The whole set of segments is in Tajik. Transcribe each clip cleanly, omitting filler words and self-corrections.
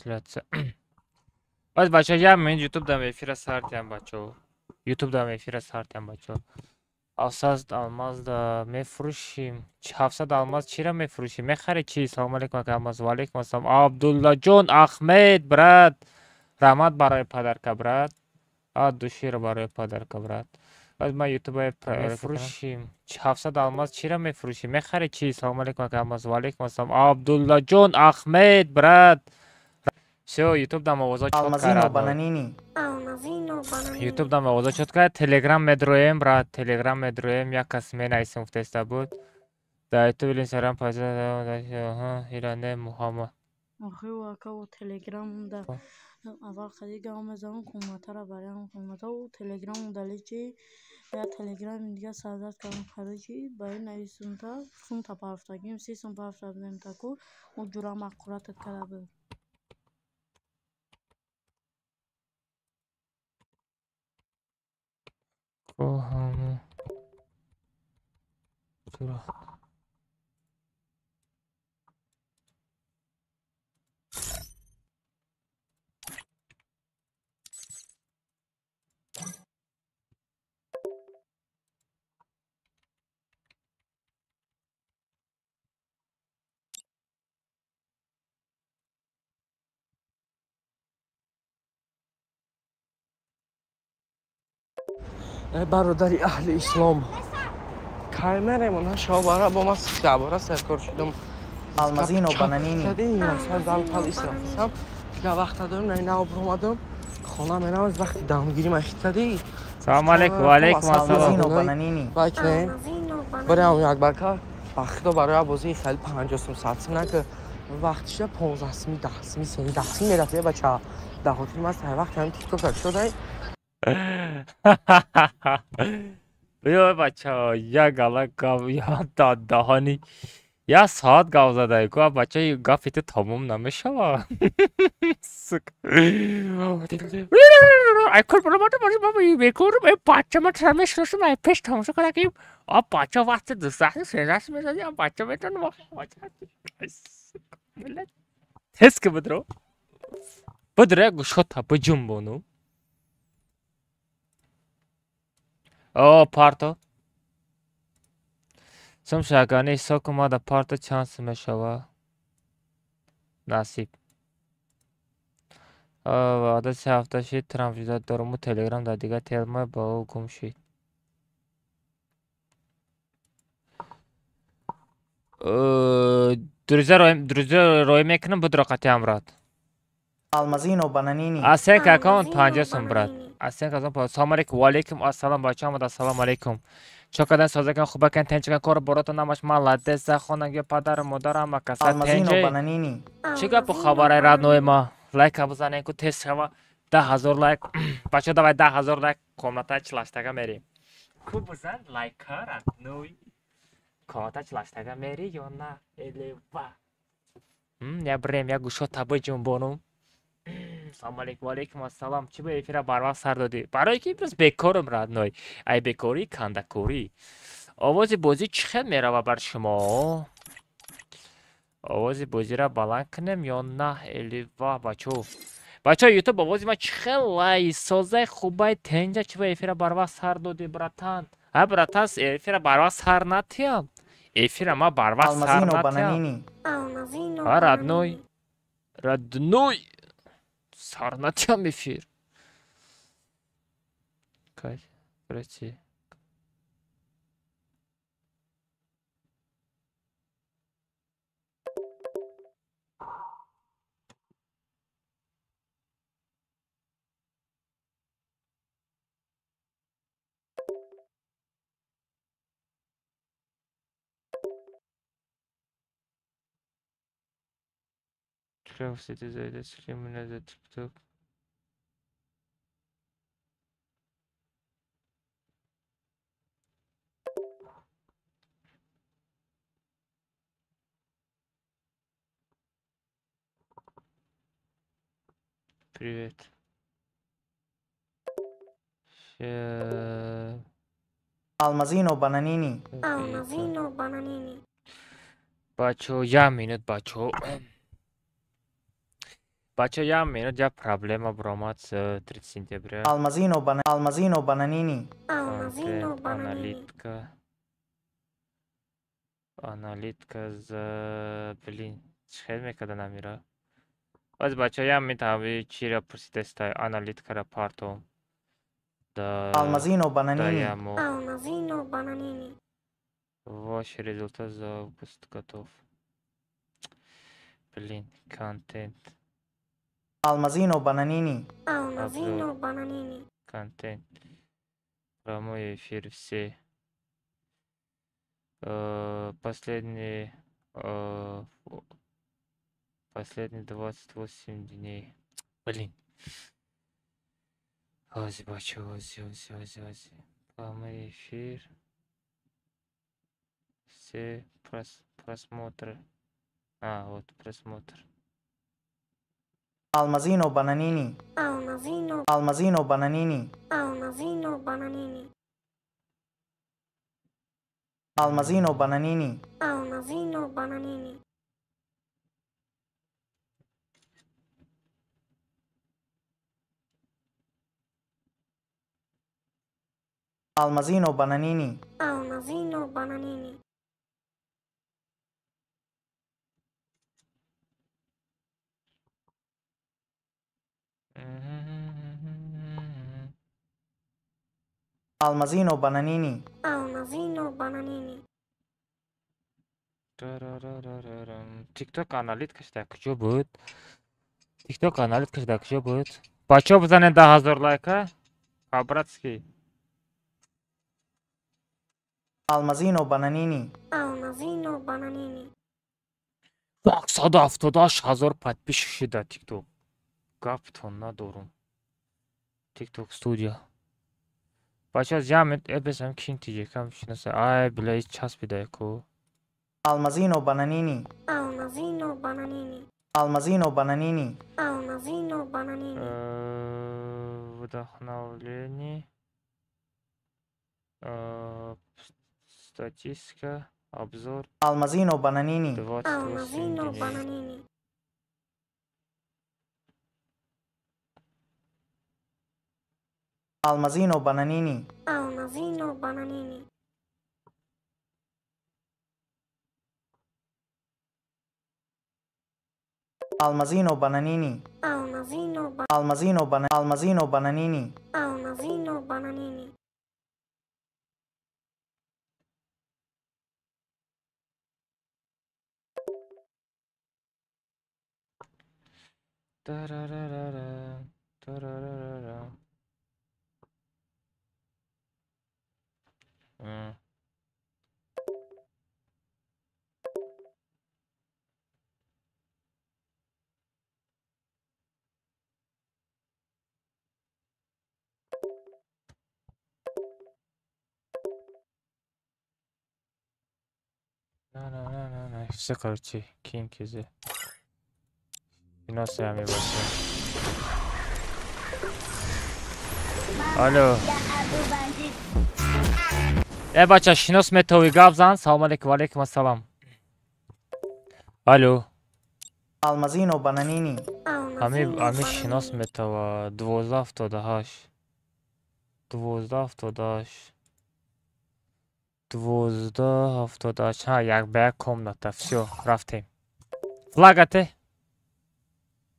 Трансляция. Баъд бачаҳо, як минут ютуб дам эфира сартиям, бачаҳо. Ютуб дам эфира сартиям, бачаҳо. 700 алмаз да мефурӯшим. 700 алмаз чира мефурӯшим? Мехарӣ чӣ? Салом алейкум, ака Алмаз. Ва алейкум ассалом. Абдуллаҷон Ахмед, брат. Раҳмат барои подарка, брат. А душиро барои подарка, брат. Баъд ман ютуб мефурӯшим. 700 алмаз чира мефурӯшим? Мехарӣ чӣ? Салом алейкум, ака Алмаз. Ва алейкум ассалом. Абдуллаҷон Ахмед, брат. Всё, ютуб дам овозо чот Алмазино кард. бананини. Алмазино бананини. Ютуб дам овозо чот кард. Телеграм медроем, брат. Телеграм медроем. Як кас менависем гуфтаиста буд. Дар ютуб или инстаграм пайза Иране Муҳаммад. Охи ака, о телеграм да аввал хади гап мезанам, комнатара бароям, комната о телеграм удали, чи я телеграми дига создать кардам, короче, барои нависунта сумта парафтагим, 30 сум парафта будем, таку о ҷурам аккуратат карда буд. Коҳаму тура. Бародари аҳли ислом, кай мерем? Она шобара бо ман сабора саркор шудам. Алмазино бананини. Зал пал исрафисам, дигар вақт надорем, на нав буромадам, хона мерам, аз вақти дамгирӣ махитади. Салом алейкум, ва алейкум ассалом. Алмазино бананини. Бакнем. Алмазино бананини. Барам як барка вақто барои бозии хеле 50 сум, 100 сум нака, вақтиша 15 суми, 10 суми, 13 сум мерафт, бача, дар хотири ман сар вақт ҳамин тикток шудай. Биё, бачаҳо, як гала гап, я даҳани як соат гап задай ку, бача, гапи ту тамом намешавад. Сука. Ай кор бекор бача, ман тра мешиносам, ай пеш тамошо кардам, ки а бача вақти 2 саати 13 мезади, а бача метавонад. Тез ки бидро, бидро, як гӯшота биҷунбону. О, парто. Сум шагани ҳисоб кун, ма да парто чанд сум мешава? Насиб. Ваъда 3 ҳафта шид, Трамп жуда доруму телеграм дар дигар телма ба ӯ гум шид. Друзья роӣ мекунам, будро қатъиан, брат. Алмазино бананини. Асенк аккаунт Алмазино 50 сум, брат. бананини. Асенк аккаунт. Салом алейкум, ва алейкум ассалом, бача омада, ассалому алейкум. Чо кадан, созакан, хубакан, тенчакан, кор борото намаш, молодец, хонанги, падару модар ҳама каса Алмазино тенҷе. бананини. Чӣ гапу Алмазино хабаре, родной бананини. ма? Лайка бизанем ку, тез шава. 10 000 лайк. Бача, давай 10 000 лайк, комната чилаштага мерем. Ку бизан лайка, родной. Комната чилаштага мери ё на? Элева. Я брем, я гӯшота биҷунбонум. Салом алейкум, ва алейкум ассалом. Чӣ ба эфира барвақт сар додӣ? Барое ки имрӯз бекорам, родной. Ай бекорӣ кандакорӣ. Овози бозӣ чӣ хел мерава бар шумо? Овози бозиро баланд кунем ё на? Элива, бачо. Бачо, ютуб, овози ман чӣ хел лай созай, хубай, тенҷа? Чӣ ба эфира барвақт сар додӣ, братан? Ҳа, братан, эфира барвақт сар натиям. Эфира ма барвақт сар Алмазино натиям. бананини. Алмазино Ҳа, родной. бананини. Родной. Сар натиям эфир. Кать, прости. Чё зайдет с меня за ТикТок? Привет. Ща. Алмазино бананини. Алмазино бананини. Бачо, як минут, бачо. Бача, я минут, я проблема бромад с 30 сентября. Алмазино бана Алмазино бананини. Алмазино бананини. Аналитика. Аналитика за блин, чӣ мекарда намира. Баъз бача, я метавонӣ чиро пурсидестай аналитикара партом. Да. Алмазино бананини. Алмазино бананини. Ваш результат за август готов. Блин, контент. Алмазино бананини. Алмазино бананини. Контент. Прямой эфир все. Последние 28 дней. Блин. Ози, бачу, ози, ози, ози, ози. Прямой эфир. Все просмотры. А, вот просмотр. Алмазино бананини. Алмазино. Алмазино бананини. Алмазино бананини. Алмазино бананини. Алмазино бананини. Алмазино бананини. Алмазино бананини. Алмазино бананини. Алмазино бананини. TikTok аналиткаш дар куҷо буд? TikTok аналиткаш дар куҷо буд? Бачаҳо бизанед 10,000 лайка. По-братски. Алмазино бананини. Алмазино бананини. 178,000 подписчик шуда TikTok. Гаптон надорум. TikTok студия. Бачаҳо ҷамъ эбесам кин тиҷекам шинаса. Ай била часпида ку. Алмазино бананини. Алмазино бананини. Алмазино бананини. Алмазино бананини. Вдохновление. Статистика, обзор. Алмазино бананини. 28 Алмазино бананини. Алмазино бананини. Алмазино бананини. Алмазино бананини. Алмазино Алмазино бана Алмазино бананини. Алмазино бананини. Тарарарара, тарарарара. На на на на на. Все, короче, кинкизи. Шиносами бача. Алло. Э бача, шинос метови гап зан. Салом алейкум, алейкум ассалам. Алло. Алмазино бананини. Ами шинос метова 1278. 1278. 1278. Ҳа, як ба як комната. Всё, рафтем. Флагате?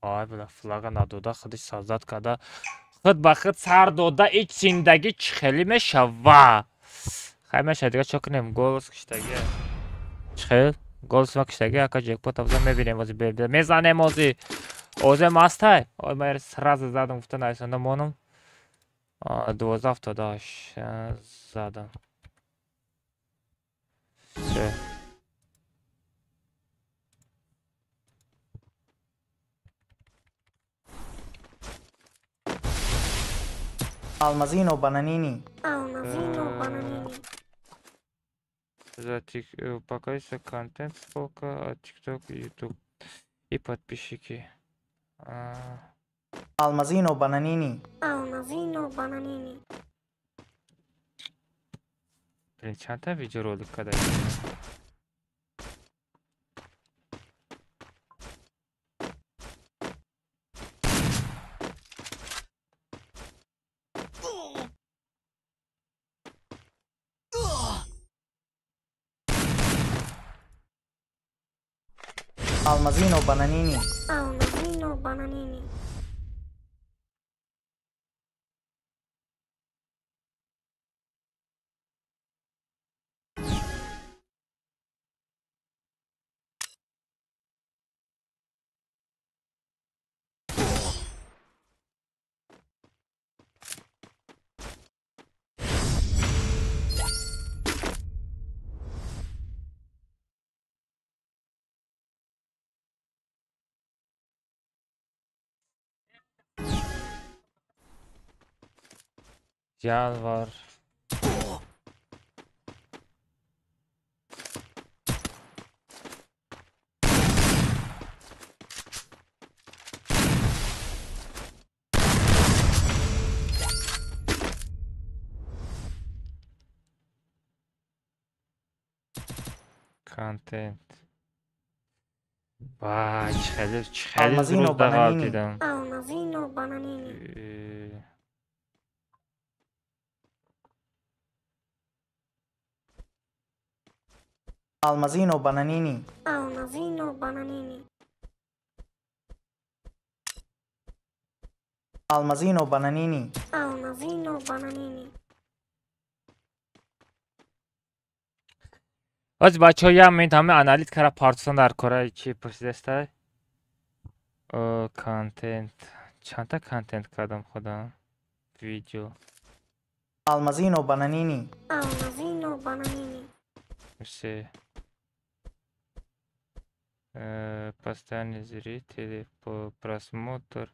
Ай, била, флага надода, худиш саздат карда. Худ ба худ сар дода, ич зиндагӣ чӣ хеле мешава? Хай меша, дига чо кунем? Голос киштагӣ. Чӣ хел? Голос ма киштагӣ, ака ҷекпот абза мебинем ози беб. Мезанем ози. Озе мастай? Ой, ма сразу задам, гуфта нависонда монум. 1278 задам. Всё. Алмазино бананини. Алмазино бананини. За показывается контент сколько, TikTok, YouTube и подписчики. Алмазино бананини. Алмазино бананини. Блин, чанда видеоролик када? Алмазино Бананини. Алмазино Бананини. Январ. Контент. Вай, хеле хеле Алмазино зуд Бананини. дағалтидам. Алмазино Бананини. Алмазино Бананини. Алмазино Бананини. Алмазино Бананини. Алмазино Бананини. Оз бачаҳо як минут ҳама аналитикара партосан дар кораи чи пурсидастай? Контент. Чандта контент кардам худам? Видео. Алмазино Бананини. Алмазино Бананини. Се. Постоянные зрители, просмотр.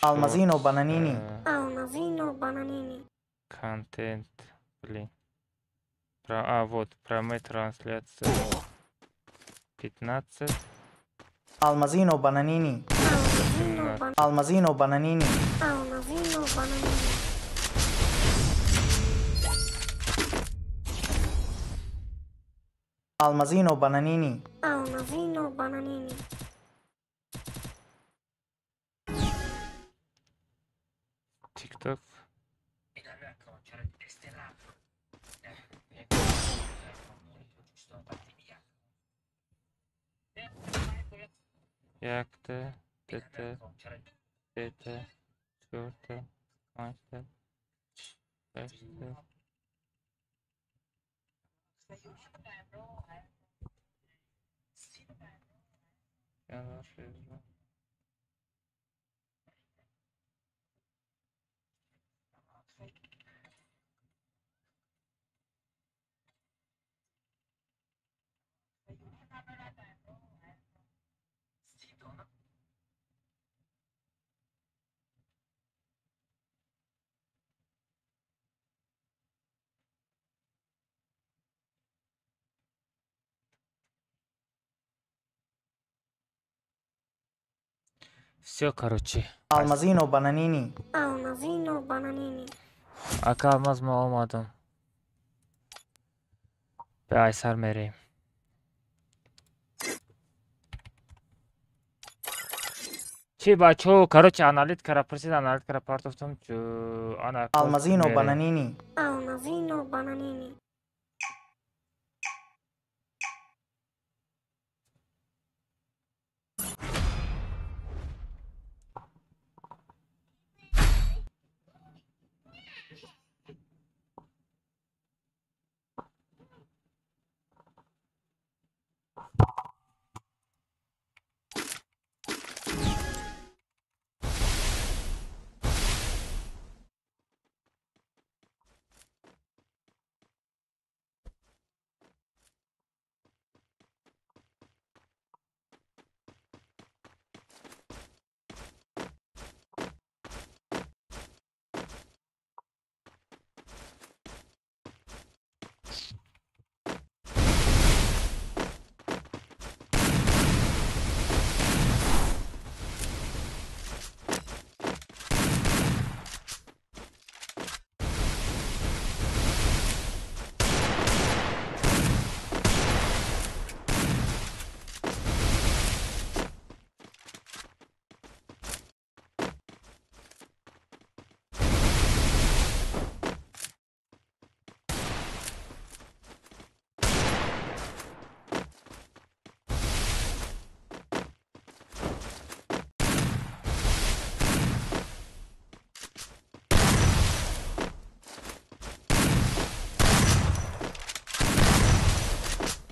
Алмазино Шортс, Бананини. Алмазино Бананини. Контент, блин. Вот, прямая трансляция. 15. Алмазино Бананини. Алмазино Бананини. Алмазино Бананини. Алмазино Бананини. Алмазино Бананини. Алмазино Бананини. ТикТок. Якта, дата, сета, чорта, панҷта, ҳашта. Январ, феврал. Всё, короче. Алмазино Бананини. Алмазино Бананини. Ака Алмаз ма омадам. Бе айсар мерем. Чи бачо, короче, аналитикара пурсид, аналитикара партофтам, ана Алмазино мерем. Бананини. Алмазино Бананини.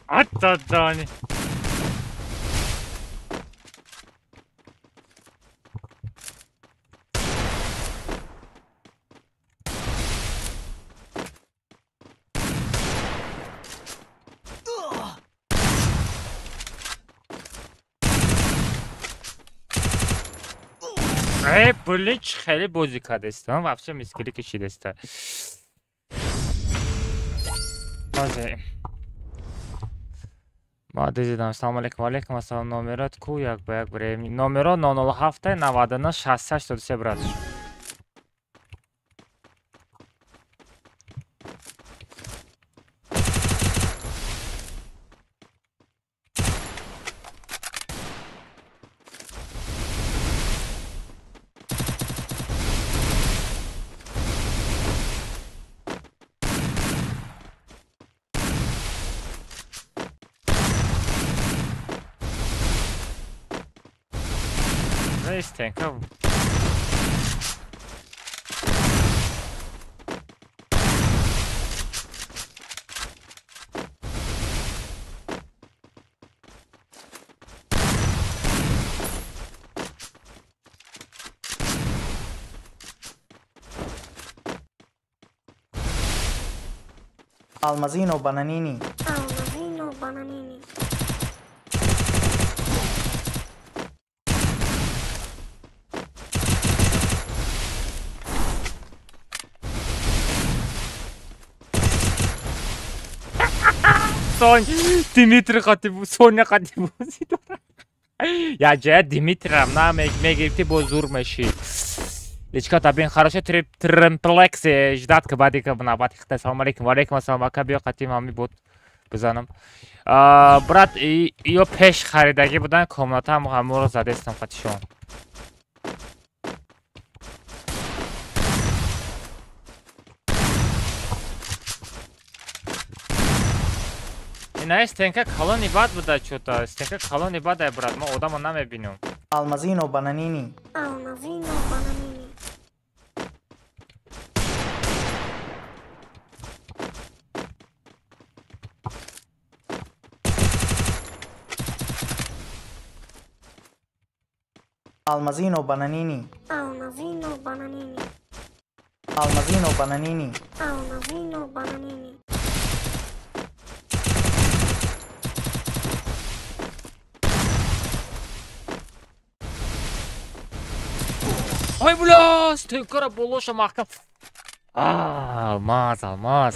Аттадани. Э, блин, хеле бозӣ кардастам, вообще мискили кишидаста. Ма дидам. Салом алейкум, алейкум ассалом. Номерот ку як ба як бирем. Номеро 007 99 68 83 брат. Стенка. Алмазино Бананини. Алмазино Бананини. Сон Димитри қати Соня қати бозӣ дорад. Я ҷая Димитрам на мегирифти бо зур мешид. Личка табин хорошо тримплекс ждать ка баъди ка навбати хита. Салом алейкум, ва алейкум ассалом. Ака биё қати ҳами бот бизанам. Брат, ё пеш харидагӣ будан комнатаам ҳаморо задестам қатишон. На стенка калони бад буда чӯта. Стенка калони бад ай брат, ман одамо намебинам. Алмазино Бананини. Алмазино Бананини. Алмазино Бананини. Алмазино Бананини. Алмазино Бананини. Алмазино Бананини. Ой, бля, стенкара болоша маҳкам. Алмаз, алмаз.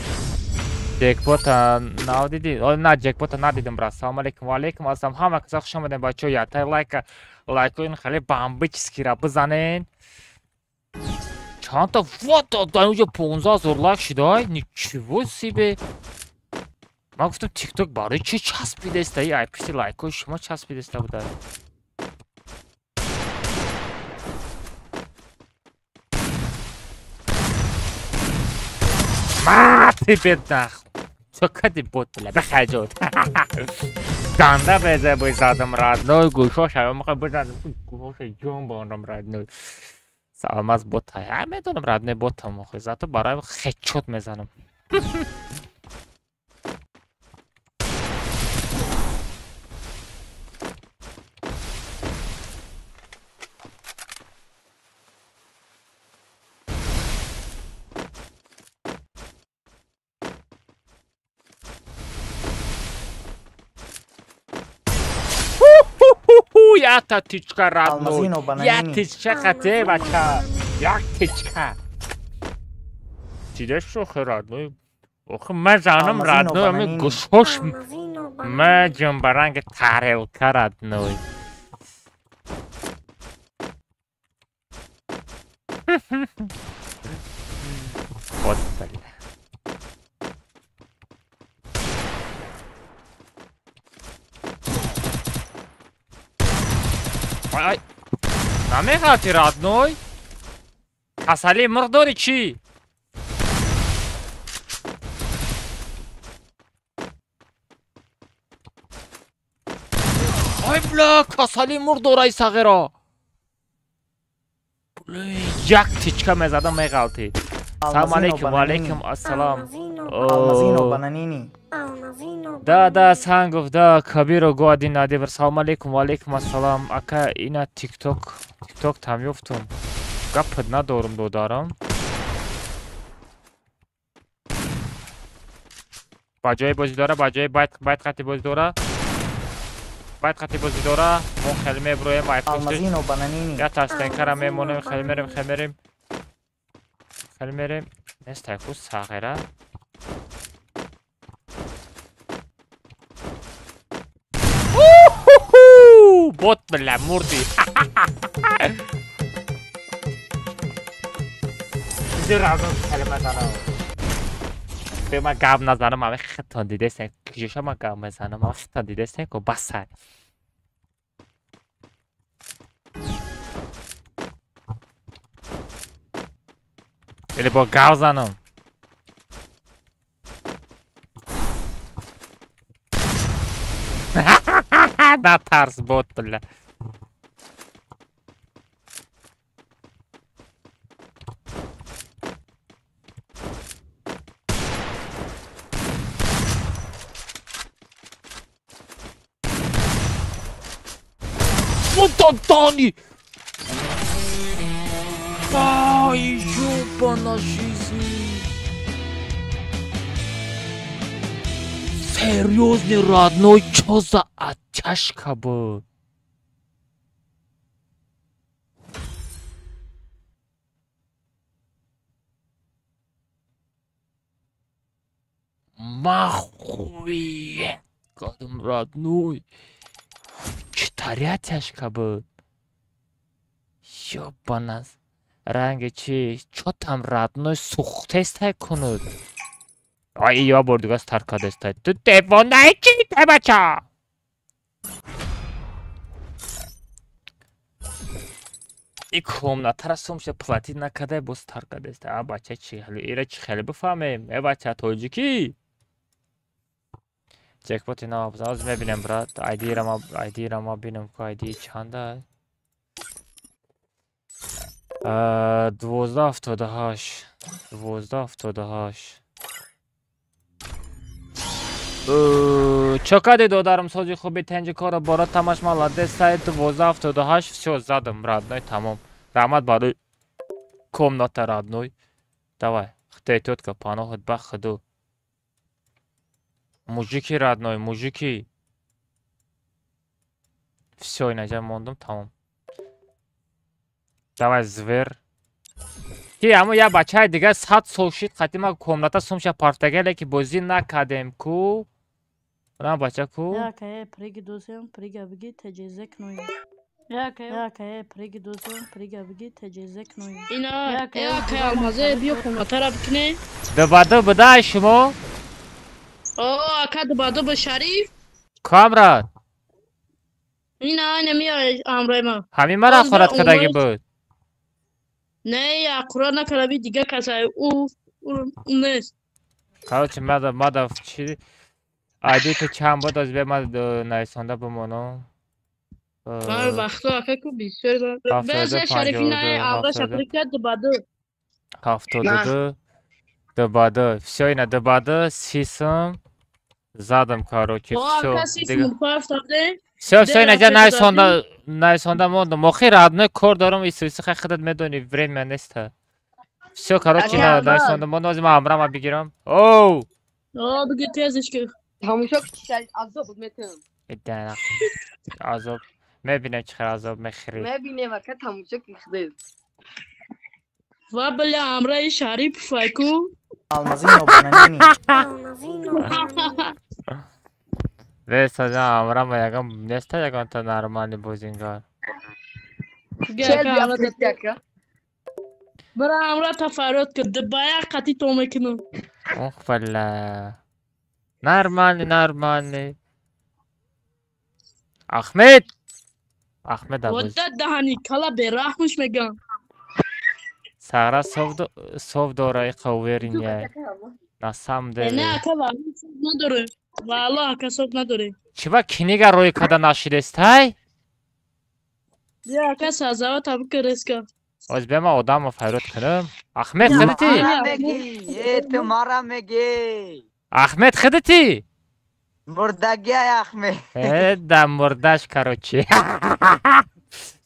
Ҷекпота надидӣ? На, ҷекпота надидам, брат. Салом алейкум, ва алейкум ассалом. Ҳама каса хуш омадем, бачаҳо. Ятай лайка, лайкоин хеле бомбический-ра бизанен. Чанд та вот, дар инҷо 15 000 лайк шудай. Ничего себе. Ман гуфтам TikTok барои чӣ часпидаста? Ай пишти лайкои шумо часпидаста буда. Ма тебе нахуй. Чё кади бот, бля, бихаҷот. Ганда беза бизадам родной, гӯшоша мехоҳ бизадам, гӯшоша ҷон бонам родной. Алмаз бота, я медонам родной ботам, охи, зато барои хечот мезанам. Якта тичка родной. Як тичка қате бача. Як тичка. Чиде шохи родной? Охи ман занам родной, ами гӯшош ман ҷумбаранги тарелка родной. Вот бля. Ай, намехоҳӣ родной? Касалии мурғ дорӣ чӣ? Ай бля, касалии мурғ дора ай сағиро. Як тичка мезадам меғалтид. Салом алейкум, ва алейкум ассалом. Алмазино Бананини. Да, да, Сангов, да, Кабиро Гуадин Надибр. Салом алейкум, ва алейкум ассалом. Ака, ина ТикТок, ТикТок там ёфтум. Гапат надорум, додарам. Ба ҷои бозӣ дора, ба ҷои байт қати бозӣ дора. Байт қати бозӣ дора. Мо хеле меброем, ай пушти. Алмазино Бананини. Я тастенкара мемонем, хеле мерем, хеле мерем. Хеле мерем. Нестай ку сағира. Бот бля, мурди. Зиразон хеле мезанам. Бе ма гап назанам, ами хитон дидестен. Кижоша ма гап мезанам, ами хитон дидестен ку басай. Или бо гап занам. Натарс бот бля. Тани! Ай, ёбана жизнь! Серьезный, родной, чё за оттяжка был? Махуе! Кадом, родной! Читаря тяжка был. Ёбана. Ранги чи? Чё там родной сухтестай кунуд? Ай, я бордуга старкадестай. Ту девонаи чи те бача? И комнатара сумша платить накадай боз таркадестай. А бача чи? Ира чи хеле бифаҳмем? Э бача тоҷикӣ? Ҷекпоти нав аз мебинем, брат. Айдира ма бинем ку айди чанда? 1278. 1278. Чо кади додарам сози хуби тенҷи кора бора тамаш маладес сай 1278. Всё задам, родной, тамом. Раҳмат барои комната, родной. Давай, хтей тётка, паноҳат ба худу. Мужики, родной, мужики. Всё, инаҷа мондум, тамом. Давай, звер. Ки, амо я бачаи дига 100 сол шид, қати ма комната сумша партагеле ки бозӣ накардем ку. На бача ку? Якае приги дусем, прига биги теҷезе кнуи. Якае приги дусем, прига биги теҷезе кнуи. Ина, якае алмазе биё комнатара бикне. Дубаду будай шумо? О, ака дубаду ба Шариф. Камрад. Ина, ина миёй амрои ма. Ҳамин мара ақорат кардагӣ буд? Не, ақурат накардаби дига касай. Ӯ нест. Короче, мада чи айди ту чанд буд, аз бе ма нависонда бимонам. Ман вақто ака ку бисёр. Безе Шариф ина амра шапри кард дубаду. 72 дубаду. Всё, ина дубаду сисм задам, короче, всё. Всё, всё, инаҷа нависонда мондам. Охи родной кор дорам, исиси хай худат медонӣ, время неста. Всё, короче, нависонда мондам, ҳозир ман амрама бигирам. Оу! О, биги тезиш ки. Тамошо ки азоб метавам. Ида азоб. Мебинем чӣ хел азоб мехӯрӣ. Мебинем ака тамошо ки худат. Ва бля, амраи Шариф файку. Алмазино Бананини. Алмазино Бананини. Весаҷа амрама ягон неста ягонта нормальный бозингар. Бара амра тафаррот кард, бая қати то мекунам. Ох бля. Нормальный, нормальный. Ахмед! Ахмед абыз. Вот даҳани кала бераҳмш мегам. Сара сов дора иқа уверен. На самом деле. Не, ака валлоҳ сов надоре. Валлоҳ ака сов надоре. Чиба книга рӯй када нашидестай? Бия ака сазава таб кереска. Оз бема одамо файрод кунам. Ахмед хидити? Э, ту мара мегӣ. Ахмед хидити? Мурдагиай Ахмед. Э, да мурдаш, короче.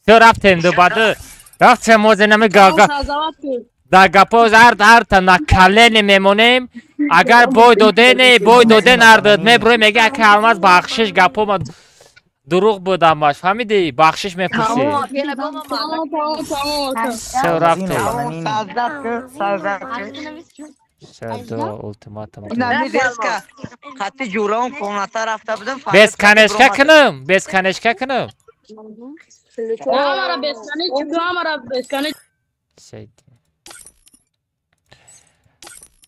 Всё, рафтем дубаду. Рафтем озе нами гага. Да гапоз ард арта на колени мемонем. Агар бой додене, бой доден ардад меброи мега ака Алмаз бахшиш гапо ма дурӯғ буд амаш. Фаҳмидӣ? Бахшиш мепурсӣ. Всё, рафтем. Всё, ултиматум. Хати ҷураон комната рафта будам. Без канешка кунам, без канешка кунам. Амара без канешка, амара без канешка.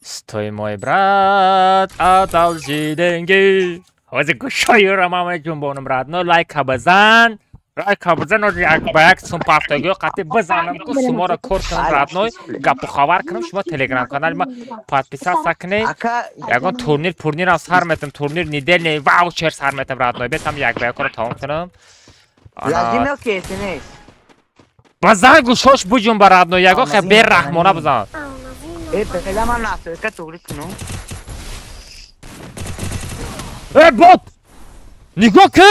Стой, мой брат, одолжи деньги. Ҳозир гӯшои мама ҷунбонам родной, лайка бизан. Лайка бизан, ҳозир як ба як сум пафтагиё қатӣ бизанам ку суморо кор кунам родной, гапу хабар кунам, шумо телеграм канали ма подписаться кунед. Ягон турнир пурнирам сар метам, турнир недельный ваучер сар метам родной. Бесам як ба якро тамом кунам. Бизан гӯшош буҷунба родной, ягон хе бераҳмона бизан. Э, бела ман настройка туғри кунам. Э, бот! Нигоҳ ки!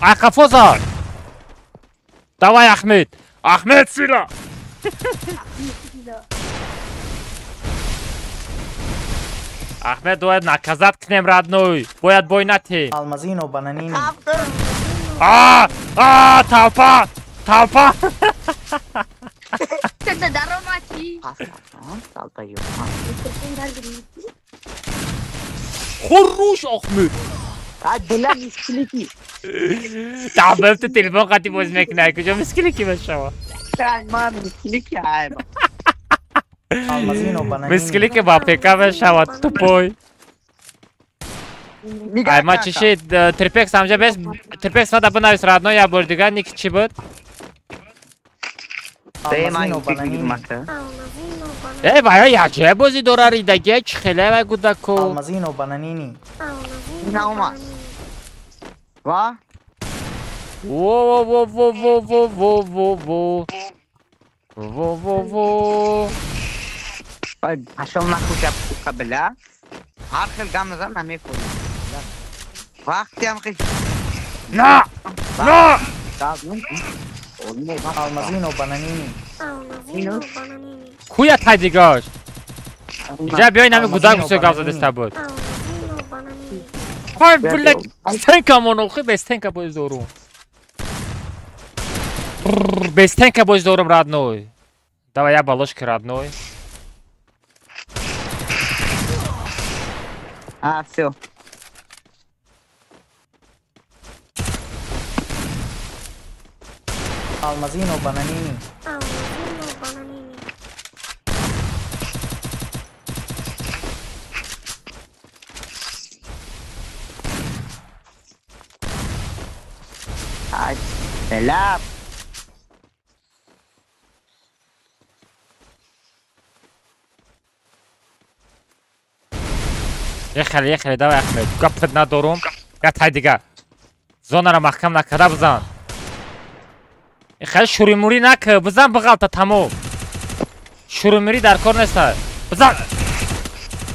Ай қафо зад! Давай, Ахмед! Ахмед сила! Ахмед бояд наказать кунем родной, бояд бой натем. Алмазино бананини. А, а, толпа! Толпа! Хорош, Ахмед! Таъб ту телефон қати боз мекунӣ, куҷо мискилики мешава? Мискилики ба пека мешава, тупой. Ай, ма чӣ шид? Трипекс ҳамҷа бес, Трипекс мада бинавис родной, як бори дигар ник чӣ буд? Э, вая якҷоя бозӣ дора ридагия чӣ хеле вай гудаку. Алмазино бананини. Ва? Во во во во во во во во. Во во во. Пошел нахуй, сука, бля. Ҳар хел гам назар намекунӣ. Вақте ҳам хел. На! На! Алмазино бананини. Куя тай дигаш? Иҷа биёй нами гудак бисёр гап задиста буд. Ай, блядь, стенка монохи, без стенка боз дорум. Без стенка боз дорум, родной. Давай я балошки, родной. А, всё. Алмазино бананини. Ай, бела. Ехали, ехали, давай, Ахмед. Гапат надорум. Я тай дига. Зонара маҳкам накарда бизан. Хеле шуримурӣ нак, бизан биғалта тамом. Шуримурӣ дар кор нест. Бизан.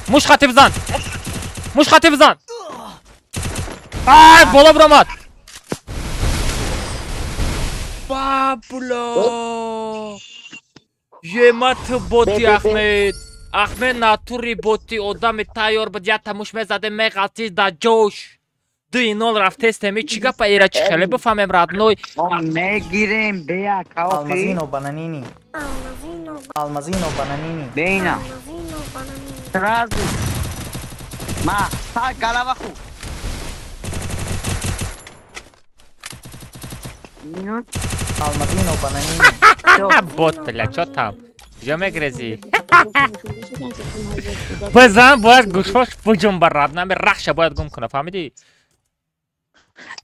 Муш хати бизан. Муш хати бизан. Ай, боло биромад. Бабло. Ема ту боти Ахмед. Ахмед натури боти одами тайёр буд, якта муш мезаде меғалтид дар ҷош. 2-0 рафтестем, чӣ гапа ира чӣ хеле бифаҳмем родной. Мегирем бея каохи. Алмазино бананини. Алмазино бананини. Бейна. Сразу. Ма, та голова ху. Минут. Алмазино бананини. Бот, бля, чё там? Куҷо мегрезӣ? Бизан, бояд гӯшош буҷунба родной, ами рахша бояд гум куна, фаҳмидӣ?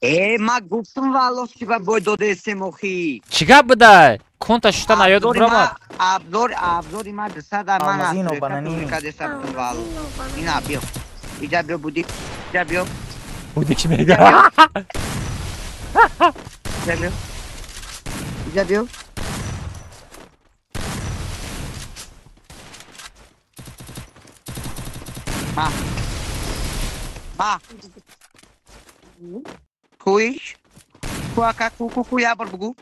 Э, ма гуфтум валлоҳ ки ба бой додесем охи. Чӣ гап будай? Конта шута наёд биромад. Абзор, абзори ма 200 дар ман Алмазино бананини. Кадеса будум валлоҳ. Ина биё. Иҷа биё буди. Иҷа биё. Буди чӣ мега? Иҷа биё. Иҷа биё. Ма. Ма. Куиш? Ку ака ку ку ку я бор бугу.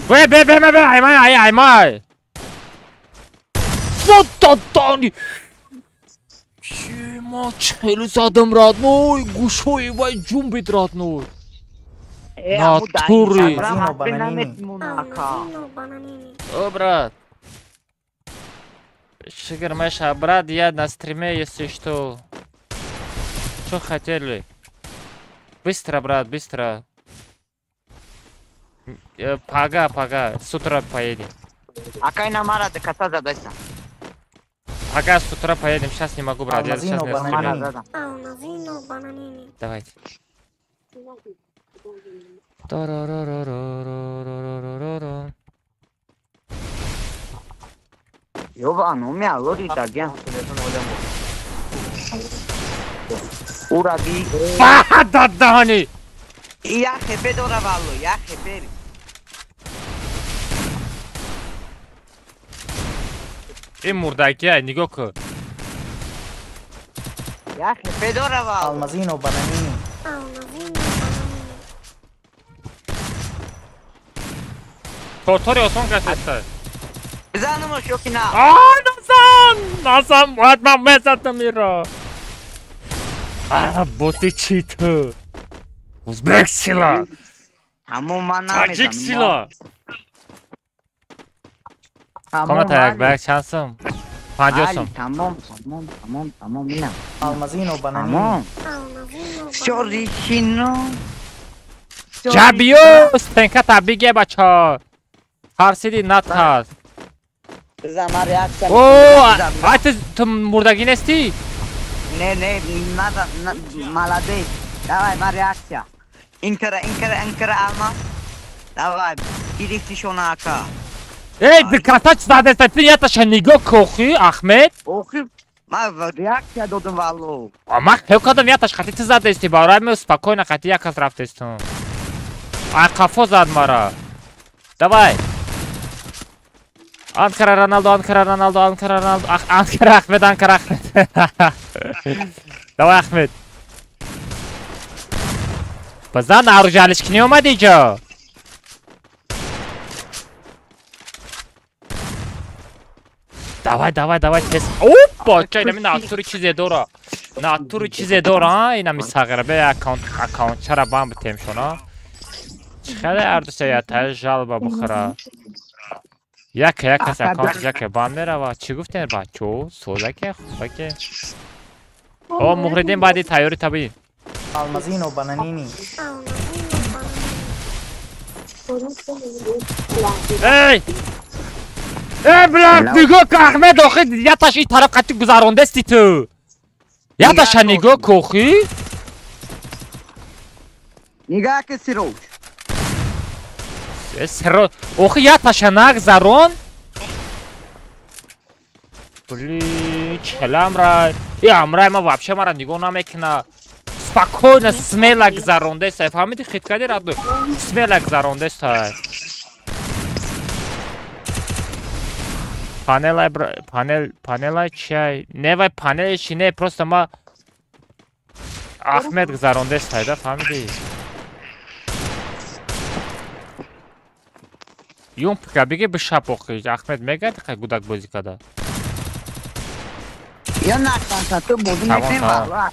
Бе бе бе бе ай май ай ай май. Тотони. Ма хеле задам родной, гӯшҳои вай ҷунбид родной. Натури. О, брат. Шигр Маша, брат, я на стриме, если что. Что хотели? Быстро, брат, быстро. Пага, пага, с утра поедем. Акай намара до кота задайся. Пока с утра поедем, сейчас не могу, брат, я сейчас на стриме. Давайте. Ураби. Да-да, Я хепе доравало, я хепе. Ин мурдакия, нигоҳ кун. Я хепе доравало. Алмазино бананини. Тортори осон касеста. Бизанумош ё ки на? А, назан! Назан, бояд ман мезадам иро. А, боти чи ту? Узбек сила. Ҳамон ман намедонам. Таҷик сила. Комната як ба як чанд сум? 50 сум. Тамом, тамом, тамом, тамом, инам. Алмазино бананини. Всё решено. Ҷабиё, стенка табиге бача. Тарсиди натарс. О, ай ту мурдагӣ нестӣ? Не, не, надо, молодец. Давай, ма реакция. Инкара, инкара, инкара, алмаз. Давай, гирифти шона ака. Эй, диққата чӣ задеста? Ту яташа нигоҳ кохи, Ахмед? Охи, ма реакция додам валло. Ма хел кардам яташ қати ту задести, барои ме спокойно қати як кас рафтестум. Ай қафо зад мара. Давай. Анкара Роналдо, Анкара Роналдо, Анкара Роналдо, Анкара Ахмед, Анкара Ахмед. Давай, Ахмед. Базан аружалиш ки неомади ҷо? Давай, давай, давай, тез. Опа, ча инами натури чизе дора. Натури чизе дора, инами сағира бе аккаунт, аккаунт чара бам битем шона. Хеле ардуса я та жалба бухара. Яке як кас аккаунт яке бан мерава. Чӣ гуфтем бачо? Созаке, хубаке. О, Муҳриддин баъди тайёри табиӣ. Алмазино бананини. Эй! Эй, бля, нигоҳ ку Ахмед охи яташ ин тараф қати гузарондести ту. Яташа нигоҳ ку охи. Нигоҳ ки Сироҷ. Сироҷ, охи яташа нагзарон. Блин, челам рай. И амрай ма вообще мара нигоҳ намекуна. Спокойно, смело гузарондеста. Фаҳмиди хит кади радну? Смело гузарондеста. Панелай, панел, панелай чай. Не вай панел чи не, просто ма Ахмед гузарондеста, да, фаҳмиди? Юмпка биги бишап охи. Ахмед мегад қай гудак бозӣ када. Я накраса ту бозӣ мекунем валло.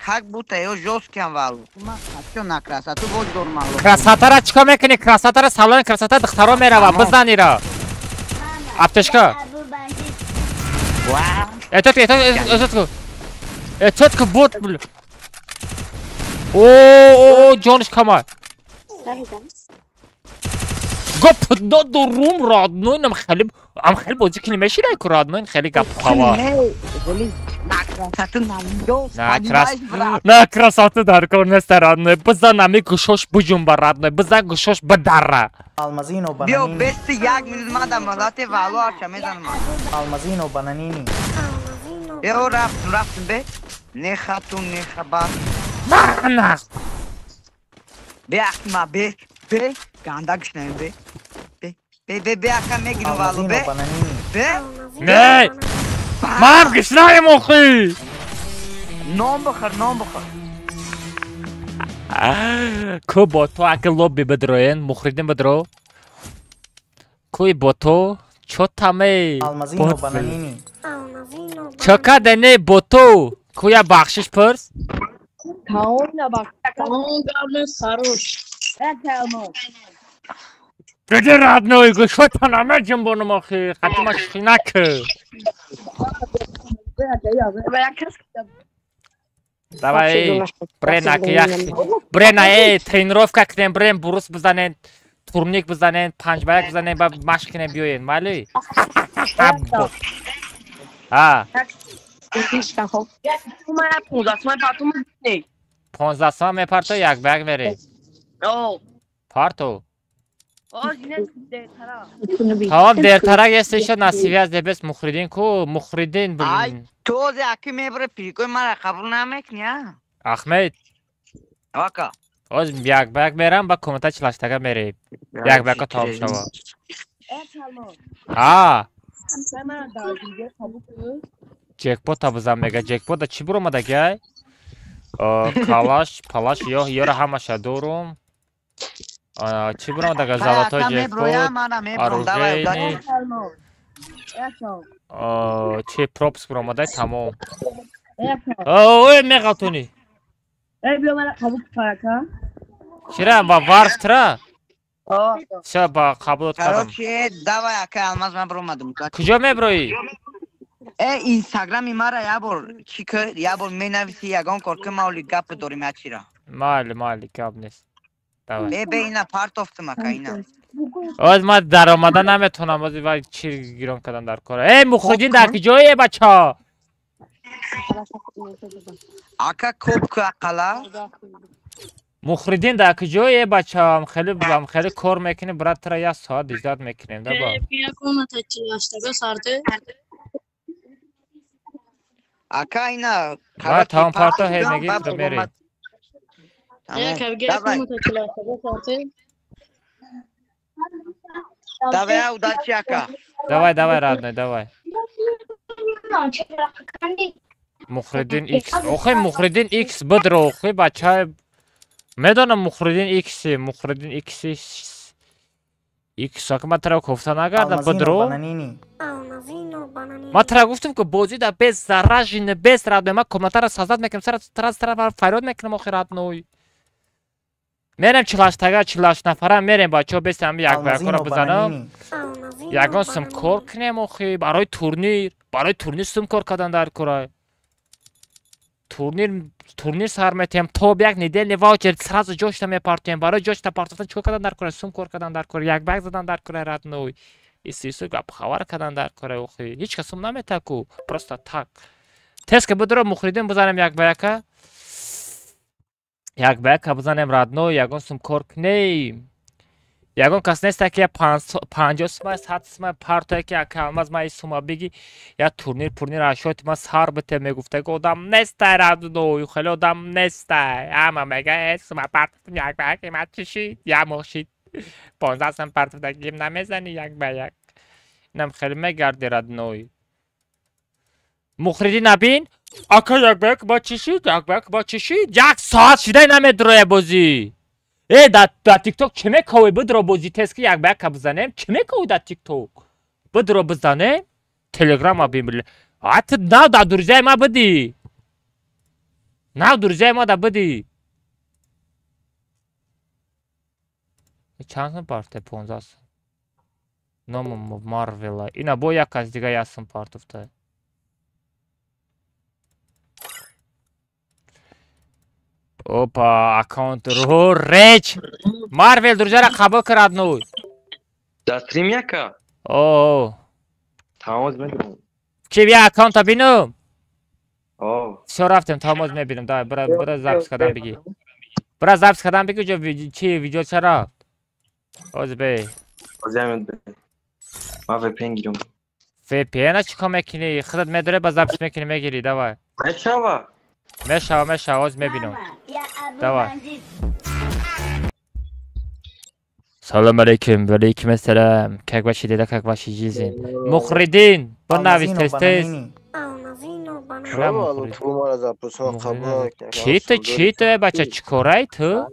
Как будто ё жёсткий валло. Ма хочу на красоту боз дорам валло. Красотара чикор мекунӣ? Красотара салони красота духтаро мерава, бизанира. Аптечка. Этотка, этотка, этотка бот, бля. О, о, о, ҷониш камай. Гап надорум родной, нам хеле, ам хеле бозӣ кунӣ меширай ку родной, хеле гап хава. На красоту дар кор нест родной, бизан ами гӯшош буҷунба родной, бизан гӯшош бидара. Алмазино Биё бананини. бести як минут ман дар муҳлати валло арча мезанам. Алмазино бананини. Биё рафтум, рафтум бе. Не хатун, не хабар. На, на. Бе ахма бе, бе, ганда гушнаем бе. Бе, бе, бе, бе ака мегирам валло Алмазино бе. бананини. Бе. Не! Ман гушнаем охи. Нон бихӯр, нон бихӯр. Ку бото ака лобби бидроен, Мухриддин бидро. Куи бото чо таме? Алмазино бананини. Чо кадене бото? Куя бахшиш пурс? Диди родной, гӯшота намеҷунбонам охи, хатима шихина ки. Давай, брена ки як брена тренировка кунем, брен бурус бизанен, турник бизанен, панҷ ба як бизанен, ба машқ кунем биёен, майли? А. 15 сом мепарто, як ба як мерӣ. Парто. Тамом дертарак естеша насивяз дебес Мухриддин ку, Мухриддин Ай, то зе аки мебре пирикои мара қабул намекунӣ, а? Ахмед. Ака. Оз як ба як мерам, ба комната чилаштага мерем. Як ба яка тамом шава. А. Ҷекпота бизан мега, ҷекпота чӣ буромадагай? Калаш, палаш, ё ёра ҳамаша дорум. Чӣ буромадага? Золотой ҷекпот, оружейный. Чи пропуск буромадай тамом. Ой, меғалтунӣ. Чира ба варф тра? Всё, ба қабулот кардам. Короче, давай ака Алмаз ман буромадам. Куҷо меброӣ? Инстаграми мара як бор чӣ ки, як бор менависи, ягон кор ки, ма оли гап дорим як чира. Майли, майли, гап нест. Давай. Бе, бе, ина партофтам ака, ина. Оз ман даромада наметонам, оз вай чӣ гирон кардам дар кора. Эй, Мухриддин дар куҷое, бача? Ака коб ку ақала. Мухриддин дар куҷое, бача? Хеле хеле кор мекунем, брат, тра як соат иҷдат мекунем, да ба. Ака ина Ва тамом парто ҳе меги да мери. Давай, удачи, ака. Давай, давай, родной, давай. Мухриддин X. Охи Мухриддин X бидро, охи бача. Медонам Мухриддин X, Мухриддин X X ака ман тра кофта нагардам бидро. Ман тра гуфтам ки бозӣ да без заражина, без родной, ман комнатаро создать мекунам, сара тра тра фарёд мекунам охи родной. Мерем чилаштага, чилаш нафара мерем бачаҳо, бес ҳами як ба якро бизанам. Ягон сум кор кунем охи барои турнир, барои турнир сум кор кардан дар кора. Турнир сар метиҳем, то як недельный ваучер сразу ҷошта мепартоем. Барои ҷошта партофтан чикор кардан дар кора? Сум кор кардан дар кора, як ба як задан дар кора родной. Исису гап хабар кардан дар кора охи. Ҳеҷ кас сум намета ку, просто так. Тез ки бидро Мухриддин бизанем як ба яка. Як ба яка бизанем родной, ягон сум кор кунем. Ягон кас неста ки 50 сума, 100 сума партое ки ака Алмаз ма ин сума биги, я турнир пурнир ашоти ма сар бите мегуфтаги одам нестай родной, хеле одам нестай. Ама мега э сума партофтам як ба як, ма чӣ шид? Я моҳ шид. 15 сум партофтагим намезани як ба як. Инам хеле мегарди родной. Мухриддин набин? Ака як ба як ба чӣ шид? Як ба як ба чӣ шид? Як соат шидай намедроя бозӣ. Э, дар ТикТок чӣ мекавӣ? Бидро бозӣ тез ки як ба яка бизанем. Чӣ мекавӣ дар ТикТок? Бидро бизанем. Телеграма бин. А ту нав дар друзьяи ма бидӣ. Нав друзьяи ма да бидӣ. Чанд сум парте? 15 сум. Номам Марвела. Ина бо як кас дига як сум партофта. Опа, аккаунт ру реч. Марвел друзьяра қабул кар родной. Да стрим яка? О. Тамоз мебинам. Чи бия аккаунта бинам? О. Всё рафтем, тамоз мебинам. Давай, бра бра запись кардам биги. Бра запись кардам биги, ҷо чи видео чара? Оз бе. Оз бе. Ма VPN гирам. VPN-а чӣ кор мекунӣ? Худат медорӣ, ба запись мекунӣ, мегирӣ, давай. Мешава. Мешава, мешава, оз мебинам. Давай. Салом алейкум, ва алейкум ассалам. Как ваши дела, как ваши жизнь? Мухриддин, бинавис Алмазино тез тез. бананини. Ки ту, чи ту, бача, чӣ корай ту?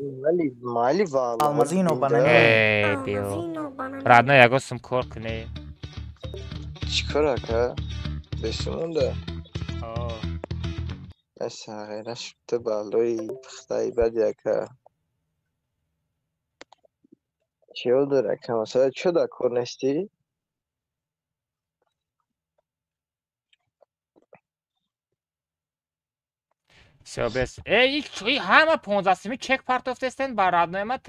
Алмазино бананини. Э, биё. Родной, ягон сум кор кунӣ. Чӣ кор, ака? Бесумонда? Аса, шуд балои пухтаи бади, ака. Чиё дор, ака? Масалан, чё дар кор нестӣ? Всё, бес. Э, и ҳама 15 сими чек партофтестен ба родной ма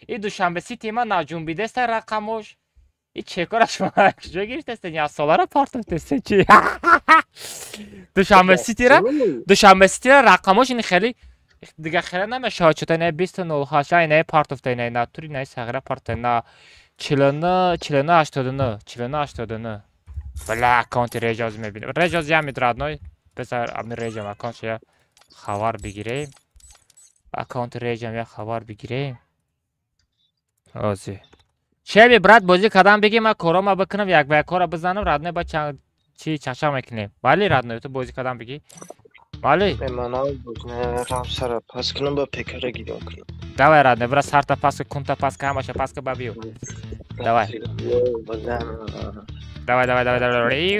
и Душанбе Сити ма наҷунбидеста рақамош. И чекора шумо куҷо гирифтестен? Я солара партофтестен чи? Душанбе Ситира, Душанбе Ситира рақамош ин хеле дига хеле намешавад, чута ина 2008 ина партофта, ина натури ина сағира партофта, на 49 49 89 49 89. Бла, аккаунти Режоз мебинем. Режоз ямид, родной. Бизар ами Режам аккаунт я хабар бигирем. Аккаунти Режам я хабар бигирем. Ози. Чеби, брат, бозӣ кардам бигӣ, ман корома бикунам, як ба як кора бизанам, родной, ба чи чаша мекунем. Бале, родной, ту бозӣ кардам бигӣ. Бале? Ман сара пас кунам, ба пекара гирён кунам. Давай, родной, бира сарта пас ку, кунта пас ку, ҳамаша пас ку, ба биё. Давай. Давай, давай, давай, давай.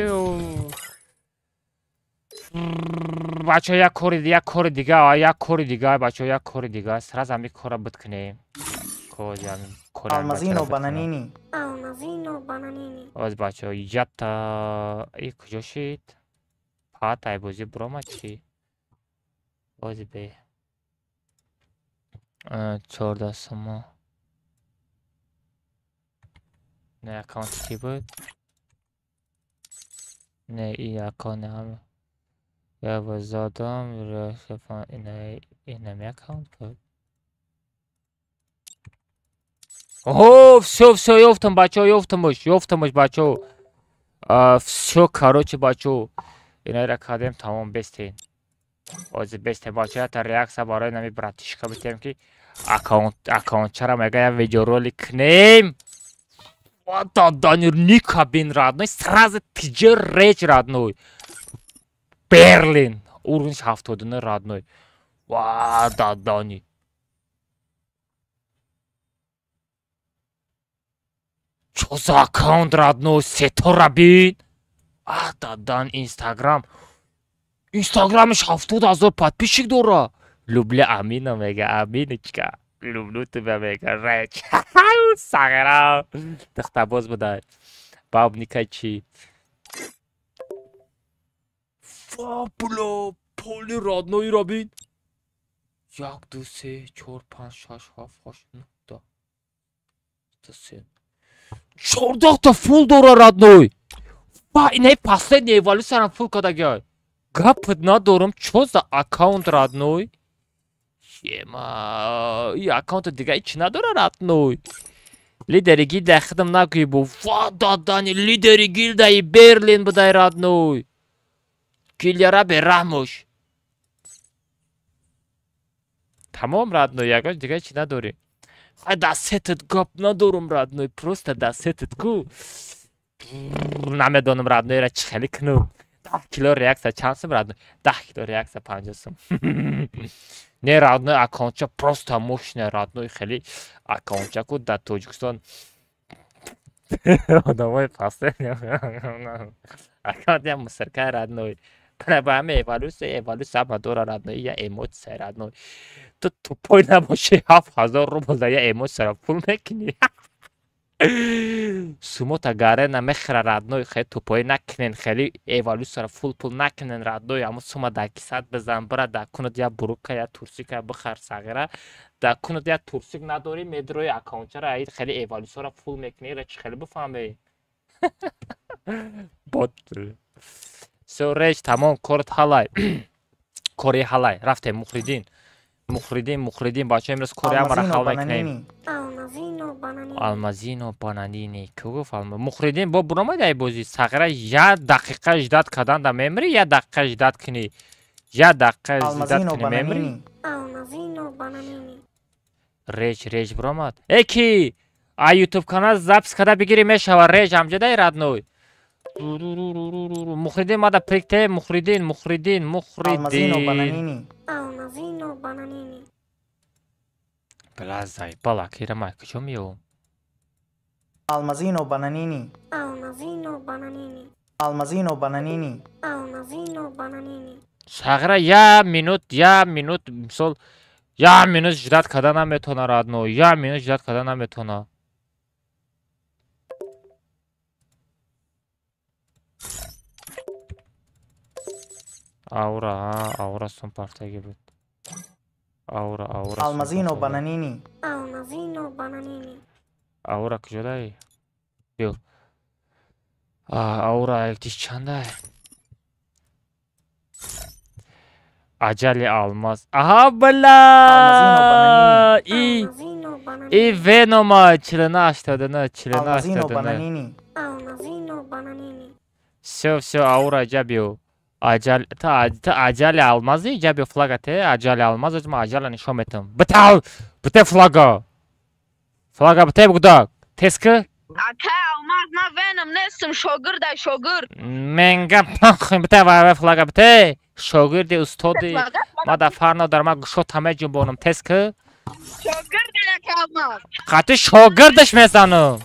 Бачаҳо, як кори, як кори дига, як кори дига, бачаҳо, як кори дига. Сразу ҳами кора биткунем. Кози ҳами кори ҳами Алмазино бачаро биткунем. бананини. Алмазино бананини. Оз, бачаҳо, ята и куҷо шид? Пат ай бозӣ буромад чӣ? Ози бе. 14 сума. Не, аккаунти кӣ буд? Не, и аккаунт ҳама. Я бо задам, инами аккаунт буд. Оҳо, всё, всё, ёфтам, бачаҳо, ёфтамуш, ёфтамуш, бачаҳо. Всё, короче, бачаҳо. Инайра кардем, тамом, бестен. Ози бестен, бачаҳо, ята реаксия барои нами братишка битем, ки аккаунт аккаунтчара мега я видеоролик кунем. Данир Ника бин, родной, сразу тиҷ реч, родной. Берлин, уровень 79, родной. Ва, дадани. Чо за аккаунт, родной, сетора бин. А, дадан, Инстаграм. Инстаграмиш 70 000 подписчик дора. Люблю Амина, мега, Аминочка. Люблю тебя, мега, реч. Сағира. Духтарбоз будай. Бабника чи? Ва, бля, поли родной ро бин. Як, ду, се, чор, панҷ, шаш, ҳафт, ҳашт, нӯҳ, даҳ. Ду, се. 14та фул дора, родной. Ва, инаи последняя эволюцияам фул кардагиай. Гапат надорам, чо за аккаунт, родной? Ема, и аккаунти дига ҳеч надора, родной. Лидери гилдаи худам нагӯй бо. Ва, дадани, лидери гилдаи Берлин будай, родной. Гилдияра бераҳмош. Тамом, родной, ягон дига ҳеч надорем. Хай, да сетат гап надорам, родной, просто да сетат ку. Намедонам, родной, ра чӣ хеле кунам. 10 кило реаксия чанд сум, родной? 10 кило реаксия 50 сум. Не, родной, аккаунтча просто мощная, родной, хеле аккаунтча ку дар Тоҷикистон одамои паста аккаунт я мусорка, родной. Ба ҳама эволюсия, эволюсия ҳама дора, родной, я эмоция, родной. Ту тупой набошӣ, 7000 рубл да я эмоцияро пул мекунӣ. Сумота гарена мехӯра, родной, хеле тупоӣ накунен, хеле эволюсияро фул пул накунен, родной, ҳамун сума дар кисат бизан, бира дар кунат я бурука, я турсика бихар, сағира. Дар кунат я турсик надорӣ, медрои аккаунтчара ай хеле эволюсияро фул мекунӣ, ра чӣ хеле бифаҳмӣ? Бот. Всё, реч, тамом, корат ҳалай. Кори ҳалай. Рафтем, Мухриддин. Мухриддин, Мухриддин, бачаҳо, имрӯз кори ҳамаро Алмазино ҳал мекунем. бананини. Алмазино бананини. Алмазино бананини. Кӣ гуфт Алма? Мухриддин, бо буромади ай бозӣ. Сағира як дақиқа ждать кардан да мемирӣ, як дақиқа ждать кунӣ. Як дақиқа ждать Алмазино кунӣ мемирӣ. бананини. Алмазино бананини. Реч, реч буромад. Э ки? А ютуб канал запись карда бигирӣ мешава, реч ҳамҷадай, родной. Мухридин мада прикте, Мухридин, Мухридин, Алмазино Мухридин. Бананини. Алмазино Бананини. Бла заебала, кира ма куҷо меёвам? Алмазино Бананини. Алмазино Бананини. Алмазино Бананини. Алмазино Бананини. Сағира я минут, я минут, мисол, я минут ждать карда наметавона, родной, я минут ждать карда наметавона. Аура, аура сум партаги буд. Аура, аура сум Алмазино партаги. Бананини. Алмазино Бананини. Аура куҷодай? Биё. Аура тиш чандай? Аҷали алмаз. Аҳа, бла! И Алмазино Бананини. и Венома 49 89 49 Алмазино 89. Бананини. Алмазино Бананини. Всё, всё, аура ҷа биё. Аҷал, та аҷали алмази, ҷа биё флага те, аҷали алмаз, ма аҷала нишон метам. Битал, бите флага. Флага бите бугдак. Тез ки? Ака Алмаз, ман Веном нестам, шогирдай, шогирд. Менга пахм бите ва флага бите. Шогирди устоди. Ма да фарно дар ма гушо таме ҷунбонам. Тез ки? Шогирдай, ака Алмаз. Қати шогирдаш мезанам.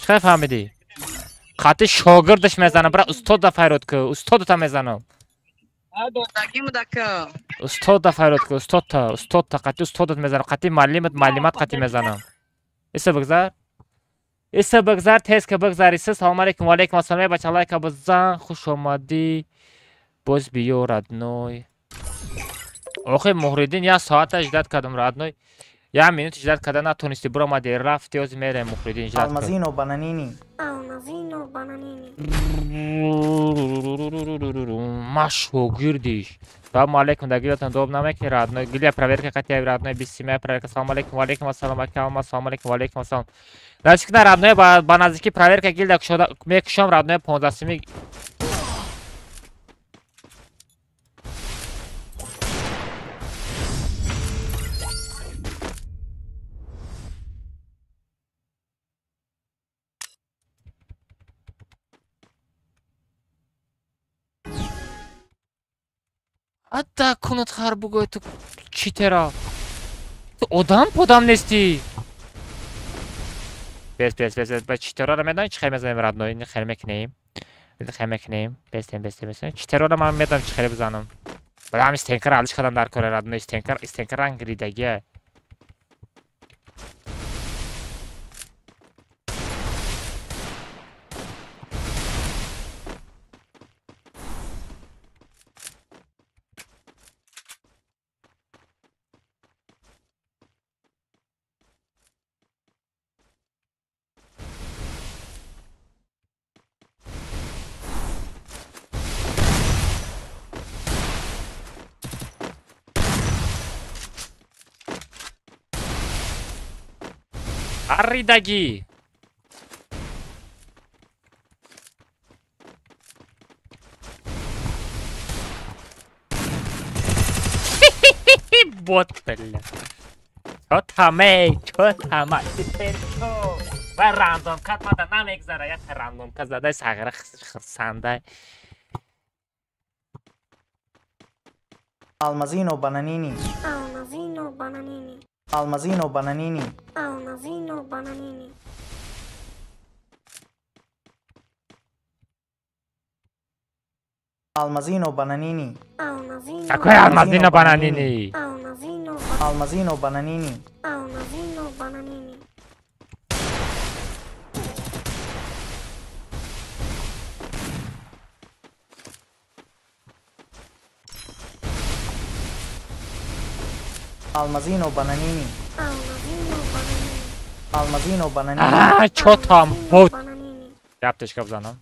Чӣ фаҳмидӣ? Қати шогирдаш мезанам. Бира устода файрод ки, устодата мезанам. Устода файрод ки, устодта, устодта, қати устодат мезанам, қати муаллимат, муаллимат қати мезанам. Иса бигзар. Иса бигзар, тез ки бигзар. Иса, салом алейкум, ва алейкум ассалом. Бача лайка бизан, хуш омадӣ. Боз биё, родной. Охи Муҳриддин, як соата ждать кардам, родной. Як минут ждать карда натонисти, биромадӣ, рафти, ози мерем, Муҳриддин, ждать кар. Алмазино Бананини. Алмазино Бананини. Ма шогирдиш. Салому алейкум, да гилятон доб намекунӣ, родной. Гиля проверка қатия, родной, бисимя проверка. Салому алейкум, ва алейкум ассалом, ака Алмаз, салому алейкум, ва алейкум ассалом. Наздик на родной, ба наздики проверка гилда кушода мекушам, родной, 15 сими. Ата кунат хар бугӯй ту читера. Ту одам подам нестӣ. Бес, бес, бес, бес, ба читераро медонӣ чӣ хел мезанем, родной? Ин хел мекунем. Ин хел мекунем. Бестем, бестем, бестем. Читераро ман медонам чӣ хел бизанам. Бала ҳам стенкара алиш кардам дар кора, родной. Стенкар, стенкар ранг ридагия. Аридагӣ. Бот, бля. Чо тамей, чо тама. Ва рандом кат мада намегзара, як рандом кат задай сағира хирсандай. Алмазино Бананини. Алмазино Бананини. Алмазино Бананини. Алмазино Бананини. Алмазино Бананини. Алмазино. Какой Алмазино Бананини? Алмазино. Алмазино Бананини. Алмазино Бананини. Алмазино Бананини. Алмазино Бананини. Алмазино Бананини. Аа, чо там буд? Яптешка бизанам.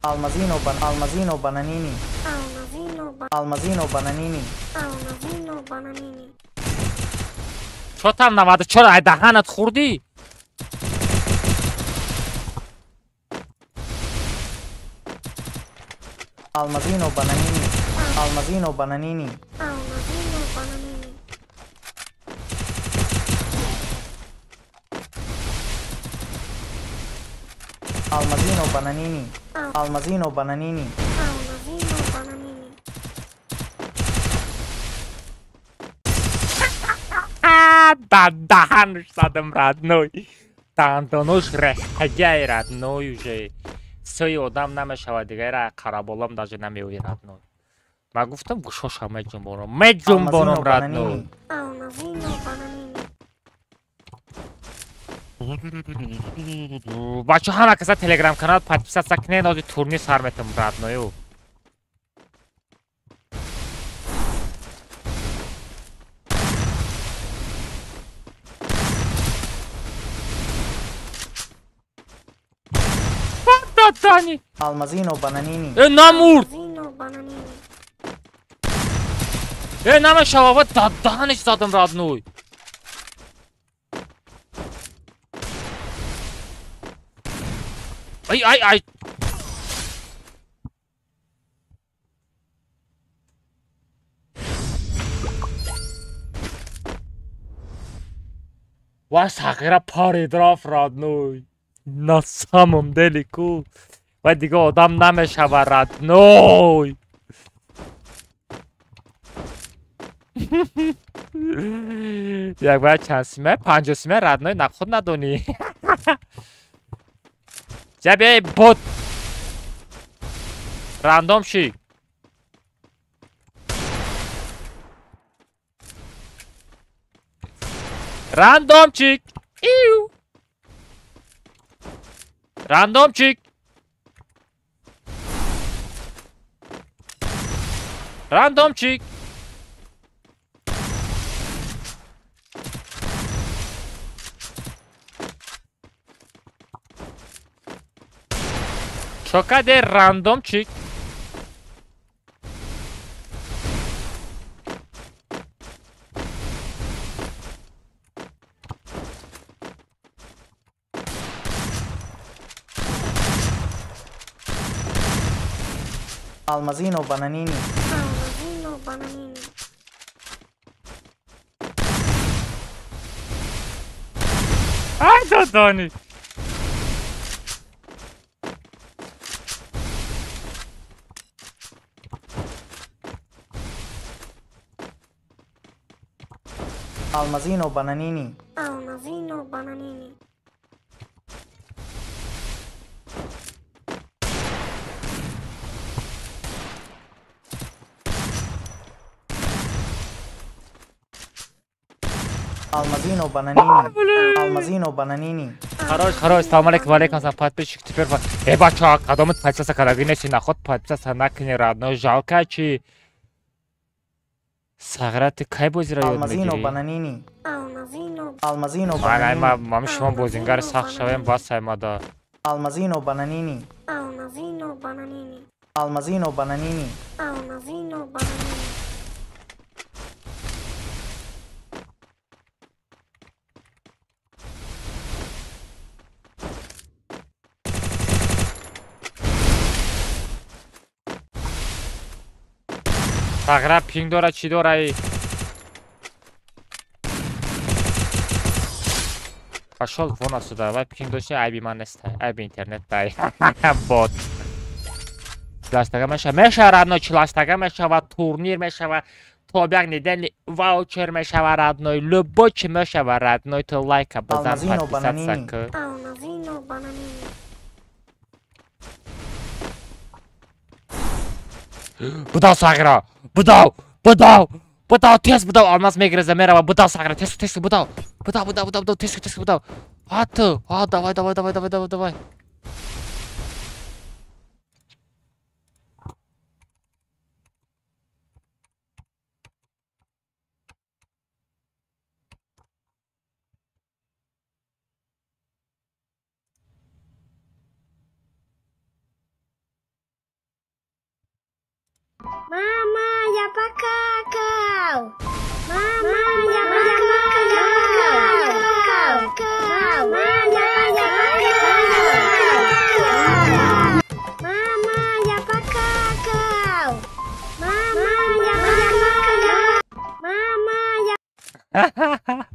Алмазино Бан Алмазино Бананини. Алмазино Бан Алмазино Бананини. Алмазино Бананини. Чо там 94 ай даҳанат хӯрдӣ? Алмазино Бананини. Алмазино Бананини. Алмазино Бананини. Алмазино бананини. Алмазино бананини. Алмазино бананини. Да, задам родной. Дандонош рехтагай родной уже. Сӯи одам намешавад, дигар қараболам даже намеои родной. Ман гуфтам гӯшоша меҷунбонам, меҷунбонам родной. Алмазино бананини. Бачо ҳама каса телеграм канал подписаться кунед, ҳозир турнир сар метам родною. Дани. Алмазино бананини. Э намурд. Э намешава, даданиш задам родной. Ай ай ай. Ва сағира парид рафт родной. На самом деле ку. Ва дига одам намешава родной. Як баъд чанд сима? 50 сима родной на худ надонӣ. Ҷа биёй бот. Рандом ши. Рандомчик. Иу. Рандомчик. Рандомчик. Чокаде рандомчик. Алмазино бананини. Алмазино бананини. Ай, додони. Алмазино бананини. Алмазино бананини. Алмазино бананини. Алмазино бананини. Хорош, хорош. Салом алейкум, алейкум салом. Подписчик теперь. Э, бача, кадомат подписаться кадаги неси, наход подписаться накни, родной. Жалко, чи Сағира, ты кай бозиро ёд Алмазино мегирӣ? бананини. Алмазино Алмазино Ман бананини. мами шумо бозингари сахт шавем, бас аймада. Алмазино бананини. Алмазино бананини. Алмазино бананини. Алмазино бананини. Сағира пинг дора, чӣ дора? Пошёл вон отсюда. Вай пинг дошти, айби ман нест, айби интернет дай. Бот. Чилаштага меша, меша родной, чилаштага мешава, турнир мешава, то як недельный ваучер мешава родной, любой чи мешава родной, то лайка базан Алмазино подписаться бананини. к. Алмазино бананини. Будав Сағира, будав, будав, будав, тез будав, алмаз мегиреза мерава, будав Сағира, тез, тез, будав, будав, будав, будав, будав, тез, тез, будав. А ту, а давай, давай, давай, давай, давай, давай. Мама, я покакал! Мама, я покакал! Мама, я покакал! Мама, я покакал! Мама, я покакал! Мама, я...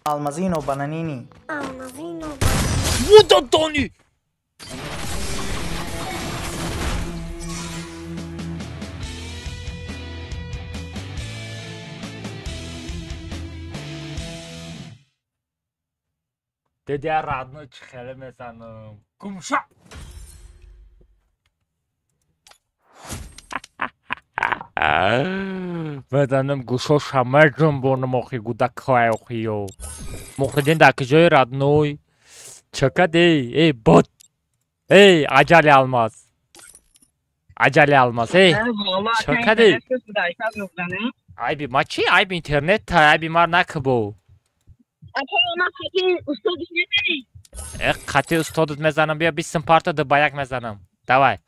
Алмазино бананини. Алмазино. Мудадони. Дедя родной чихеле мезанам. Гумша. Мезанам гӯшоша меҷунбонам охи гудакҳои охиё. Мухриддин дар куҷои родной? Чакади? Эй бот. Эй аҷали алмаз. Аҷали алмаз. Эй чакади? Айби ма чи? Айби интернет та, айби мар накбо. Қати устодат мезанам, бия 20 сум парто ду ба як мезанам. Давай.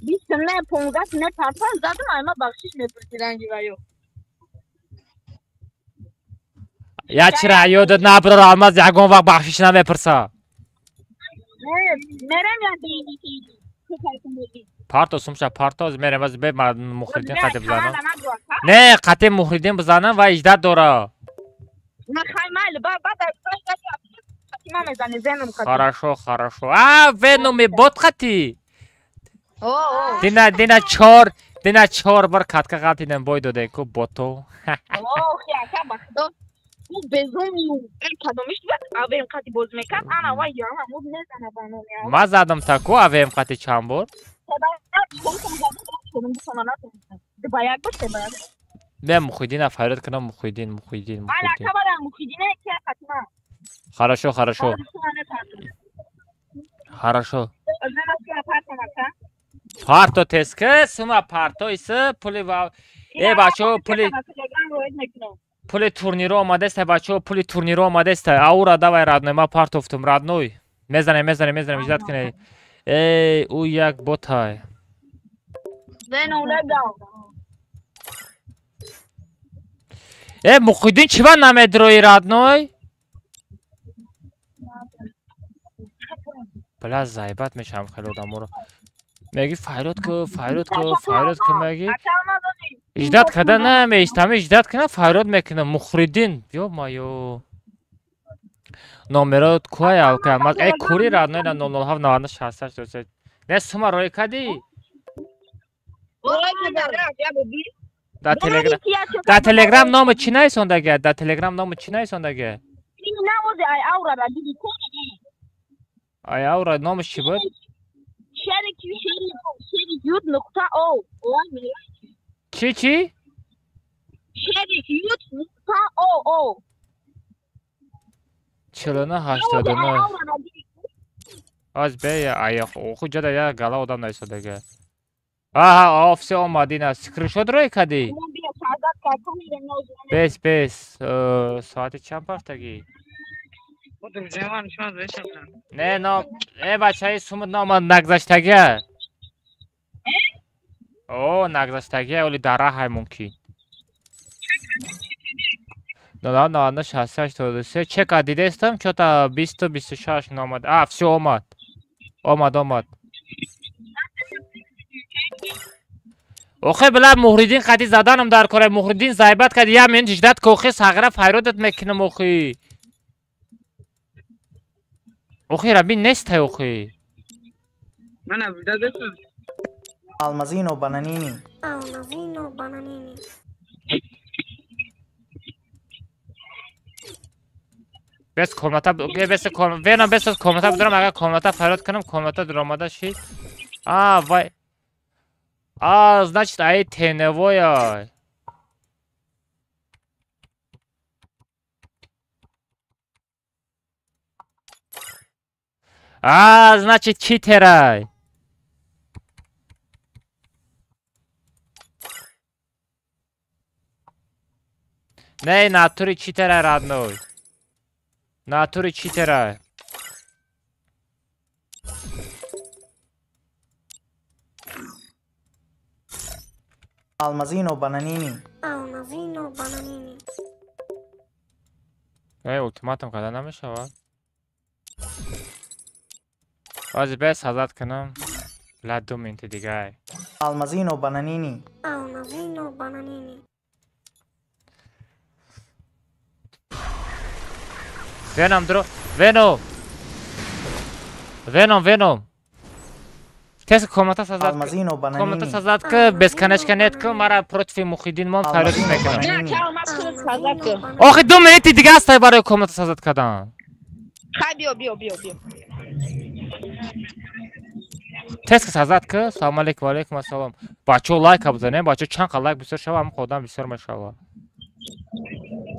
20 сум не, 15 не парто задам, айма бахшиш мепурсиданги ваё. Я чира ёдат наброр алмаз ягон вақт бахшиш намепурса. Мерем я парто сумша парто мерем аз бе Мухриддин қати бизанам. Не, қати Мухриддин бизанам ва иҷдат дора. Хорошо, хорошо. А, Веноми бот қати. Дина дина чор, дина чор бар катка қатидем бой доде ку боту. Ма задам таку АВМ қати чанд бор? Не, Мухиддина фарёд кунам, Мухиддин, Мухиддин, Мухиддин. Хорошо, хорошо. Хорошо. Парто теска, сума парто иса пули ва э бачо пули пули турниро омадеста бачо пули турниро омадеста. Аура давай родной, ма партофтум родной. Мезанем, мезанем, мезанем, иҷдат кунед. Эй, ӯ як ботай. Э, Мухиддин чиба намедрои родной? Бля, заебат мешавам хеле одаморо. Меги файрод ку, файрод ку, файрод ку меги. Иҷдат карда намеистам, иҷдат кунам, файрод мекунам. Мухриддин, ё-моё. Номерот куай алка. Э, кури родной на 007 96 68. Не, сума рой кади? Да Телеграм. Да Телеграм номи чӣ нависондага? Да Телеграм номи чӣ нависондага? Ай аура номиш чӣ буд? Чӣ чӣ? 49 89. Аз бе ай оху ҷода я гала одам нависондага. Аҳа, офиси омад ина. Скриншот рой кади? Бес, бес. Соати чанд партагӣ? Не, но, э, бачаи сумут номад нагзаштагия. О, нагзаштагия, оли дара ҳай мумкин. 09 68 83. Чека дидестам, чота 20 26 номад. А, всё омад. Омад, омад. Охе била Мухриддин қати заданам дар кора. Мухриддин зайбат кард, я мен ждат кохи сағира файродат мекунам охи. Охи раби нестай охи. Алмазино бананини. Алмазино бананини. Бес комната, бес ком, вена бес комната бидорам, агар комната файрод кунам, комната дуромада шид. А, вай. А, значит, ай теневоя. А, значит, читерай. Не, натури читерай, родной. Натури читерай. Алмазино бананини. Алмазино бананини. Эй, ултиматум карда намешавад? Баъзе бес ҳазат кунам. Ла 2 минути дигай. Алмазино бананини. Алмазино бананини. Веном дро. Веном. Веном, Веном. Тез комната создать. Алмазино Комната бананини. создать ки бесконечно нет ки мара против Мухиддин мон фарёд мекунам. Не, ака Алмаз худат создать ку. Охи 2 минути дига ҳастай барои комната создать кардан. Хай биё, биё, биё, биё. Тез ки создать ки. Салом алейкум, ва алейкум ассалом. Бачаҳо лайка бизанем, бачаҳо чанд қа лайк бисёр шава, ҳам одам бисёр мешава.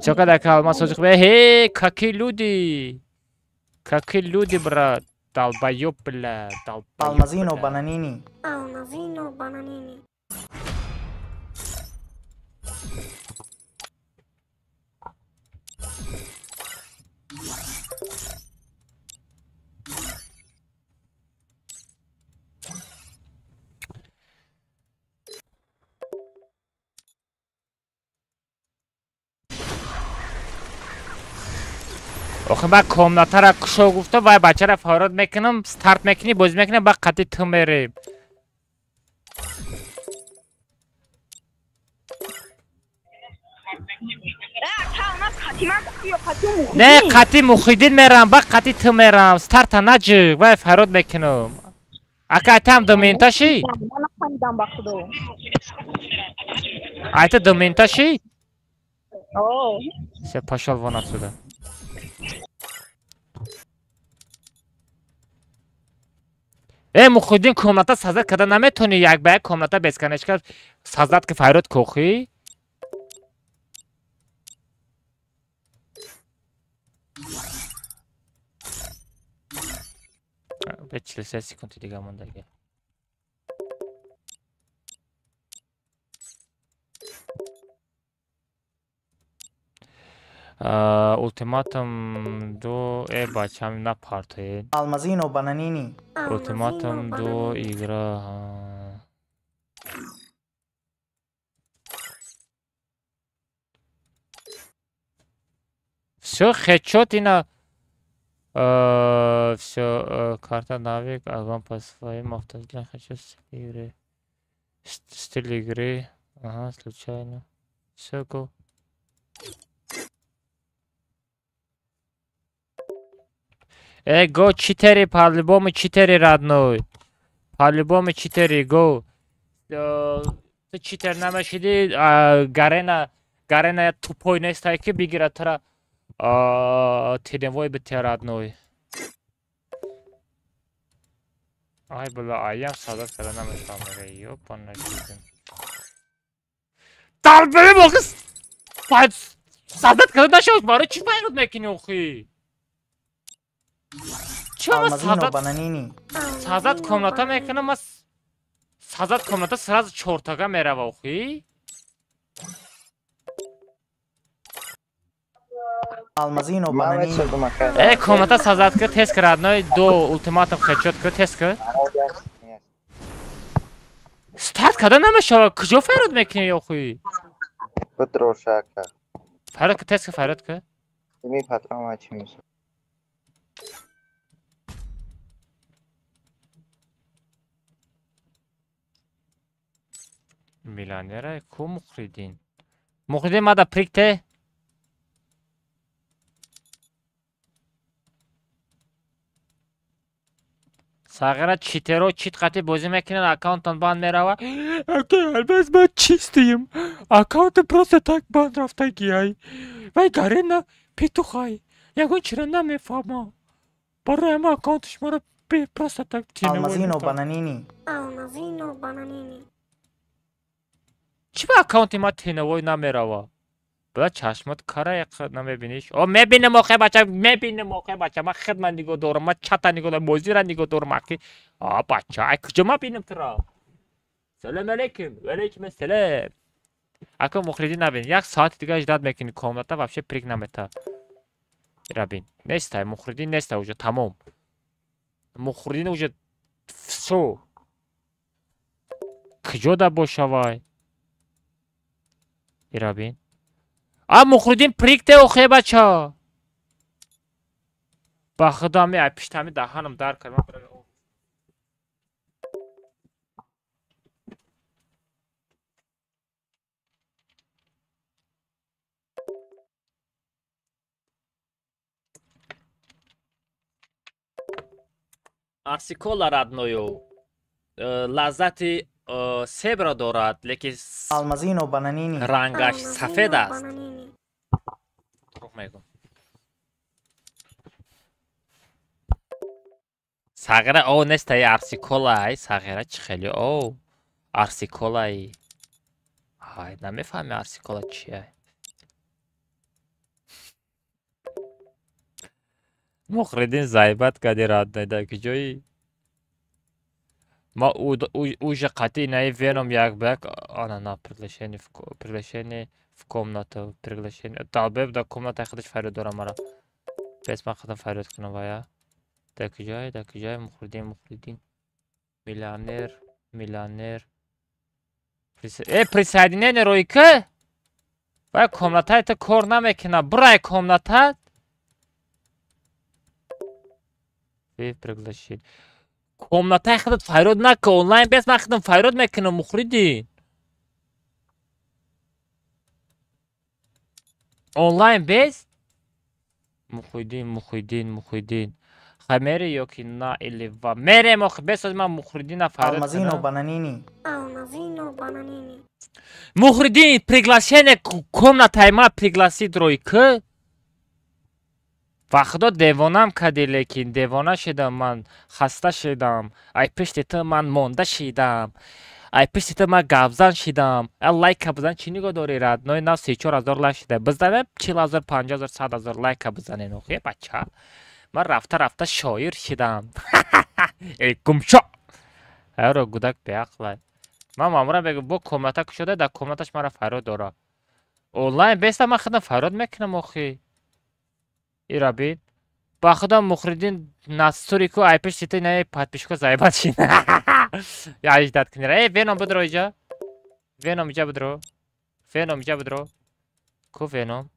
Чё када ка Алмаз созиқ бе? Ҳе, какие люди! Какие люди, брат! Долбоёб, бля, долбоёб. Алмазино бля. бананини. Алмазино бананини. Охи ман комнатара кушо гуфта, вай бачара фарёд мекунам, старт мекунӣ, бозӣ мекунам, ба қати ту мерем. Ака Алмаз қати ман гуфти ё қати Не, Мухиддин? қати Мухиддин мерам, ба қати ту мерам. Старта наҷиқ, вай фарёд мекунам. Ака айтам 2 минута ши? Ман нафаҳмидам ба худо. Айта 2 минута ши? О. Всё, пошёл вон отсюда. Э, Мухиддин комната создать карда наметонӣ, як ба як комната бесконечка создать ки фарёд кохӣ? Бе 43 секунди дига мондаги. Ултиматум ду, э бачам напартоед. Алмазино бананини. Ултиматум ду игра. Всё, хедшот ина. Всё, карта навик, огонь по своим автозглядам, хочу стиль игры. Стиль игры. Ага, случайно. Всё, го. Э, го, читери, по-любому читери, родной. По-любому читери, го. Ту читер намешиди, Гарена, Гарена тупой нестай ки бигира тура теневой бите, родной. Ай, бля, аям садат карда намешавам, мега, ёпана жизнь. Долбоёб, охи, садат карда нашавад, барои чӣ файрод мекунӣ, охи? Чӣ ма Алмазино садат бананини. Сазат комната мекунам, ма сазат комната сразу чортага мерава, охи? Алмазино Ман бананини. метсозум ака. Э, комната сазат ки тез ки, родной, ду ултиматум хедшот ки тез ки. Старт карда намешава, куҷо файрод мекунӣ, охи? Бидроша ака. Файрод ки тез ки, файрод ки. Ими патрон ма чӣ мешавад? Миллионера ку Мухриддин? Мухриддин мада прикте? Сағира читеро чит қати бозӣ мекунанд, аккаунтон банд мерава. Ака, Алмаз, ман чистием. Аккаунтам просто так банд рафтагиай. Вай Гарена петухай. Ягон чиро намефаҳмам. Барои ҳама аккаунти шуморо просто так теневой Алмазино метавам. бананини. Алмазино бананини. Чӣ ба аккаунти ман теневой намерава? Бла чашмат кара як намебиниш? О, мебинам, охе бача, мебинам, охе бача, ман хидмат нигоҳ дорам, ман чата нигоҳ дорам, бозира нигоҳ дорам, аки. А, бача, ай куҷо ман бинам туро? Салом алейкум, ва алейкум ассалом. Ака Мухриддин набин, як соати дига ждат мекунӣ, комната вообще прик намета. Рабин, нестай, Мухриддин нестай уже, тамом. Мухриддин уже всё. Куҷо да бошавай? Ирабин. А Мухриддин прикте, охе бача. Ба худо ми ай пиштами даҳанам дар кард. Ман барои Арсикола родною лаззати себро дорад, лекин Алмазино бананини. Рангаш сафед аст. Дурӯғ мегӯм. Сағира о нестаи арсиколай, сағира чӣ хеле о арсиколай. Ҳай, намефаҳми арсикола чия. Мухриддин зайбат кади родной, дар куҷои? Ма уже қатъи наи Веном як ба як ана на приглашение в комнату, приглашение. Далбеб дар комнатаи худаш фарёд дорам мара. Бес ман худам фарёд кунам вая. Дар куҷое, дар куҷое Мухриддин, Мухриддин. Миллионер, миллионер. Присоединение рӯи ки? Вай комнатаи ту кор намекунад. Бурай комната. Приглашение. Комнатаи худат фарёд накун, онлайн бес ман худам фарёд мекунам, Мухриддин. Онлайн бес? Мухриддин, Мухриддин, Мухриддин. Хай мери ё ки на или ва? Мерем охи, бес аз ман Мухриддина фарёд Алмазино кунам. бананини. Алмазино бананини. Мухриддин, приглашение комнатаи ма пригласит рӯи ки? Ва худо девонам кади, лекин девона шидам ман, хаста шидам. Ай пишти ту ман монда шидам. Ай пишти ту ман гавзан шидам. А лайка бизан, чӣ нигоҳ дори родной? Нав 34 000 лайк шида. Бизанем 40 000, 50 000, 100 000 лайка бизанен охи, бача. Ман рафта рафта шоир шидам. Эй гумшо! Ҳайро гудак беақлай. Ман мамурам мегӯм, бо комната кушода, дар комнаташ мара фарёд дора. Онлайн беста ман худам фарёд мекунам охи. Ира бин. Ба худам Мухриддин Насури ку ай пишти ту инаи подписчико зайбат шин. Я иждат кунира. Эй, Веном бидро иҷа. Веном иҷа бидро. Веном иҷа бидро. Ку Веном?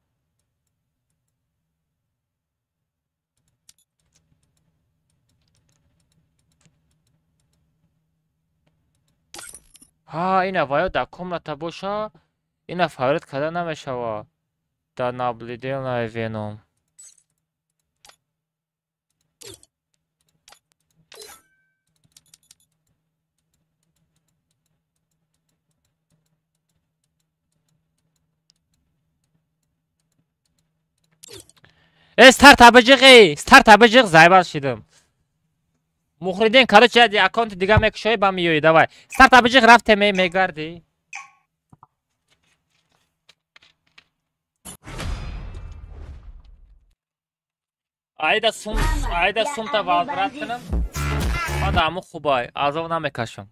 Ҳа, ина ваё дар комната боша, ина фарёд карда намешава. Дар наблюдение Веном. Э, старта биҷиғи, старта биҷиғ, зайбат шидам. Мухриддин, короче, яди аккаунти дига мекушоӣ, ба миёӣ, давай. Старта биҷиғ, рафте мегардӣ. Айда сум, айда сумта возврат кунам. Ман дар ҳамун хубай, азоб намекашам.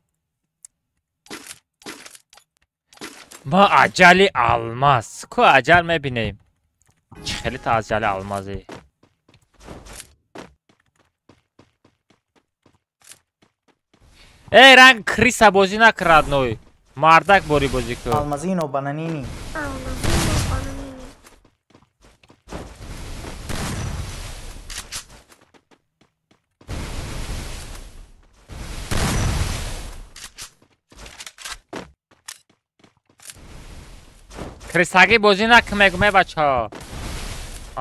Ма аҷали алмаз. Ку аҷал мебинем. Чӣ хеле та аҷали алмазӣ. Эй, ранг криса бозӣ накун родной. Мардак бори бозӣ кун. Алмазино бананини. Алмазино бананини. Крисагӣ бозӣ накун мегӯм, эй бачаҳо.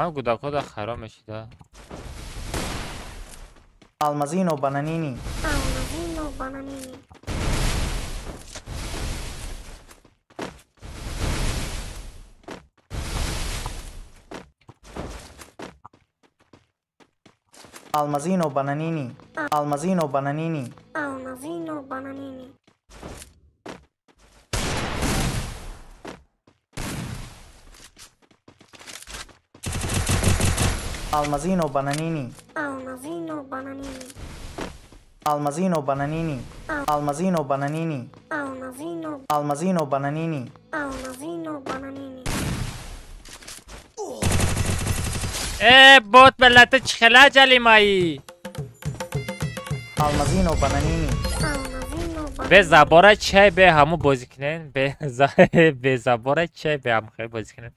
Ан гудакҳо да хароб мешида. Алмазино бананини. Алмазино бананини. Алмазино бананини. Алмазино бананини. Алмазино бананини. Алмазино бананини. Алмазино бананини. Алмазино бананини. Алмазино бананини. Алмазино Алмазино бананини. Алмазино бананини. Э, бот миллати чӣ хеле аҷали маи. Алмазино бананини. Алмазино Бе бананини. забора чай бе ҳаму бозӣ кунен, бе забора чай бе ҳаму хеле бозӣ кунен.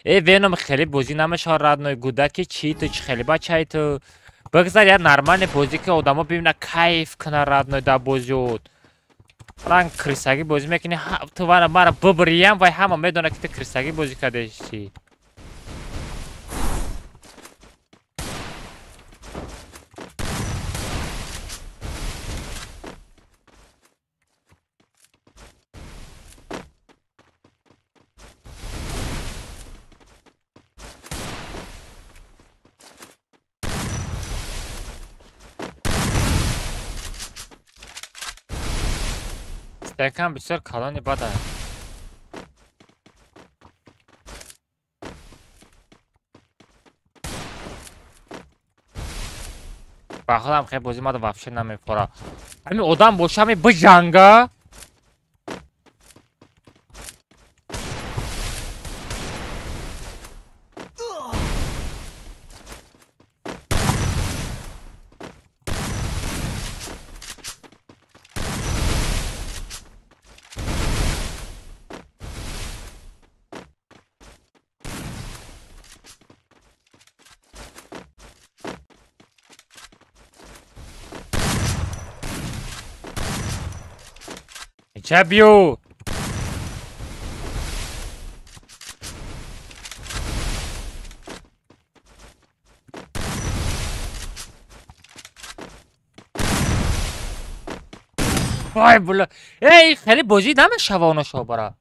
Э, Веном хеле бозӣ намешавад родной, гудаки чӣ ту, чӣ хеле бачаи ту. Бигзар як нормальный бозӣ ки одамо бибина кайф кунад родной дар бозиёт. Ранг крисагӣ бозӣ мекунӣ, ту вара мара бибириям, вай ҳама медонад ки ту крисагӣ бозӣ кардешти. Стенкам бисёр калони бада. Ба худам хеле бозӣ мада вообще намефора. Ҳамин одам боша ҳамин биҷанга. Чабью! Вай, бля. Эй, хеле бозӣ намешава оношо бара.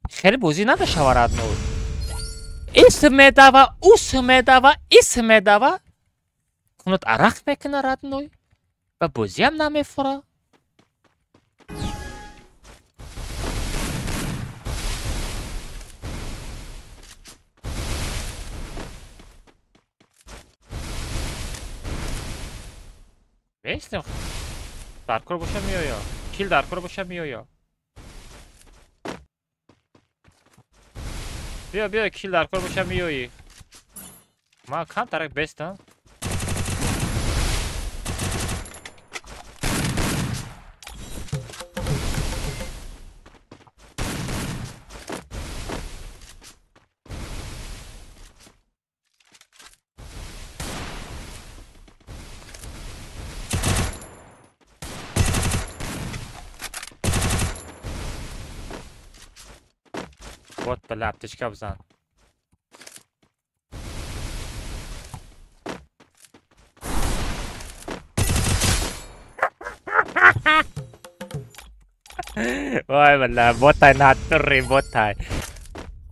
Хеле бозӣ намешава радно. Ис медава, ус медава, ис медава. Кунат арақ мекуна радной. Ва бозиам намефура. Бестем. Даркор боша меоя. Кил даркор боша меоя. Биё, биё, кил даркор боша меои. Ма кам тарак бестам. Вот, бля, аптечка бзан. Вай, бля, ботай натури, ботай.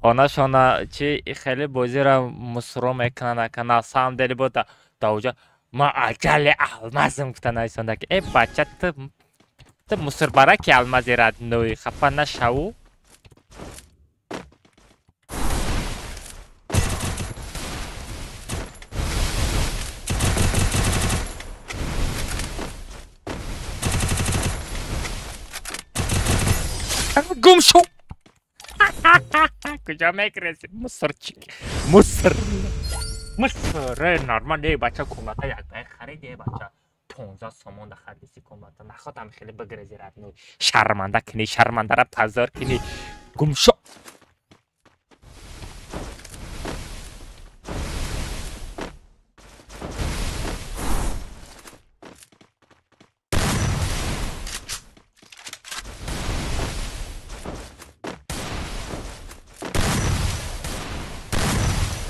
Хонашона чи хеле бозиро мусро мекунанд, ака на самом деле бота. Да уҷа ма аҷали алмазм гуфта нависонда ки э бача ту мусурбараки алмази раднӯй хафа нашаву. Гум шо! Куҷо мекреси? Мусорчик. Мусор. Мусор. Нормал не бача комната як харид е бача. 15 сомон да харидиси комната. Нахотам хеле бигрези радну. Шарманда кини, шармандара пазор кини. Гум шо!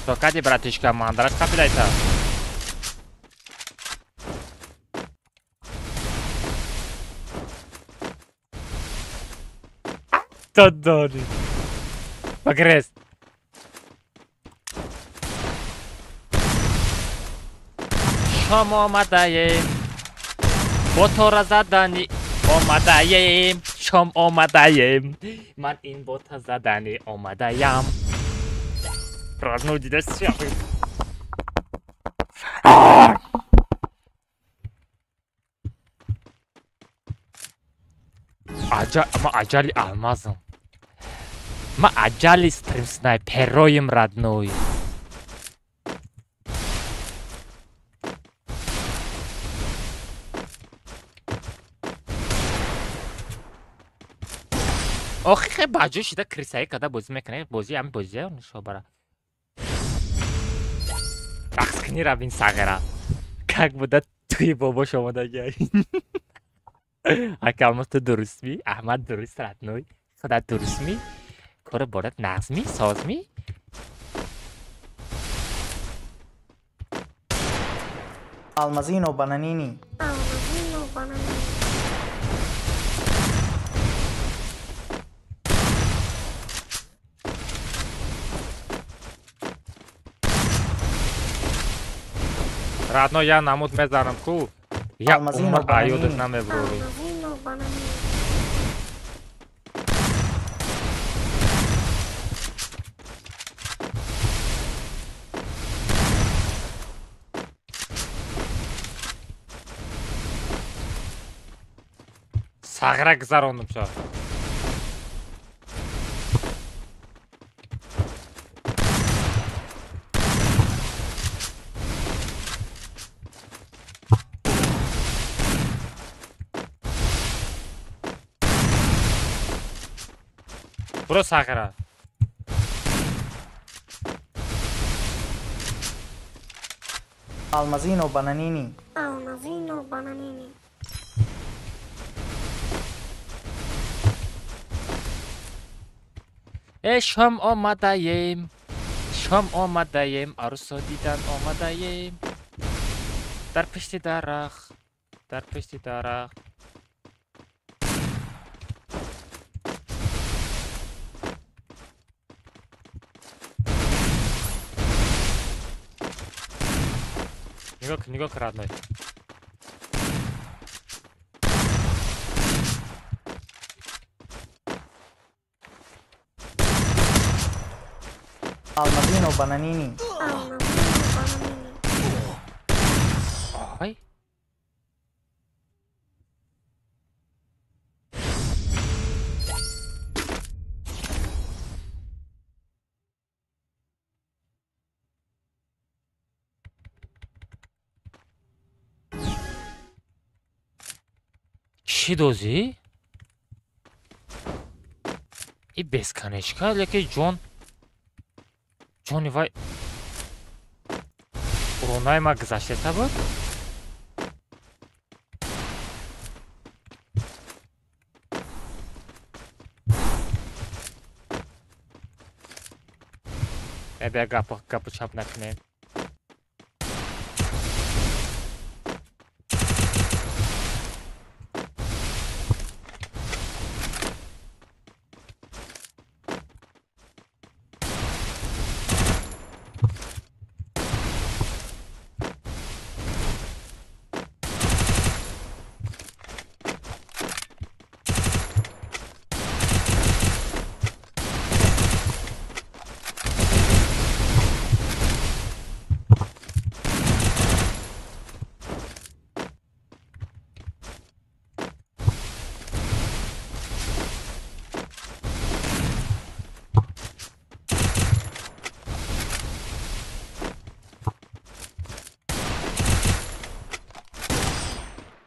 Токади, братишка, мандраж капидайта. То дори. Погрез. Шом омадаем. Ботора задани омадаем. Шом омадаем. Ман ин бота задани омадаям. Родной дидаст. Ма аҷали алмазам. Ма аҷали стрим снайпероим родной. Охи хе баҷо шида крисаи када бозӣ мекунад. Бозӣ ҳами бозия нишобара. Рақс кунӣ равин сағира. Как буда туи бобош омадагиай. Ака алмаз ту дурустми? Аҳмад дуруст родной. Худат дурустми? Кори борат нағзми? Созми? Алмазино бананини. Алмазино бананини. Родной, я намуд мезанам ку. Я умр аюдаш намеброрӣ. Алмазино бананини. Сағира гузарондум шо. Буро сағира. Алмазино бананини. Алмазино бананини. Э шом омадаем. Шом омадаем, арусо дидан омадаем. Дар пишти дарахт. Дар пишти дарахт. Нигоҳ кун, родной. Алмазино бананини. Алмазино бананини. Ай. Чӣ дозӣ? И бесконечка, лекин ҷон ҷони вай уронаи ма гузаштеса буд? Э бия гапу чап накунем.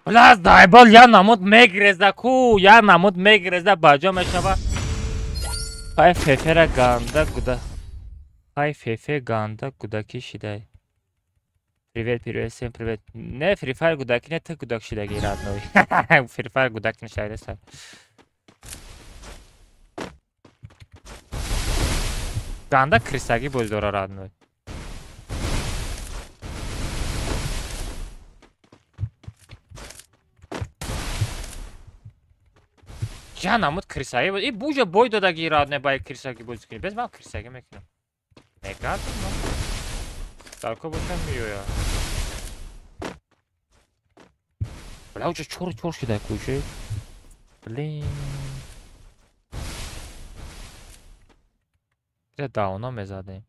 Блаз дайбол я намуд мегрезда ку, я намуд мегрезда баҷо мешава. Пай фефера ганда гуда. Пай фефе ганда гудаки шидай. Привет, привет, всем привет. Не, Free Fire гудаки не, ты гудак шидаги родной. Free Fire гудак не шайдеса. Ганда крисаги боз дора родной. Я намуд крисаги боз. И буҷа бой додаги родной бай крисаги боз кунӣ. Без ман крисаги мекунам. Мегардам ман. Далко бошам миёя. Бля, уҷа чор чор шида кӯча. Блин. Я дауна мезадем.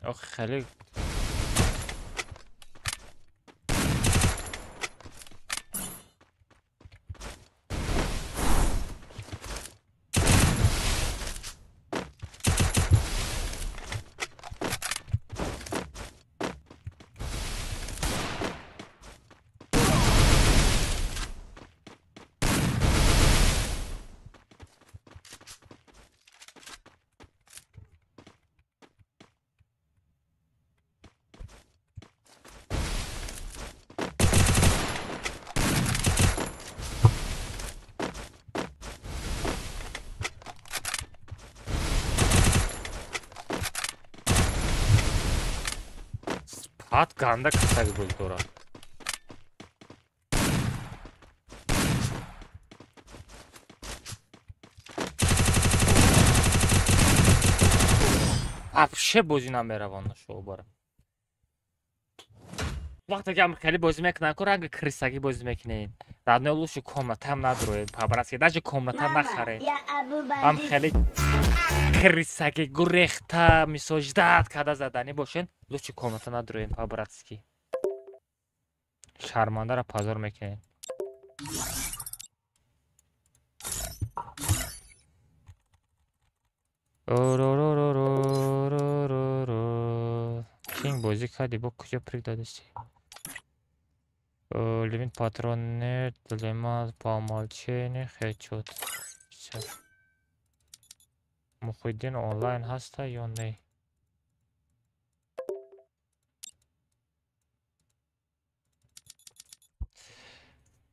Ох, хеле Ат ганда крисаги боз дорад. Вообще бозӣ намераванд шоу бара. Вақте ки ам хеле бозӣ мекунанд, ку ранги крисагӣ бозӣ мекунед. Родной лучше комнатам надроед, по-братски, даже комната нахаред. Ам хеле крисагӣ гурехта, мисол ждать карда заданӣ бошен, лучше комната надроем по-братски. Шармандаро пазор мекунед. Кинг бозӣ кардӣ, бо куҷо прик додасти? Лимит патрон нет, дилемма по умолчанию хедшот. Всё. Мухиддин онлайн ҳаста ё не?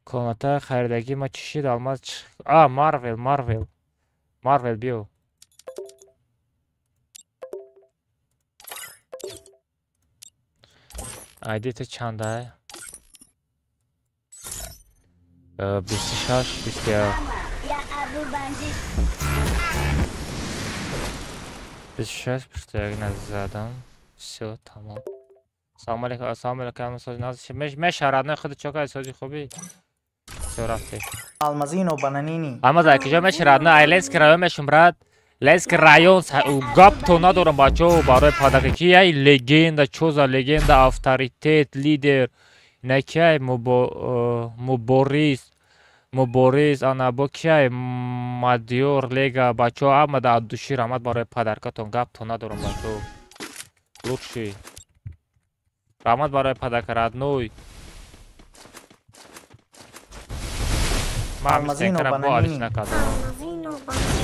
Комната харидагӣ ма чӣ шид? Алмаз, а Марвел, Марвел, Марвел биё. Айди ту чанда? 26, 21. 26, 21 назадам. Всё, тамом. Салом алейкум, ассалому алейкум. Мешарад, худ чока сози хуби. Всё, рафте. Алмазино бананини. Алмаз куҷо мешарад? На, Ленский район мешум, брат. Ленский район, гап то надорам, бачо, барои падаки ки ай легенда, чо за легенда, авторитет, лидер. Накай Муборис, Муборис, ана бо киай Мадиёр Лега, бачо, амада от души раҳмат барои падаркатон, гап то надорам, бачо. Лучший. Раҳмат барои падарка, родной. Ман Алмазино бо алиш бананини. накардам. Алмазино бананини.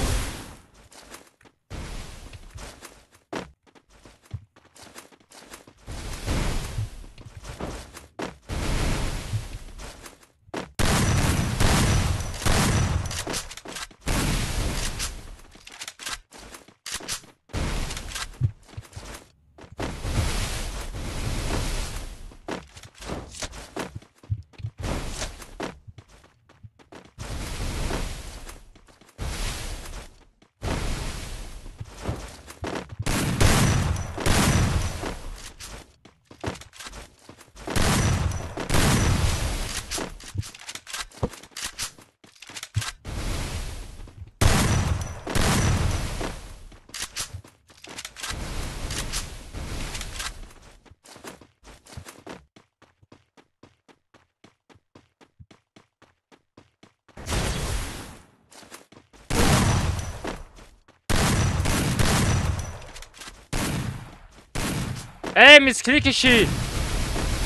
Эй, мискли киши!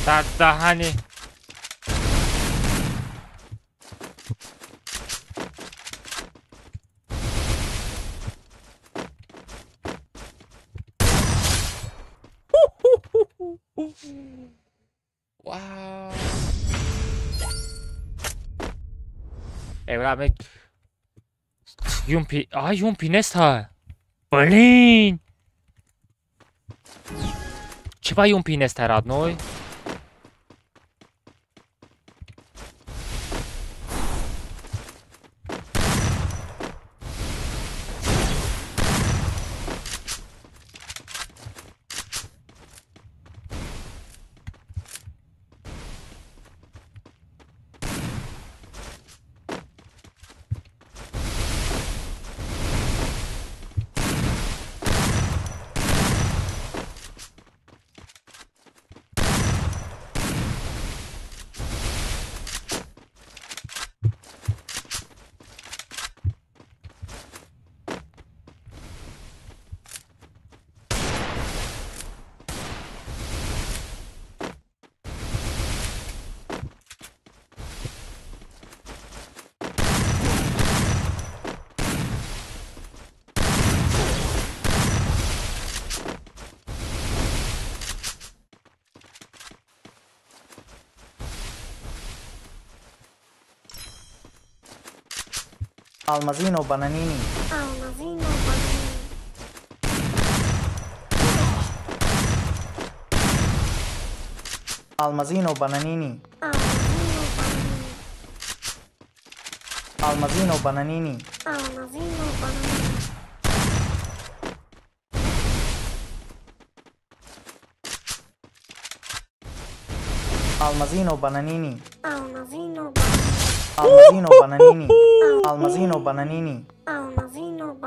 Дар даҳани. Вау. Эй, брат, Юмпи, а Юмпи неста. Блин. Чеба Юмпи неста, родной? Алмазино бананини. Алмазино бананини. Алмазино бананини. Алмазино бананини. Алмазино бананини. Алмазино бананини. Алмазино бананини. Алмазино бананини. Алмазино бананини. Алмазино бананини. Алмазино бананини.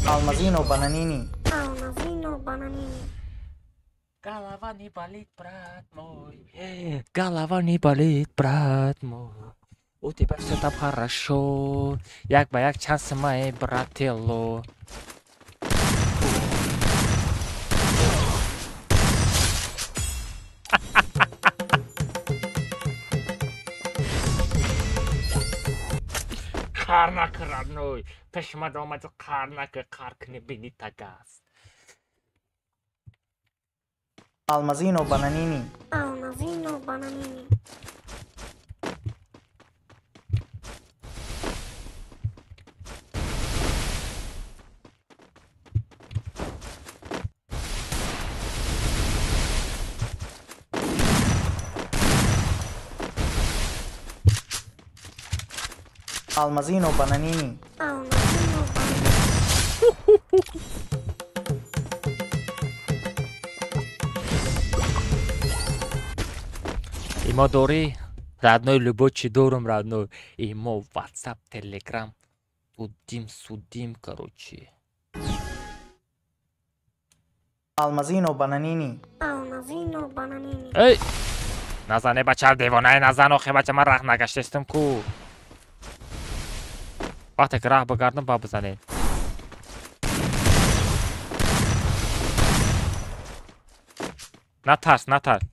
Алмазино бананини. Алмазино бананини. Голова не болит, брат мой. Голова не болит, брат мой. У тебя все там хорошо. Як ба як чанд сумае, брателло. Қар накун, родной. Пеши ман омади, қар накун, қар кунӣ бини тагаз. Алмазино бананини. Алмазино бананини. Алмазино бананини. Алмазино бананини. Имо дорӣ? Родной, любой чи дорум, родной. Имо, WhatsApp, Telegram. Тудим, судим, короче. Алмазино бананини. Алмазино бананини. Эй! Назане, бача, девонае, назан, охе, бача, ман раҳ нагаштестам ку. Вақте ки раҳ бигардам, ба бизанед. Натарс, натарс.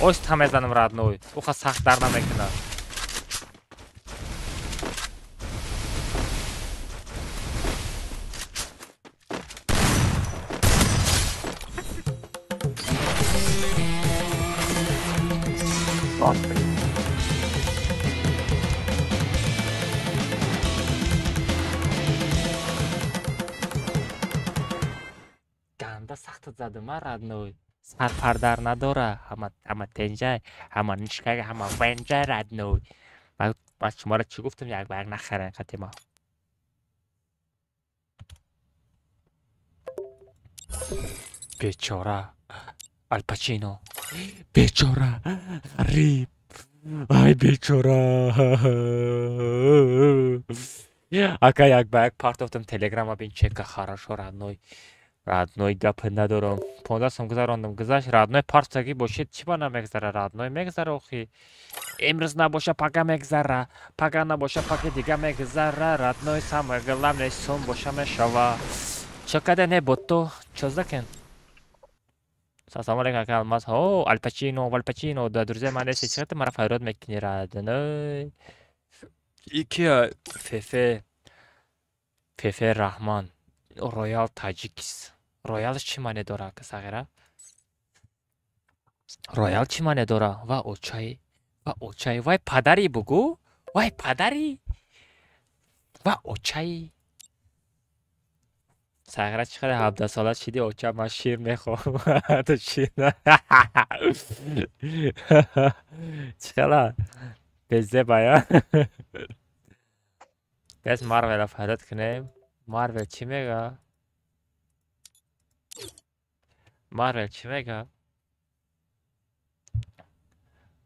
Оста мезанам, родной. Уха сахт дар намекунад. Ганда сахт задума, родной. Сарпардар надора, ҳама тенҷай, ҳама нишкага, ҳама венҷай, родной. Ман шуморо чӣ гуфтам, як ба як нахарен қати ма. Бечора Аль Пачино, бечора ғариб, ай бечора. Ака, як ба як партофтам телеграма, бин чека хорошо, родной. Родной, гап надорам. 15 сом гузарондам, гузашт, родной. Партагӣ бошед, чӣ ба намегзара, родной? Мегзара охи. Имрӯз набоша, пага мегзара, пага набоша, паги дига мегзара, родной. Самое главное, сум боша, мешава. Чо када не ботто чо закен? Салому алейкум, ака Алмаз. О, Аль Пачино, Аль Пачино, да, друзья ман неси, чӣ мара фарёд мекунӣ, родной? Ики Фефе, Фефе Раҳмон, Роял Таҷикис. Роял чӣ маъне дора, сағира? Роял чӣ маъне дора? Ва очай, ва очай, вай падари бугӯ, вай падари, ва очай. Сағира, чӣ қадар 17 сола шиди, оча, ман шир мехоҳам. Ту шир чӣ қадар безебая. Бес Марвела фарёд кунем. Марвел чӣ мега? Марвел чӣ мега?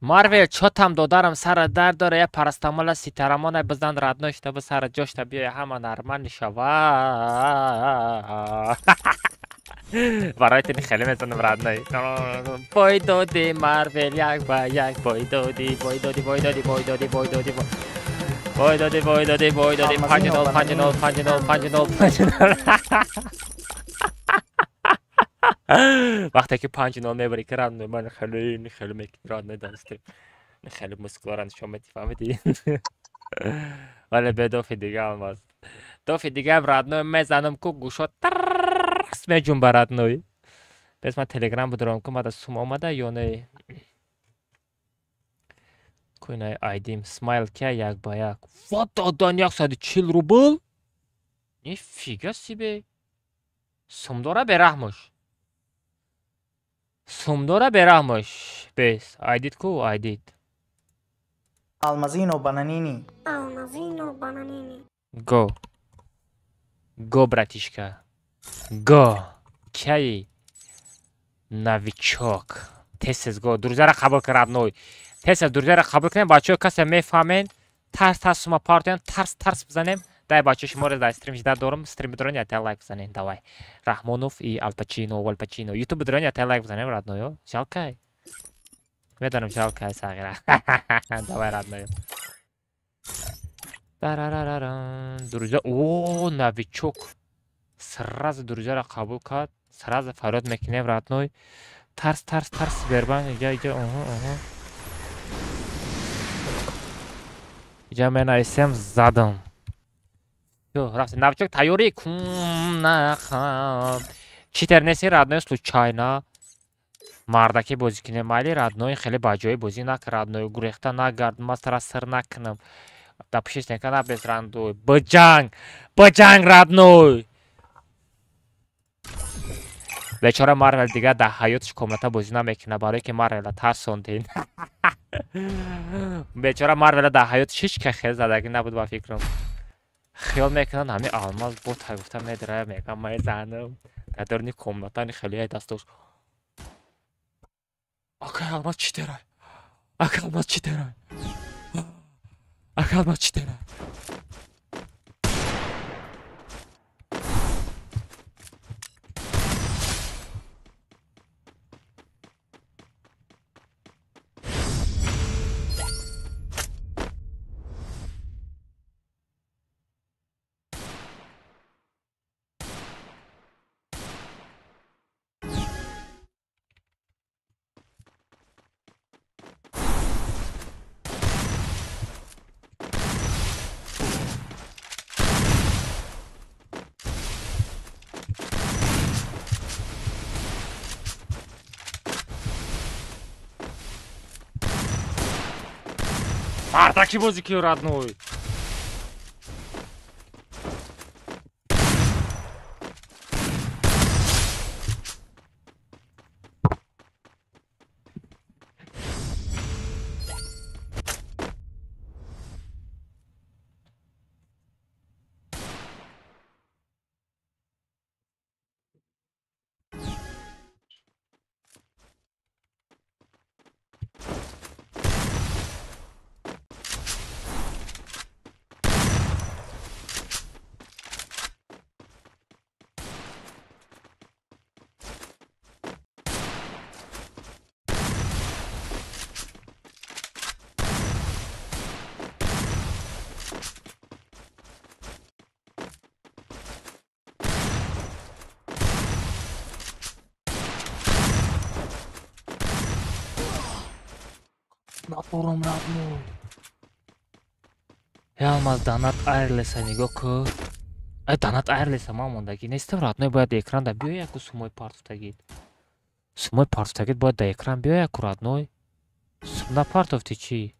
Марвел чо там додарам сара дард дора, я парастамола ситарамона бизан, родной, шта сара ҷошта биёя, ҳама нормал шава. Барои тини хеле мезанам, родной. Бой доди, Марвел, як ба як бой доди, бой доди, бой доди, бой доди, бой доди, бой доди, бой доди, бой доди, 5-0, 5-0, 5-0, 5-0, 5-0. Вақте ки 5-0 мебарӣ, ки родной, ман хеле хеле мекунӣ, родной, донистем. Хеле мускулара нишон медиҳӣ, фаҳмидӣ? Вале бе дофи дига, Алмаз. Дофи дигаам, родной, мезанам ку гӯшо тарс меҷунба, родной. Бес ман телеграм будурам ку мада сум омада ё не? Куинай айдим смайл кия як ба як. Вот додан 140 рубл? Нифига себе. Сум дора бераҳмош. Сум дора бераҳмош. Бес айдит ку айдит. Алмазино бананини. Алмазино бананини. Го. Го, братишка. Го. Кияи? Новичок. Тез го. Друзьяра қабул кун, родной. Тез друзьяра қабул кунем, бачаҳо касе мефаҳмен. Тарс тарс сума партоям, тарс тарс бизанем. Дай бачо шуморо дар стрим жда дорам. Стрим бидорен ята лайк бизанед. Давай. Раҳмонов и Алпачино, Валпачино. YouTube бидорен ята лайк бизанед, родной. Жалкай. Медонам жалкай сағира. Давай, родной. Тарарарарам. Друзья, о, новичок. Сразу друзьяро қабул кард. Сразу фарёд мекунем, родной. Тарс, тарс, тарс, Сбербанк, иҷа, иҷа, оҳо, оҳо. Иҷа менависем, задам. Рафтем. Новичок тайёрӣ кун нахам. Читер неси, родной, случайно. Мардаки бозӣ кунем, майли, родной, хеле ба ҷои бозӣ накун, родной, гурехта нагард, ман тара сир накунам. Да пиши стенка набез, родной. Биҷанг, биҷанг, родной. Бечора Марвел дигар дар ҳаёташ комната бозӣ намекунад, барое ки Марвела тарсондин. Бечора Марвела дар ҳаёташ ҳеҷ ка хел задагӣ набуд ба фикрам. Хиёл мекунанд ҳамин алмаз бота гуфта медирая, мегӯям ман занам дар даруни комнатани хеле дастош. Акай алмаз чӣ дерай? Акай алмаз чӣ дерай? Акай алмаз чӣ дерай? Мардаки бозӣ ки, родной. Надорам, родной. Алмаз донат Айрлеса нигоҳ кун. Ай донат Айрлеса ман мондагӣ нестам, родной, бояд экран да биёяд ку сумои партофтагид. Сумои партофтагид бояд да экран биёяд ку, родной. Сум напартофти чӣ?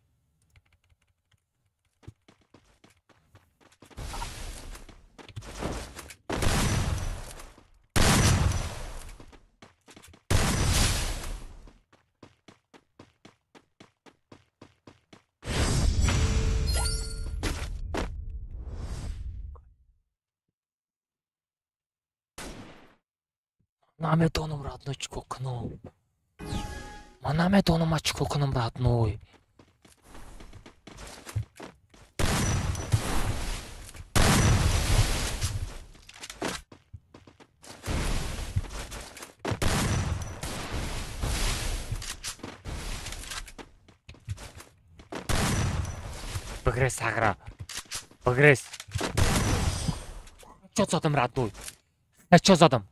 Намедонам, родной, чӣ кор кунам. Ман намедонам, ман чӣ кор кунам, родной. Бигрез, сағра. Бигрез. Чо задам, родной? Чо задам?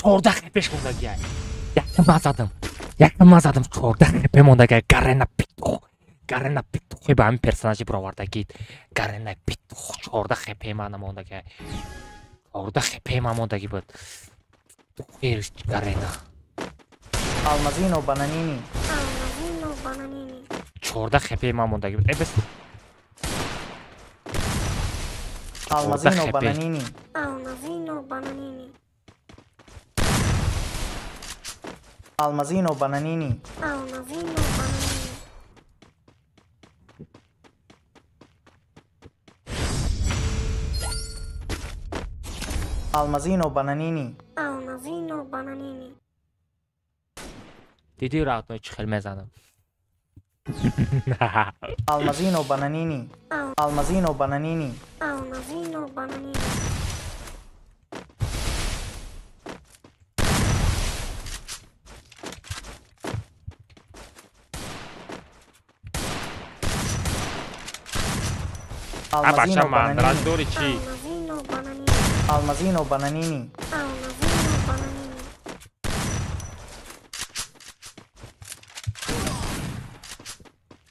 14 хпш мондагиай. Якта ман задам. Якта ман задам 14 хп мондагиай. Гарена питух. Гарена питухи ба ҳамин персонажи баровардагид. Гарена питух 14 хп ман мондагиай. 14 хп ман мондагӣ буд. Питухи Гарена. Алмазино бананини. Алмазино бананини. 14 хп ман мондагӣ буд. Э бес. Алмазино бананини. Алмазино бананини. Алмазино бананини. Алмазино бананини. Алмазино бананини. Алмазино бананини. Дидӣ, родной, чӣ хел мезанам? Алмазино бананини. Алмазино бананини. Алмазино бананини. Бача мандраж дори чӣ? Алмазино бананини.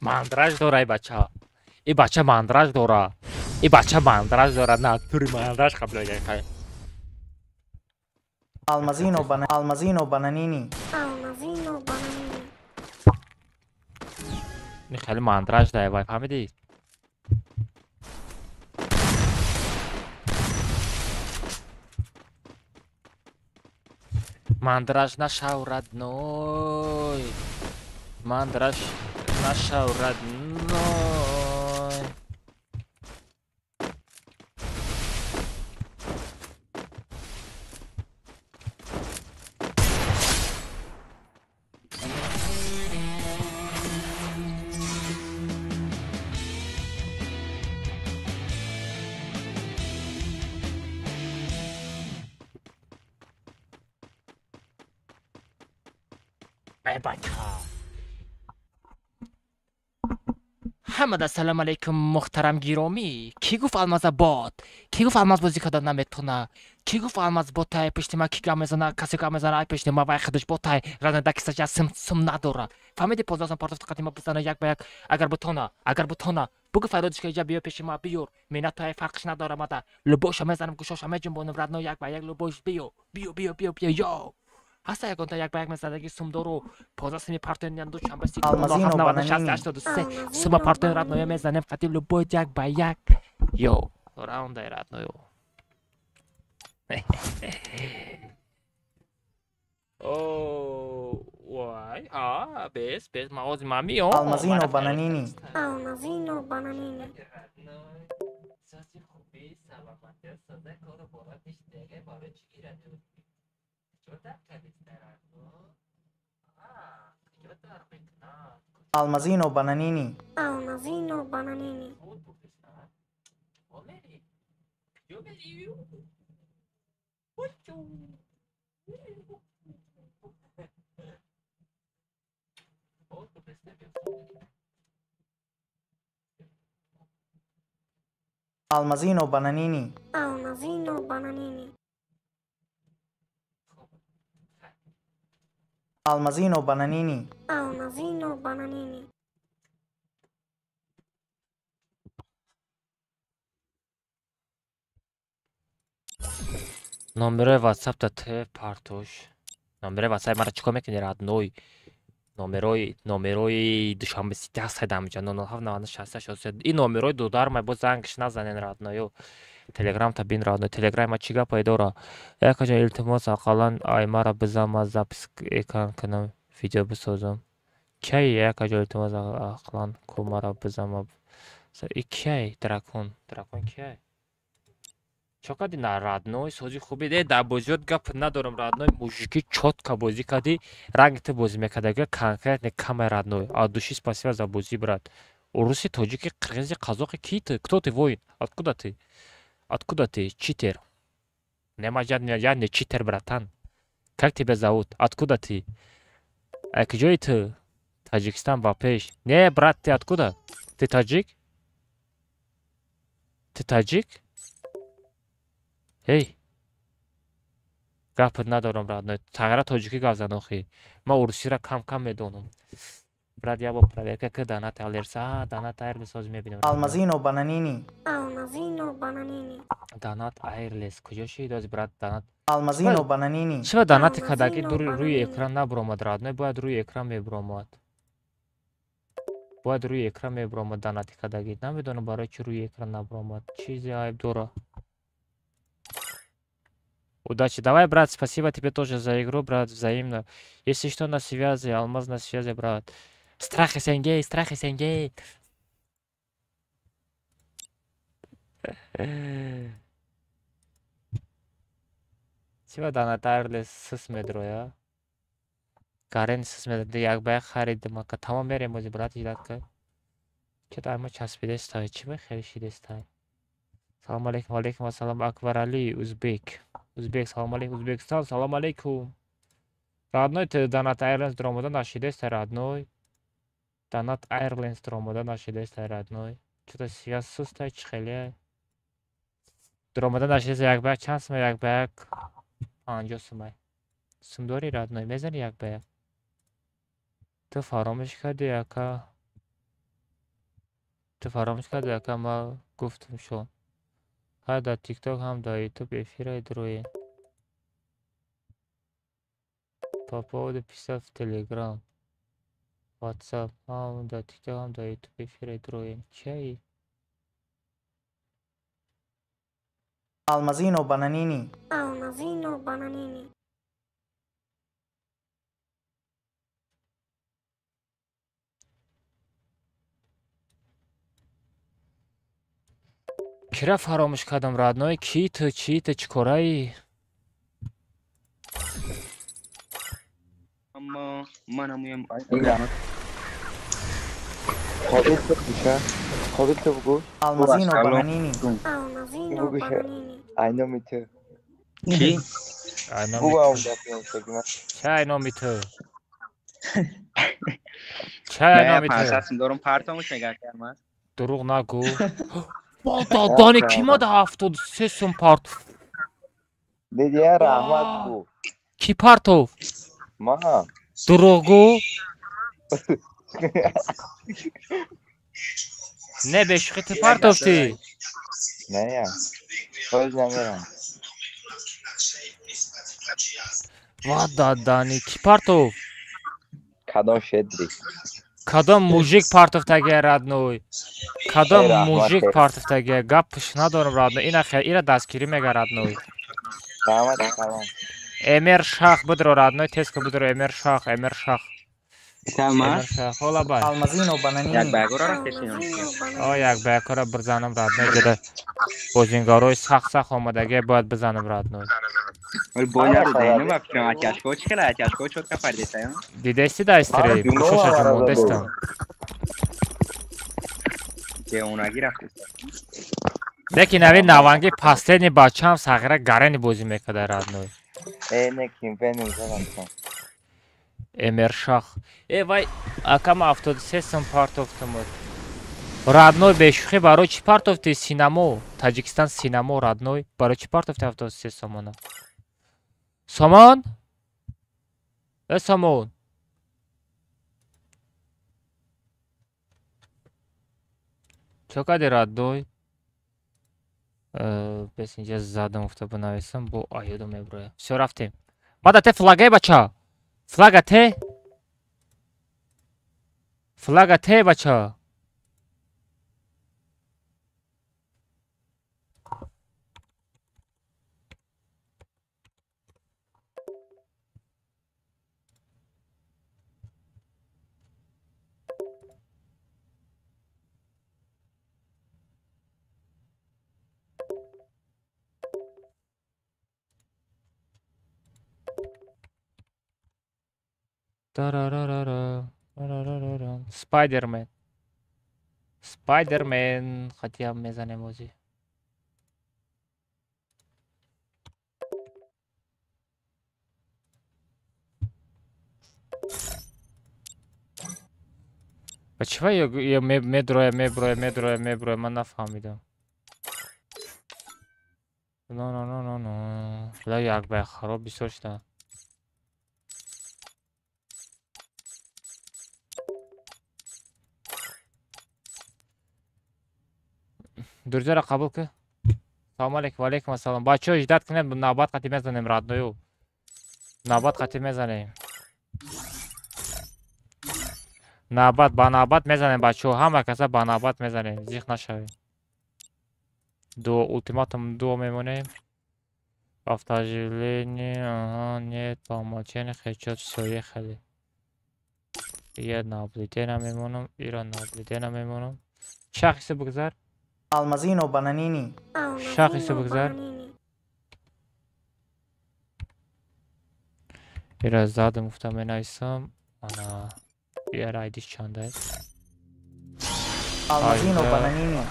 Мандраж дора и бача. И бача мандраж дора. И бача мандраж дора. Натури мандраж қаблага. Алмазино бана Алмазино бананини. Алмазино бананини. Ни хеле мандраж дай вай фаҳмидӣ? Мандраж нашав родной. Мандраж нашав родной. Ҳамада салом алейкум муҳтарам гиромӣ. Кӣ гуфт Алмаза бот? Кӣ гуфт Алмаз бозӣ карда наметона? Кӣ гуфт Алмаз ботай пишти ма? Кӣ гап мезана? Касе гап мезана ай пишти ма, вай худаш ботай. Разанда кисаҷа сим сум надора. Фаҳмиди? 15 партофт қати ма бизана як ба як, агар бутона, агар бутона. Бугу фарёдиш ка иҷа биё пеши ма, биёр. Минатай фарқш надора мада. Любоша мезанам, гӯшоша меҷунбонам, родной як ба як любош биё. Биё, биё, биё, биё, ё. Ҳаста ягонта як ба як мезадаги сумдору 15 сими партоен душанбе си 96 83 сума партоен родное мезанем қати любой як ба як. Ё раундай родное. О, вай, а, бес, бес, маози мами, о. Алмазино бананини. Алмазино бананини. Алмазино бананини. Алмазино бананини. Алмазино бананини. Алмазино бананини. Алмазино бананини. Алмазино бананини. Номерои WhatsApp та те партош. Номерои WhatsApp мара чикор мекунӣ родной? Номерои душанбе сити ҳаст ҳамҷа 07 96 63. Ин номерои дудар май боз зангш назанен родной. Телеграм та бин родной. Телеграм ма чӣ гапае дора? Якаҷон илтимос ақаллан аймара бизан ман запис экран кунам, видео бисозам. Кай якаҷон илтимос ақаллан кумара бизан ма. И кай дракон, дракон кай? Чо кади на родной сози хуби де дар бозиёт гап надорам родной, мужики чётко бозӣ кади, ранги ту бозӣ мекардага конкретно камай родной. От души спасибо за бозӣ брат. Уруси, тоҷики, қирғизи, қазоқи ки ты? Кто ты воин? Откуда ты? Откуда ты? Читер. Нема, я не читер, братан. Как тебя зовут? Откуда ты? А куҷои ту? Таҷикистан ба пеш. Не, брат, ты откуда? Ты таҷик? Ты таҷик? Эй, гапат надорам родной. Тағйира тоҷикӣ гап зан охи. Ман урусиро кам-кам медонам. Брат, я бо проверка ки донат алерса, донат айрлес ҳозир мебинам. Алмазино бананини. Алмазино бананини. Донат айрлес куҷо шид ҳозир брат донат? Алмазино бананини. Чиба донати кадаги рӯи экран набуромад родной, бояд рӯи экран мебуромад. Бояд рӯи экран мебуромад донати кадаги. Намедонам барои чӣ рӯи экран набуромад. Чизе айб дора. Удачи. Давай, брат, спасибо тебе тоже за игру, брат, взаимно. Если что, на связи, Алмаз на связи, брат. Страх СНГ, страх СНГ. Чего донат айрлес сыс медроя? Гарен сис меда як ба як харидим ака. Тамом мерем ози брат ждать ка. Чё ма часпидестай? Чӣ ма хеле шидестай? Салом алейкум, алейкум ассалом Акбар Али, узбек. Узбек, салом алейкум, Узбекистон, салом алейкум. Родной ты Донат Airlines дромода нашидестай, родной. Донат Airlines дромода нашидестай, родной. Чё-то связь сустай, чӣ хеле. Дромода нашидестай, як ба як чанд сумай, як ба як 50 сумай. Сум дорӣ, родной, мезанӣ як ба як? Ту фаромӯш кардӣ, ака. Ту фаромӯш кардӣ, ака, ма гуфтум шон. Ҳа дар TikTok ҳам дар YouTube эфираи дуроем. По поводу писать в Telegram, WhatsApp, ҳам дар TikTok ҳам дар YouTube эфираи дуроем. Чиаи? Алмазино Бананини. Алмазино Бананини. Кира фаромӯш кардам, родной? Ки ту, чӣ ту, чӣ кораи? Аммо ман ҳамуям. Қобил ту буша? Қобил ту бугӯ? Алмазино Бананини. Алмазино Бананини. Айноми ту. Ки? Айноми ту. Ча айноми ту? Ча айноми ту? 500 дорум партомуш мегар кармас. Дурӯғ нагӯ. Додани ки ма да 73 сум партов? Дидия раҳмат бу. Ки партов? Ма. Дурӯғгӯ? Не, бешӯхӣ ту партофтӣ? Не, я. Боз намерам. Ва дадани ки партов? Кадом шедри? Кадом мужик партофтагия, родной? Кадом мужик партофтагия? Гапш надорам, родной. Ина хел, ира дастгирӣ мега, родной. Раҳмат, салом. Эмер Шах бидро, родной, тезка бидро, Эмер Шах, Эмер Шах. Эмер Шах, хола бай. Алмазино Бананини. Як багора рафтесино. О, як багора бизанам, родной, ҷада бозингарои сахт-сахт омадагия бояд бизанам, родной. Бояд дайну ба фикрам атяшко чӣ хела атяшко чотка пардесаям? Дидести да истри, пушошаҷо мондестам. Деонаги рафтеста. Лекин нави наванги последний бачаам сағира гарени бозӣ мекарда, родной. Э, не ким венем задам. Эмершах. Э, вай, акама 73 сум партофтум. Родной, бешӯхӣ барои чӣ партофтӣ синамо? Таҷикистон синамо, родной. Барои чӣ партофтӣ 73 сомона? Сомон? Э, Сомон. Чё кардӣ, родной? Бес инҷа задам гуфта бинависам, бо аёдо меброя. Всё, рафтем. Мада те флагай, бача. Флага те? Флага те, бача. Спайдермен. Спайдермен. Хотя мезанем ози. Ба чӣ я медроя, меброя, медроя, меброя, ман нафаҳмидам. Но, но, но, но, но. Ла як ба хароб бисёр шуда. Друзьяро қабул ки. Салом алейкум, алейкум ассалом. Бачаҳо ждать кунед, навбат қатӣ мезанем, родною. Навбат қатӣ мезанем. Навбат ба навбат мезанем, бачаҳо, ҳама каса ба навбат мезанем, зиқ нашавем. Ду ултиматум дуо мемонем. Автоживление, ага, нет, по умолчанию хечот, всё, ехали. Я наблюдение мемонам, ира наблюдение мемонам. Шахси бигзар. Алмазино Бананини. Шахси бигзар. Ира задам гуфтам менависам. Ана биёр айдиш чанда? Алмазино бананини.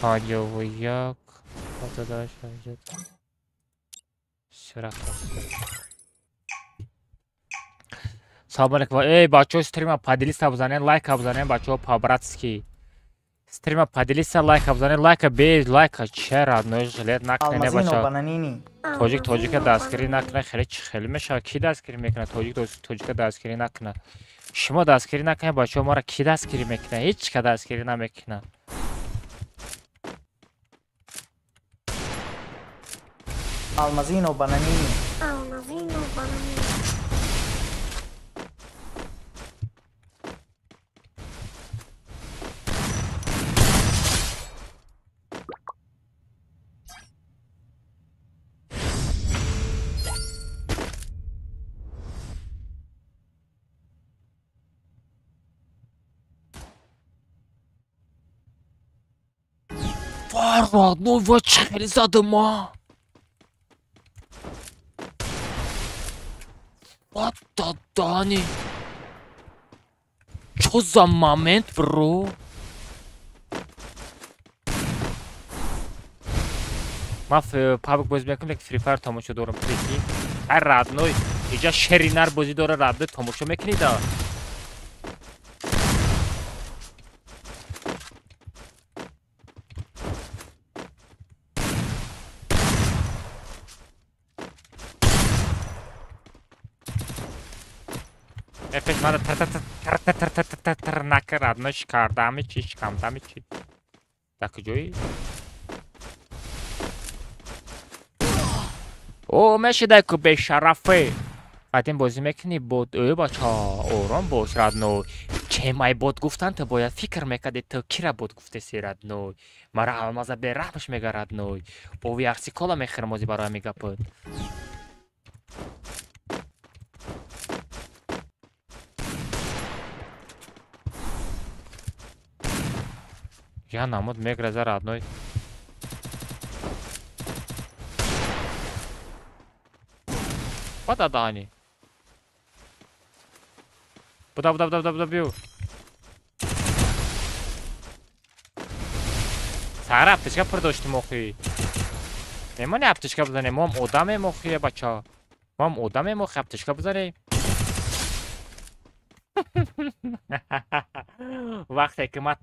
51 78 Всё. Салом алейкум. Эй, бачаҳо, стрима поделиться бизанед, лайка бизанед, бачаҳо, по-братски. Стрима поделиться, лайка бизанед, лайка без лайка чера, родной жилет накунед, бачаҳо. Тоҷик тоҷика дастгирӣ накунад, хеле чӣ хеле мешавад. Кӣ дастгирӣ мекунад? Тоҷик тоҷика дастгирӣ накунад. Шумо дастгирӣ накунед, бачаҳо, моро кӣ дастгирӣ мекунад? Ҳеҷ ка дастгирӣ намекунад. Алмазино бананини. Алмазино бананини. Родной, ва чӣ хеле задама? What the Dani? Чо за момент, бро? Ман пабг бозӣ мекунам, лекин Free Fire тамошо дорам, прикинь. Ҳар родной, иҷа шери нар бозӣ дора, родной тамошо мекунӣ да? Пеш мана тр тр тр тр тр тр тр тр накар, родной, шикардами чи, шикамдами чи. Дар куҷои? О, мешидай ку бешарафе. Қадим бозӣ мекунӣ бот, э бача, ором бош, родной. Чемай бот гуфтан ту бояд фикр мекарди, ту кира бот гуфтеси, родной. Мара алмаза бераҳмаш мега, родной. Ови арси кола мехӯрам ози барои ҳамин гапот. Я намуд меграза, родной. Бада дани. Буда буда буда буда бию. Сара аптечка пур доштим охи. Мемони аптечка бизанем, мо ҳам одамем охи, бача. Мо ҳам одамем охи, аптечка бизанем. Вақте ки ман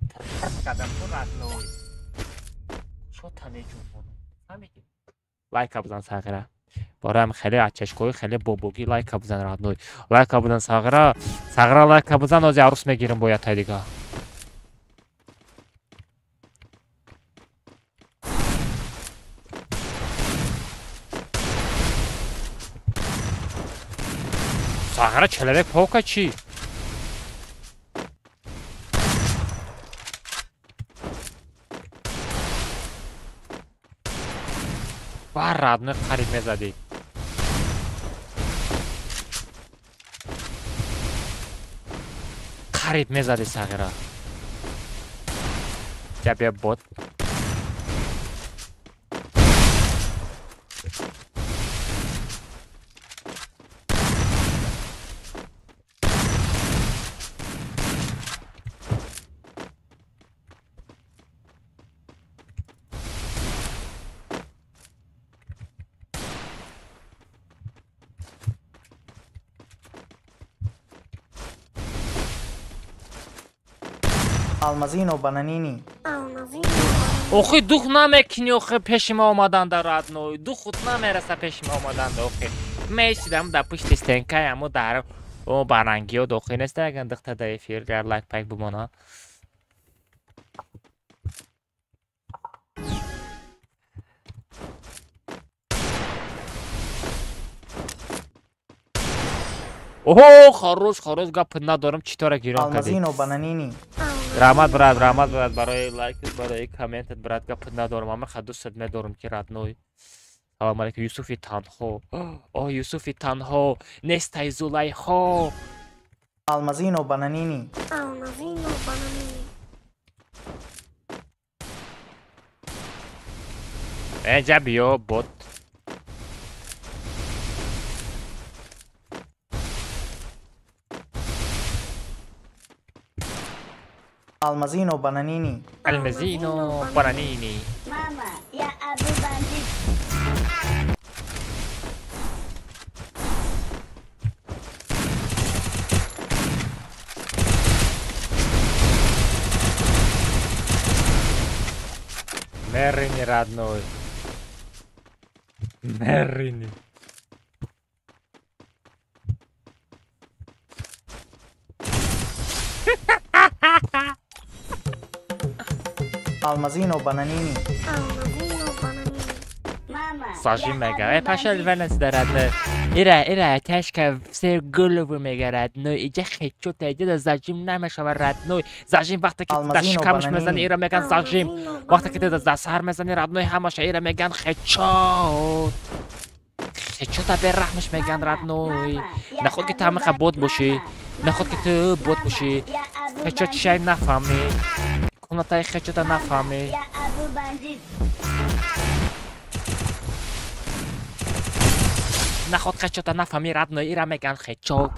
кардам ту родной. Шота меҷунбонам. Фаҳмидӣ? Лайка бизан сағира. Бароям хеле ачашкои хеле бобогӣ лайка бизан, родной. Лайка бизан сағира. Сағира лайка бизан, ози арӯс мегирам бояд тай дига. Сағира человек паука чӣ? Бар родной қариб мезадӣ. Қариб мезадӣ сағира. Я бия бот. Алмазино бананини. Охи дух намекунӣ охи пеши ма омаданда, родной. Духут намераса пеши ма омаданда охи. Мешидам дар пушти стенкаи амо дар о барангиё дохил неста яган духта дар эфир гар лайк пайк бимона. Оҳо, хорош, хорош, гап надорам, чӣ тора гирон кардӣ. Алмазино бананини. Раҳмат, брат, раҳмат, брат, барои лайкат, барои комментат, брат, гап надорам. Ама ха дӯстат медорам ки родной. Салом алейкум, Юсуфи танҳо. О, Юсуфи танҳо, нестай Зулайхо. Алмазино бананини. Алмазино бананини. Эҷа биё бот. Алмазино бананини. Алмазино бананини. Мама, я Абу бандит. Мерини, родной. Мерини. Алмазино бананини. Алмазино бананини. Мама. Сажи мега. Пошел венец родной. Ира, ира, тяжко все голову мега, родной. Иди хочу, ты иди, зажим намешава, родной. Зажим вақте ки дар шикамаш мезани, ира меган зажим. Вақте ки ты дар сар мезани, родной, ҳамаша ира меган хечот. Хечота бераҳмаш меган, родной. Наход ки ту ҳамақа бот бошӣ. Наход ки ту бот бошӣ. Хечот чишай нафаҳмӣ. Комнатаи хечота нафаҳмӣ. Наход хечота нафаҳмӣ, родной, ира меган хечот.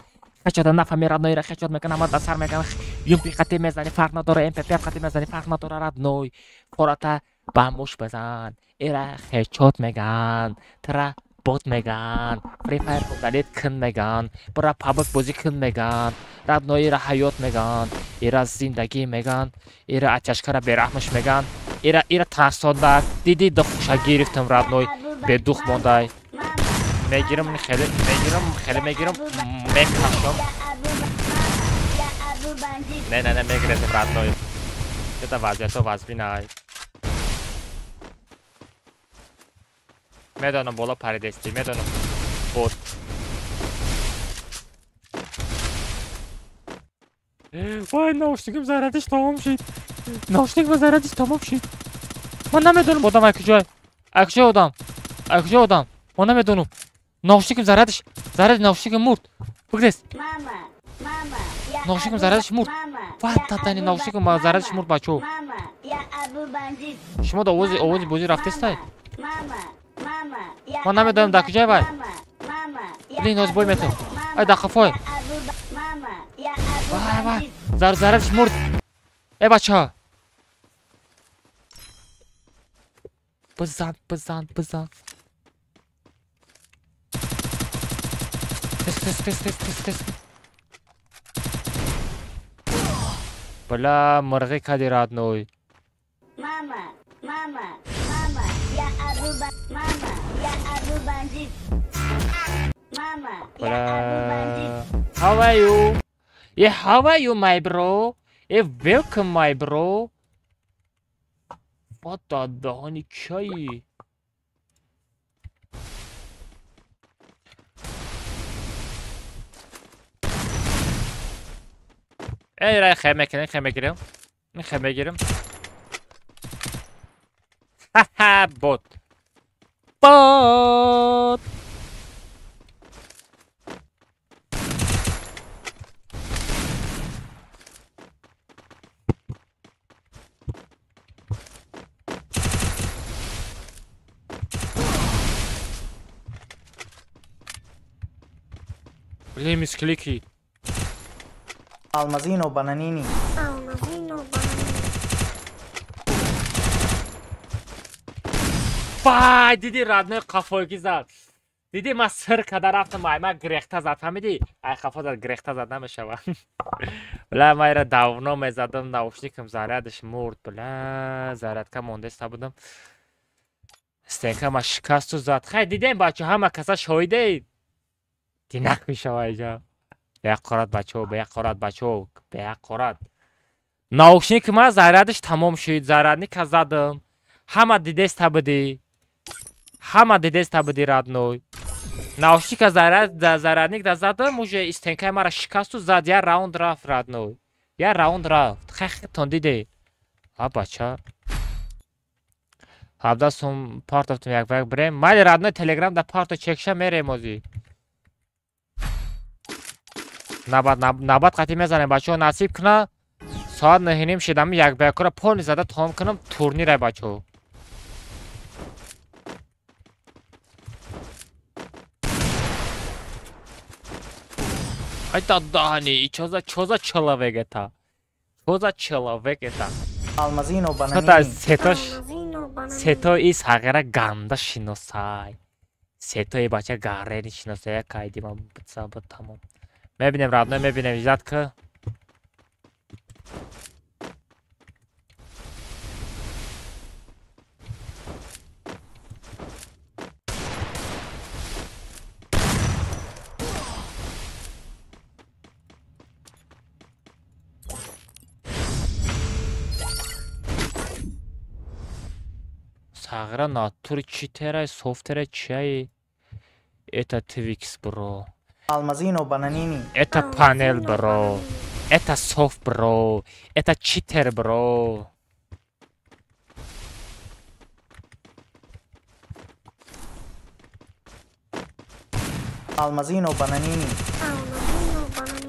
Хечота нафаҳмӣ, родной, ира хечот мекан, ҳама дар сар меган. ЮМП қати мезани, фарқ надора, МПП қати мезани, фарқ надора, родной. Фората ба муш базан. Ира хечот меган. Тра бот меган. Free Fire удалить кун меган. Бара PUBG бозӣ кун меган. Родной, ира ҳаёт меган. Ира зиндагӣ меган. Ира атяшкара бераҳмаш меган. Ира ира тарсондак. Диди духша гирифтам, родной. Бедух мондай. Мегирам, хеле мегирам, хеле мегирам, мекашам. Не, не, не, мегирем, родной. Это вазиято вазбинай. Медонам боло паридести, медонам. Бот. Вай, наушникам зарядиш тамом шид. Наушникам зарядиш тамом шид. Ман намедонам одам ай куҷой. Ай куҷо одам? Ай куҷо одам? Ман намедонам. Наушникам зарядиш, заряд наушникам мурд. Бигрез. Наушникам зарядиш мурд. Ват татани наушникам зарядиш мурд, бачо. Шумо да овози овози бозӣ рафтестай? Ман намедонам дар куҷай вай. Блин, ҳозир бой метавон. Ай дар қафой. Вай, вай. Зарядиш мурд. Э бача. Бизан, бизан, бизан. Тез, тез, тез, тез, тез, тез. Бля, мырғи кади, родной. Мама, мама, мама, я Абу мама, я Абу бандит. Мама, я Абу бандит. How are you? Yeah, how are you, my bro? Yeah, welcome, my bro. What the даҳани чай? Эй, рай, хе мекунем, хе мегирем. Хе мегирем. Ха-ха, бот. Бот. Блин, мисклики. Алмазино бананини. Алмазино бананини. Вай, диди, родной, қафоги зад. Диди, ман сир када рафтам, ай ман грехта зад, фаҳмидӣ? Ай қафо зад, грехта зад намешава. Бля, ман ира давно мезадам, наушникам зарядиш мурд, бля, зарядка мондаиста будам. Стенка ма шикасту зад. Хай, дидем, бачо, ҳама каса шоҳидед. Динак мешава иҷа. Беақорат, бачо, беақорат, бачо, беақорат. Наушник ма зарядиш тамом шуд, зарядника задам. Ҳама дидеста будӣ. Ҳама дидеста будӣ, родной. Наушника зарядник да задам, уже стенкаи мара шикасту зад, я раунд рафт, родной. Я раунд рафт. Хай хитон диде. А бача. 17 сум партофтум як ба як бирем. Майли, родной, телеграм да парто чекша мерем озӣ. Набад набад қатӣ мезанем, бачаҳо, насиб куна. Соат 9:30 шидам, як ба якро полни зада том кунам турнира, бачаҳо. Ай даҳани, чоза чоза человек это. Что за человек это? Алмазино бананини. Что-то сето и сағира ганда шиносай. Сето и бача гарени шиносай кайди ман битса бит тамом. Мебинем родной, мебинем ждать ка. Сағира натури читерай, софтерай, чиай? Это Твикс, бро. Алмазино бананини. Это панел, бро. Это софт, бро. Это читер, бро. Алмазино бананини. Алмазино бананини.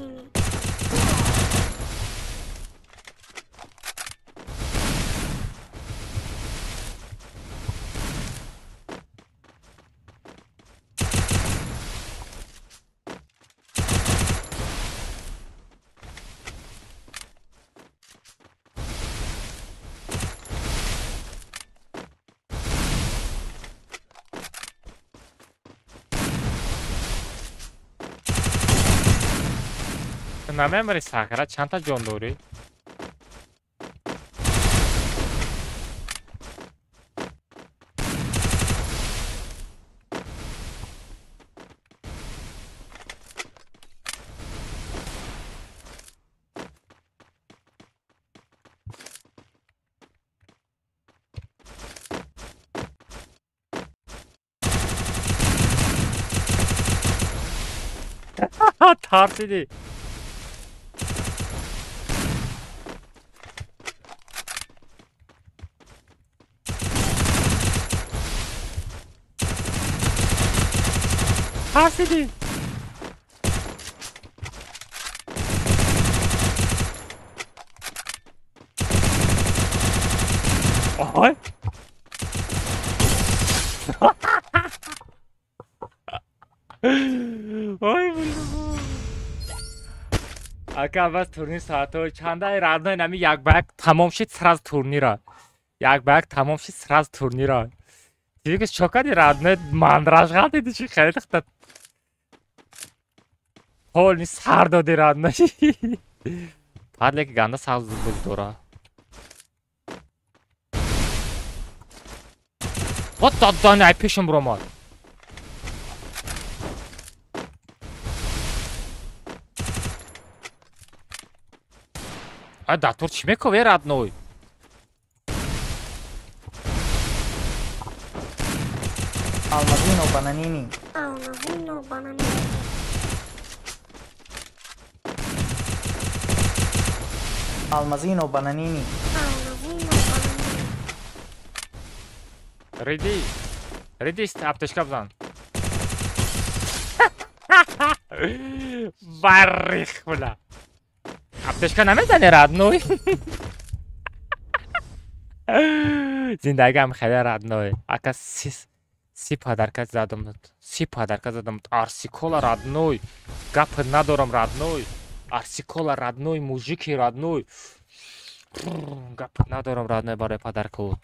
Намемари сағира чандта ҷон дорӣ? Тарсидӣ. Тарсидӣ. Ой. Ой, блин. Ака бас турнир соатҳои чанда родной нами як ба як тамом шид сразу турнира. Як ба як тамом шид сразу турнира. Твикс чо кардӣ родной мандраж ғалтиди чӣ хеле хта. Полни сар доди родной. Падле ки ганда сағз буд дора. Вот додани ай пешам буромад. А датур чӣ мекове родной? Алмазино бананини. Алмазино бананини. Алмазино бананини. Алмазино бананини. Риди. Риди, аптечка бизан. Барих била. Аптечка намезани родной? Зиндагиам хеле родной. Ака си подарка задам. Си подарка задам. Арсикола родной. Гап надорам родной. Арсикола родной, мужики родной. Гап надорам родной барои подарку.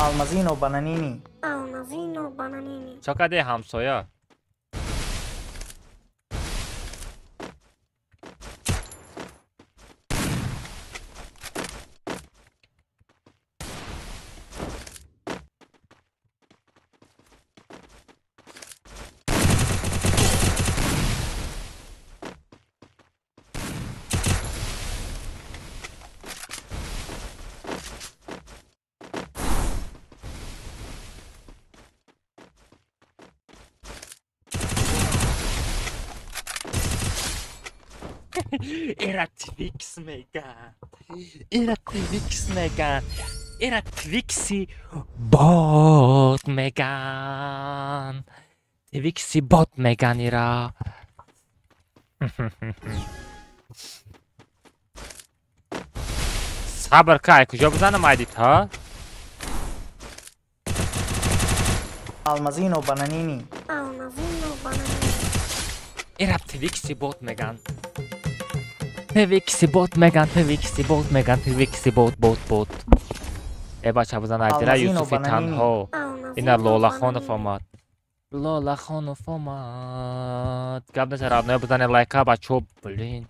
Алмазино бананини. Алмазино бананини. Чо кади ҳамсоя? Эра Твикс меган. Эра Твикс меган. Эра Твикси бот меган. Твикси бот меган ира. Сабр кай, куҷо бизанам айдит, ҳа? Алмазино бананини. Алмазино бананини. Эра Твикси бот меган. Твикси бот меган, твикси бот меган, твикси бот бот бот. Э бача бизан айдира Юсуфи танҳо. Ина Лолахонов омад. Лолахонов омад. Гап неса родной бизане лайка бачо, блин.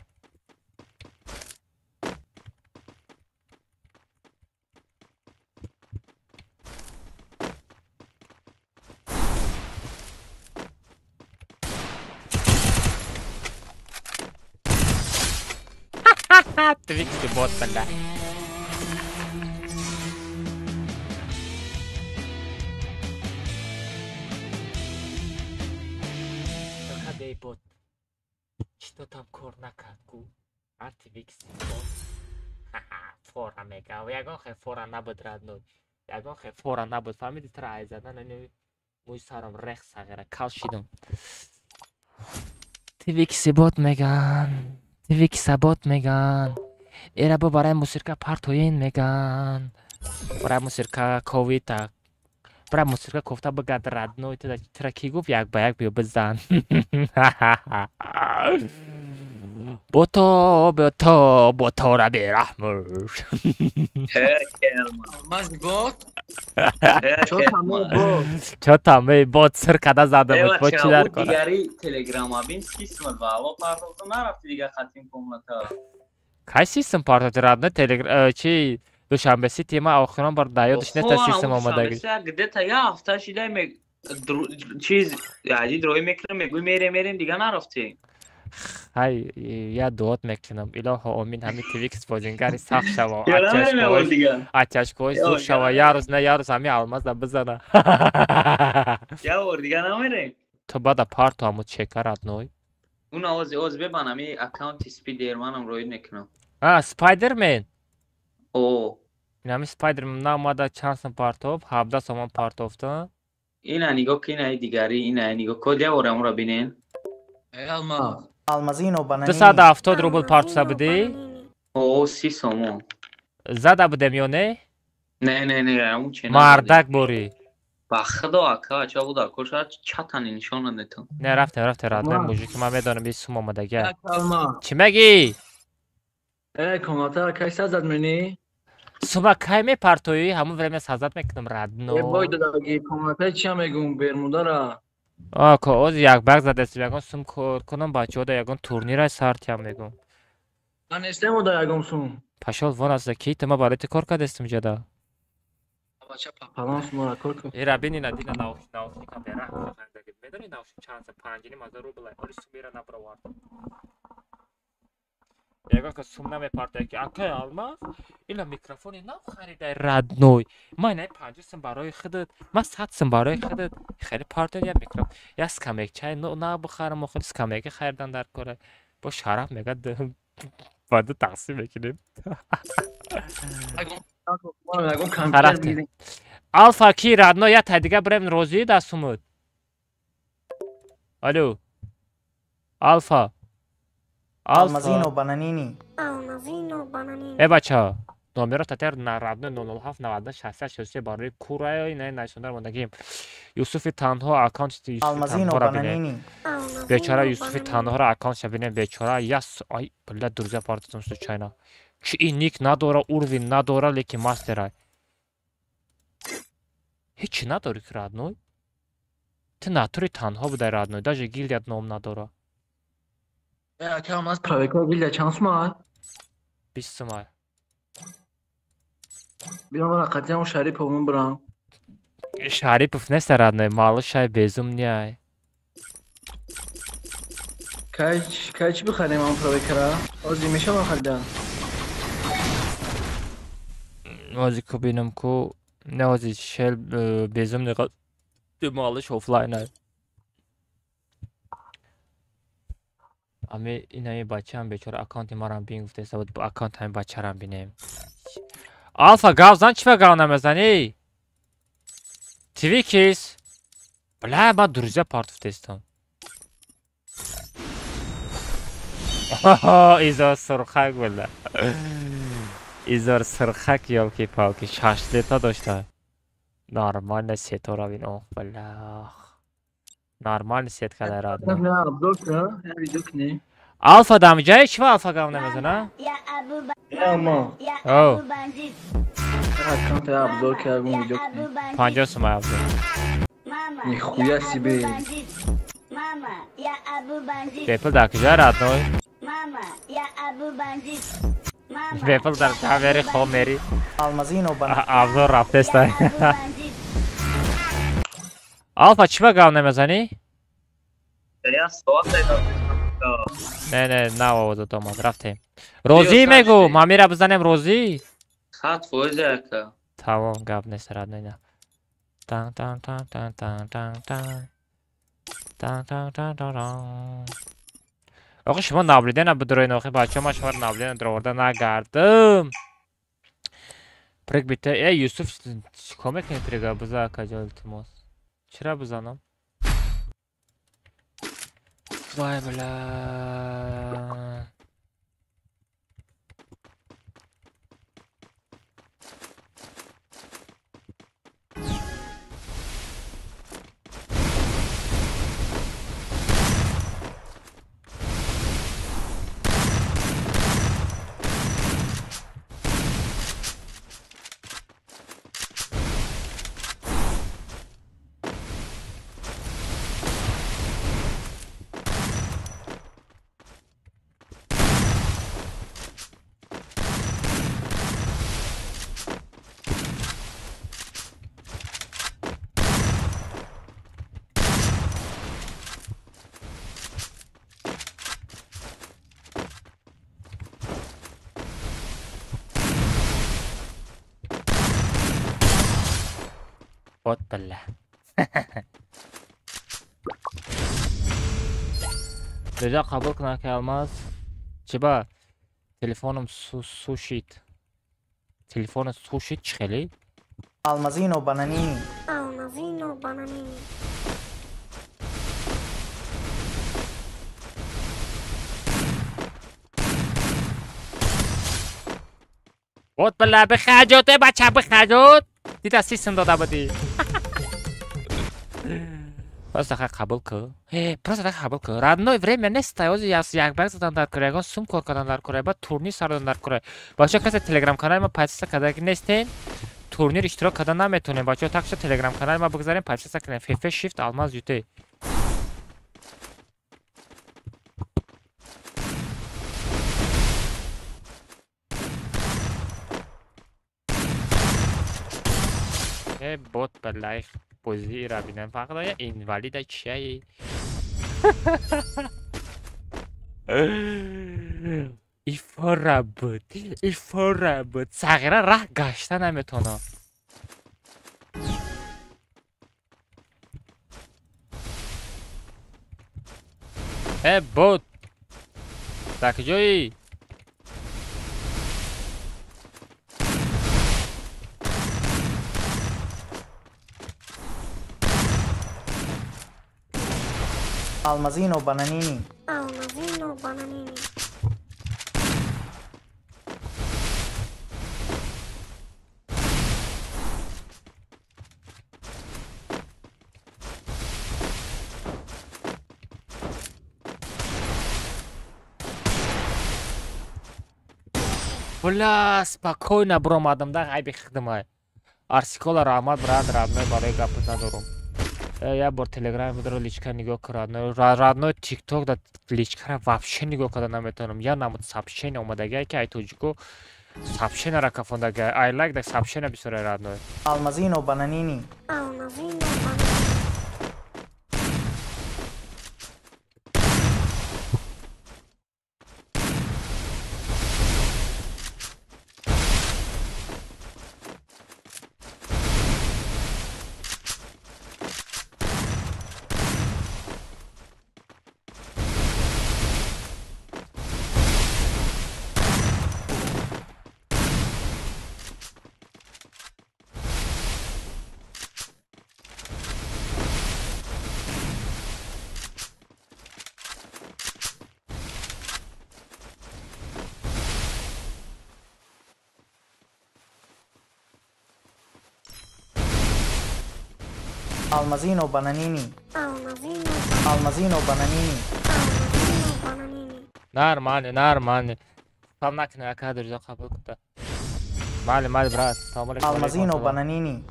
Твикси бот, бля. Эй бот. Что там кор накард гу? А твикси бот. Ха-ха, фора мега. Ягон хе фора набуд родной. Ягон хе фора набуд. Фаҳмиди тра ай задан ани мӯи сарам рех сағира кал шидам. Твикси бот меган. Твикса бот меган. Эра бо барои мусирка партоен меган. Барои мусирка ковита. Барои мусирка кофта бигад родной. Тра ки гуфт як ба як биё бизан. Бото бото ботора бераҳмуш. Чо тамаи бот сир када зада буд. Бо чӣ дар кора? Дигари телеграма бин сисм ва ало партофта нарафти дига хатим комната. Кай сисм партофти родной телеграм чи Душанбе сити ма охирон бор дар ёдаш неста сисм омадаги. Где-то я ҳафта шида чиз аҷи дрои мекунам мегӯй мерем мерем дига нарафти. Ҳай я дуот мекунам илоҳо омин ҳами твикс бозингари сахт шава. Атяшкои зур шава я рӯз на я рӯз ҳами алмаза бизана. Я бор дига намерем. Ту бада парту ҳаму чека родной. Он овози оз бебан ҳами аккаунти спидерманам роид мекунам. А спайдермен? О. Ин ҳами спайдермен наомада чанд сум партоф? 17 сомон партофта. Ина нигоҳ ки ина дигари ина нигоҳ код я бор ҳамуро бинен. Эй алмаз. Алмазино бананини. 270 рубл партофта будӣ? О, 30 сомон. Зада будем ё не? Не, не, не, он че Мардак борӣ. Ба худо ака, ча буда, коша чатани нишон надетам. Не, рафтем, рафтем, родной мужик, ман медонам 20 сум омадага. Чӣ мегӣ? Э, комната кай сазад менӣ? Сума кай мепартоӣ? Ҳамон время сазад мекунам, родной. Э, бой дадаги, комната чия мегум, Бермудара. А, ко оз як барг задастим, ягон сум кор кунам, бачаҳо да ягон турнира сартиям мегум. Ман нестем да ягон сум. Пашол вон аст, ки ту ма барои ту кор кардастим ҷада. Бача папалон сумора кор кун. Ира бини на дина наушника бераҳм харидаги. Медони наушник чанд сум? 5,5 рубл. Оли сумира набаровард. Ягон ка сум намепартояд ки акай алмаз, ила микрофони нав харидай родной. Ман инаи 50 сум барои худат, ман 100 сум барои худат. Хеле партояд як микрофон. Як скамейкчаи нав бихарам, охир скамейка харидан дар кора. Бо шараф мегӯяд ба ду тақсим мекунем. Алфа ки родной я тай дига бирем розӣ да сумуд. Алло. Алфа. Алмазино бананини. Алмазино бананини. Э бача, номеро татер на родной 007 92 66 63 барои кураи ина найсондар мондагим. Юсуфи танҳо аккаунти Юсуфи танҳоро бинем. Бечора Юсуфи танҳоро аккаунтша бинем бечора яс ай бля друзья партотум случайно. Чи ин ник надора, уровень надора, лекин мастера. Ҳеч надори ки родной. Ту натури танҳо будай родной, даже гилдият ном надора. Э, ака, алмаз правека гилдия чанд сума? 20 сума. Биё мара қатъиан Шариповун бирам. Шарипов нест родной, малышай безумняй. Кай кай чӣ бихарем ам правекара? Ози мешавам харидан. Ози ку бинам ку не ози шел безумный малыш офлайн. Ами инаи бачаам бечора аккаунти марам бин гуфтеста буд, аккаунт ҳамин бачарам бинем. Алфа гав зан чӣ ба гав намезанӣ? Твикис. Бля, ман друзья партофтестам. Изор сурхак буда. Изор сурхак ёлки-палки 6 сета дошта. Нормально сетора бин, ох, бля. Нормально сетка дар родной. Алфа дамҷае чӣ ва Алфа гав намезана? О. Аккаунт обзор кардам видео. 50 сум обзор. Нихуя себе. Бепул дар куҷа родной? Бепул дар камери хоб мери. Алмазино бананини. Обзор рафтеста. Алфа чӣ ва гав намезанӣ? Не, не, на овозат омад, рафтем. Розӣ мегӯ, мамира бизанем розӣ? 100% ака. Тамом, гап нест, родной на. Тан тан тан тан тан тан тан. Тан тан тан тан тан. Охи шумо наблюдена бидуроин, охи бачаҳо, ман шуморо наблюдена дуроварда нагардам. Прыг бита. Э, Юсуф, чикор мекунӣ прыга? Биза ака ҷо илтимос. Чира бизанам? Вай бля. Вот бля. Режа қабул кунад ки Алмаз. Чиба? Телефонам сушид. Телефонат сушид чӣ хеле? Алмазино бананини. Алмазино бананини. Вот бля, бихаҷот, э бача бихаҷот. Дида сисм дода будӣ. Просто хай қабул кун. Э, просто хай қабул кун. Родной время нест, ози як баг задан дар кора, ягон сум кор кардан дар кора, баъд турнир сардан дар кора. Бачаҳо касе телеграм канали ма подписка кардаги нестен, турнир иштирок кардан наметонем. Бачаҳо так шо телеграм канали ма бигзарем, подписка кунем. ФФ Shift Алмаз ЮТ. Э, бот ба лайк бозиро бинам. Фақат я инвалида чияи? Ифора буд, ифора буд. Сағира раҳ гашта наметонам. Э, бот. Дар куҷоӣ? Алмазино бананини. Алмазино бананини. Бля, спокойно буромадам да ғайби хидмай. Арсикола раҳмат брат, родной барои гапат надорум. Я бор телеграм будро личка нигоҳ кун родной. Родной тикток да личкара вообще нигоҳ карда наметавонам. Я намуд сообщение омадагия ки ай тоҷико сообщение кафондагия. Ай лайк да сообщение бисёре родной. Алмазино бананини. Алмазино бананини. Алмазино бананини. Алмазино. Алмазино бананини. Алмазино бананини. Нормально, нормально. Спам накунед, ака друзья қабул кунда. Мали, мали, брат. Салом алейкум. Алмазино бананини.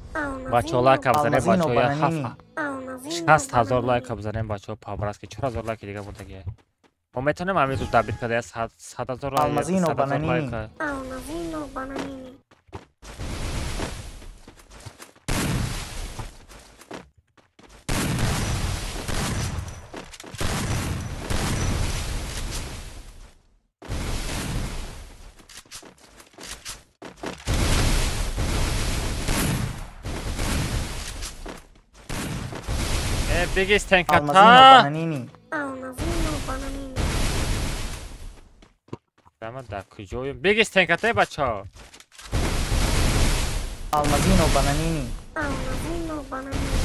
Бачаҳо лайка бизанем, Алмазино бачаҳо бананини. 60,000 лайка бизанем, бачаҳо по-братски 4,000 лайки дига мондагия. Мо метавонем ҳамин рӯз добит карда 100,000 лайк, Алмазино 100,000 бананини. лайка. Алмазино бананини. Бигис Алмазино тенката. бананини. Алмазино бананини. Дама дар куҷоем? Бигис тенката, бачаҳо. Алмазино бананини. Алмазино бананини.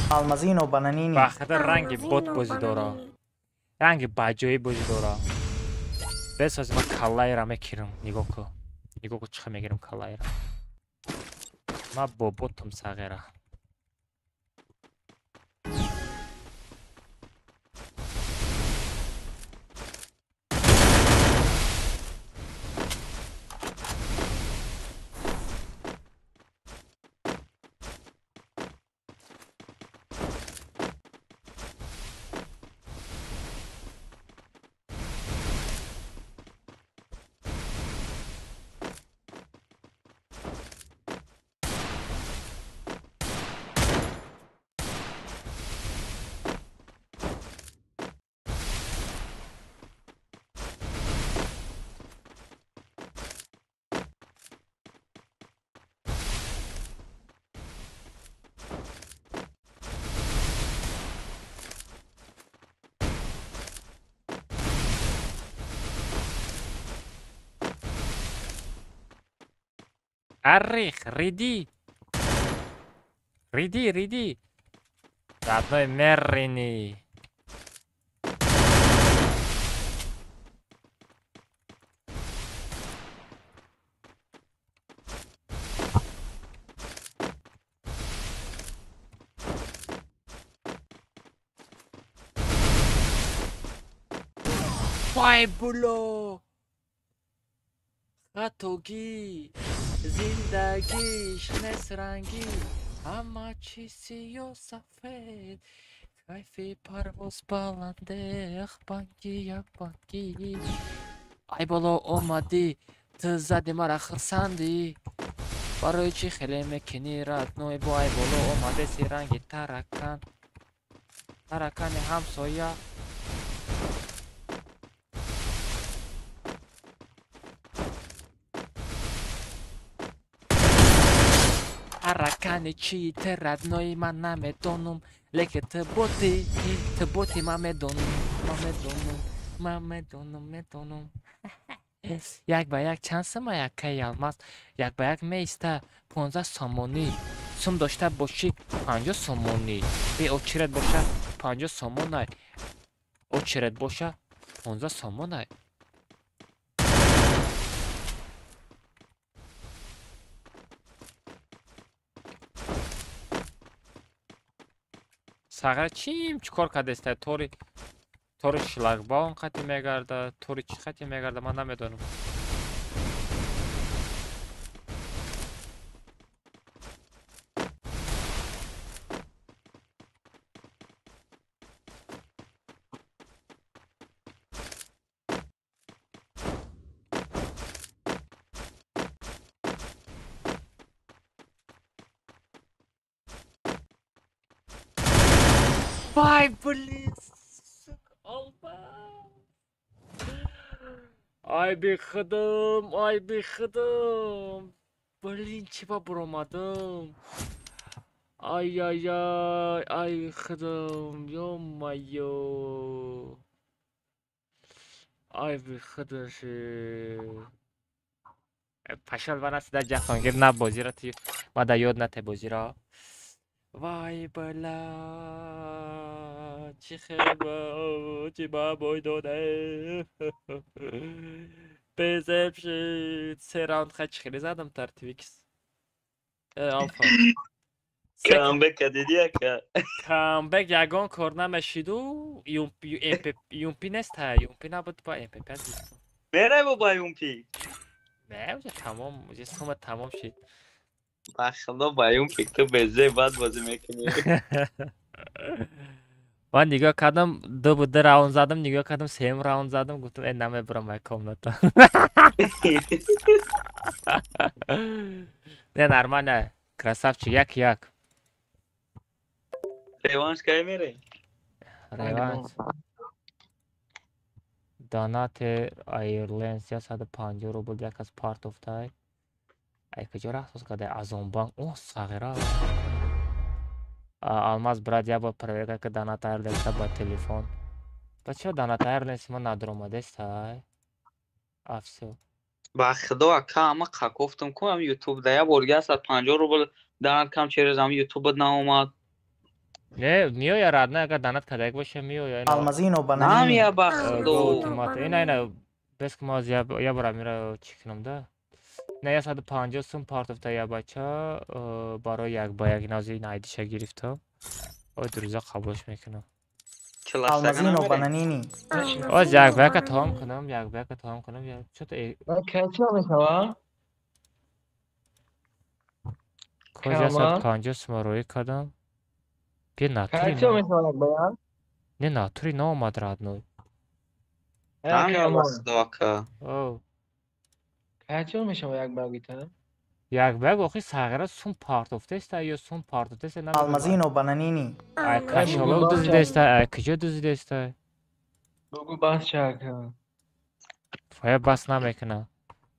Алмазино бананини. Ба хатар ранги бот бозӣ дора. Ранги баҷоӣ бозӣ дора. Бесози ман каллаеро мекирам. Нигоҳ кун. Нигоҳ кун чӣ хел мегирам каллаеро. Ман бо ботам сағира. Арих, риди. Риди, риди. Родной Мерини. Вай, було. Хатогӣ. Зиндагиш нест рангӣ, ҳама чиз сиё сафед. Кайфи парвоз баланде, банки як банки. Ай боло омадӣ, ту зади мара хурсандӣ. Барои чӣ хеле мекунӣ родной бо ай боло омадеси ранги таракан. Таракани ҳамсоя. Таракани чи ты родной, ман намедонум, лекин ту боти, ту боти, ман медонум, ман медонум, ман медонум, медонум. Як ба як чанд сима яккаи алмаз, як ба як меиста 15 сомонӣ. Сум дошта бошӣ 50 сомонӣ. Бе очерет боша 50 сомонай. Очерет боша 15 сомонай. Сағира чим чӣ кор кардеста? Тори тори шлагбаум қати мегарда, тори чӣ қати мегарда, ман намедонам. Вай, блин, сука, алба. Ай бехудам, ай бехудам. Блин, чӣ ба буромадам? Ай ай ай, ай бехудам, ё-моё. Ай бехудаши. Пашал ва насида Ҷаҳонгир на бозиро ти ма да ёд нате бозиро. Вай бала, чӣ хеба, чӣ ба бой дода. Безеб шид. Се раунд хай чӣ хеле задам тартибикс. Алфа. Камбэк кадиди ака. Камбэк ягон кор намешиду, ЮМП ЮМП неста, ЮМП набуд ба МП5 гирифтам. Мерай бо ЮМП. Не, уже тамом, уже сума тамом шид. Ба худо ба ЮМП ту безе бад бозӣ мекунӣ. Ман нигоҳ кардам, ду буд, ду раунд задам, нигоҳ кардам, сеюм раунд задам, гуфтам, э, намебарам ай комната. Не, нормально, красавчик, як як. Реванш кай мерем? Реванш. Донате Айрленс 150 рубл як аз партофтай. Ай куҷо рафтоз кардай? Азонбанк. О, сағира. Алмаз брат, я бор проверка ки Донат Айрленса ба телефон. Ба чиро Донат Айрленс ма надромадест ай? А всё. Ба худо ака ама қакофтам ку ам YouTube да я бор 150 рубл донат кам через ам YouTube наомад. Не, миоя родной, агар донат кардак боша миоя. Алмазино бананини. Намия ба худо. Ина ина бес ки мо я бора мира чӣ кунам да? Не, 150 сум партофта я бача барои як ба як нази ин айдиша гирифтам. Ой, дурӯза қабулш мекунам. Алмазино бананини. Оз як ба яка тамом кунам, як ба яка тамом кунам. Чото кача мешава? Коз 150 сум роӣ кардам. Бе натури. Кача мешава як ба як? Не, натури наомад родной. Намия ба худо ака. О. Кача мешава як ба як? Як ба як охи сағира сум партофтеста ё сум партофтеста намедонам. Алмазино бананини. Ай кашоло дуздидеста, ай куҷо дуздидеста? Бугу бас чака. Фая бас намекунам.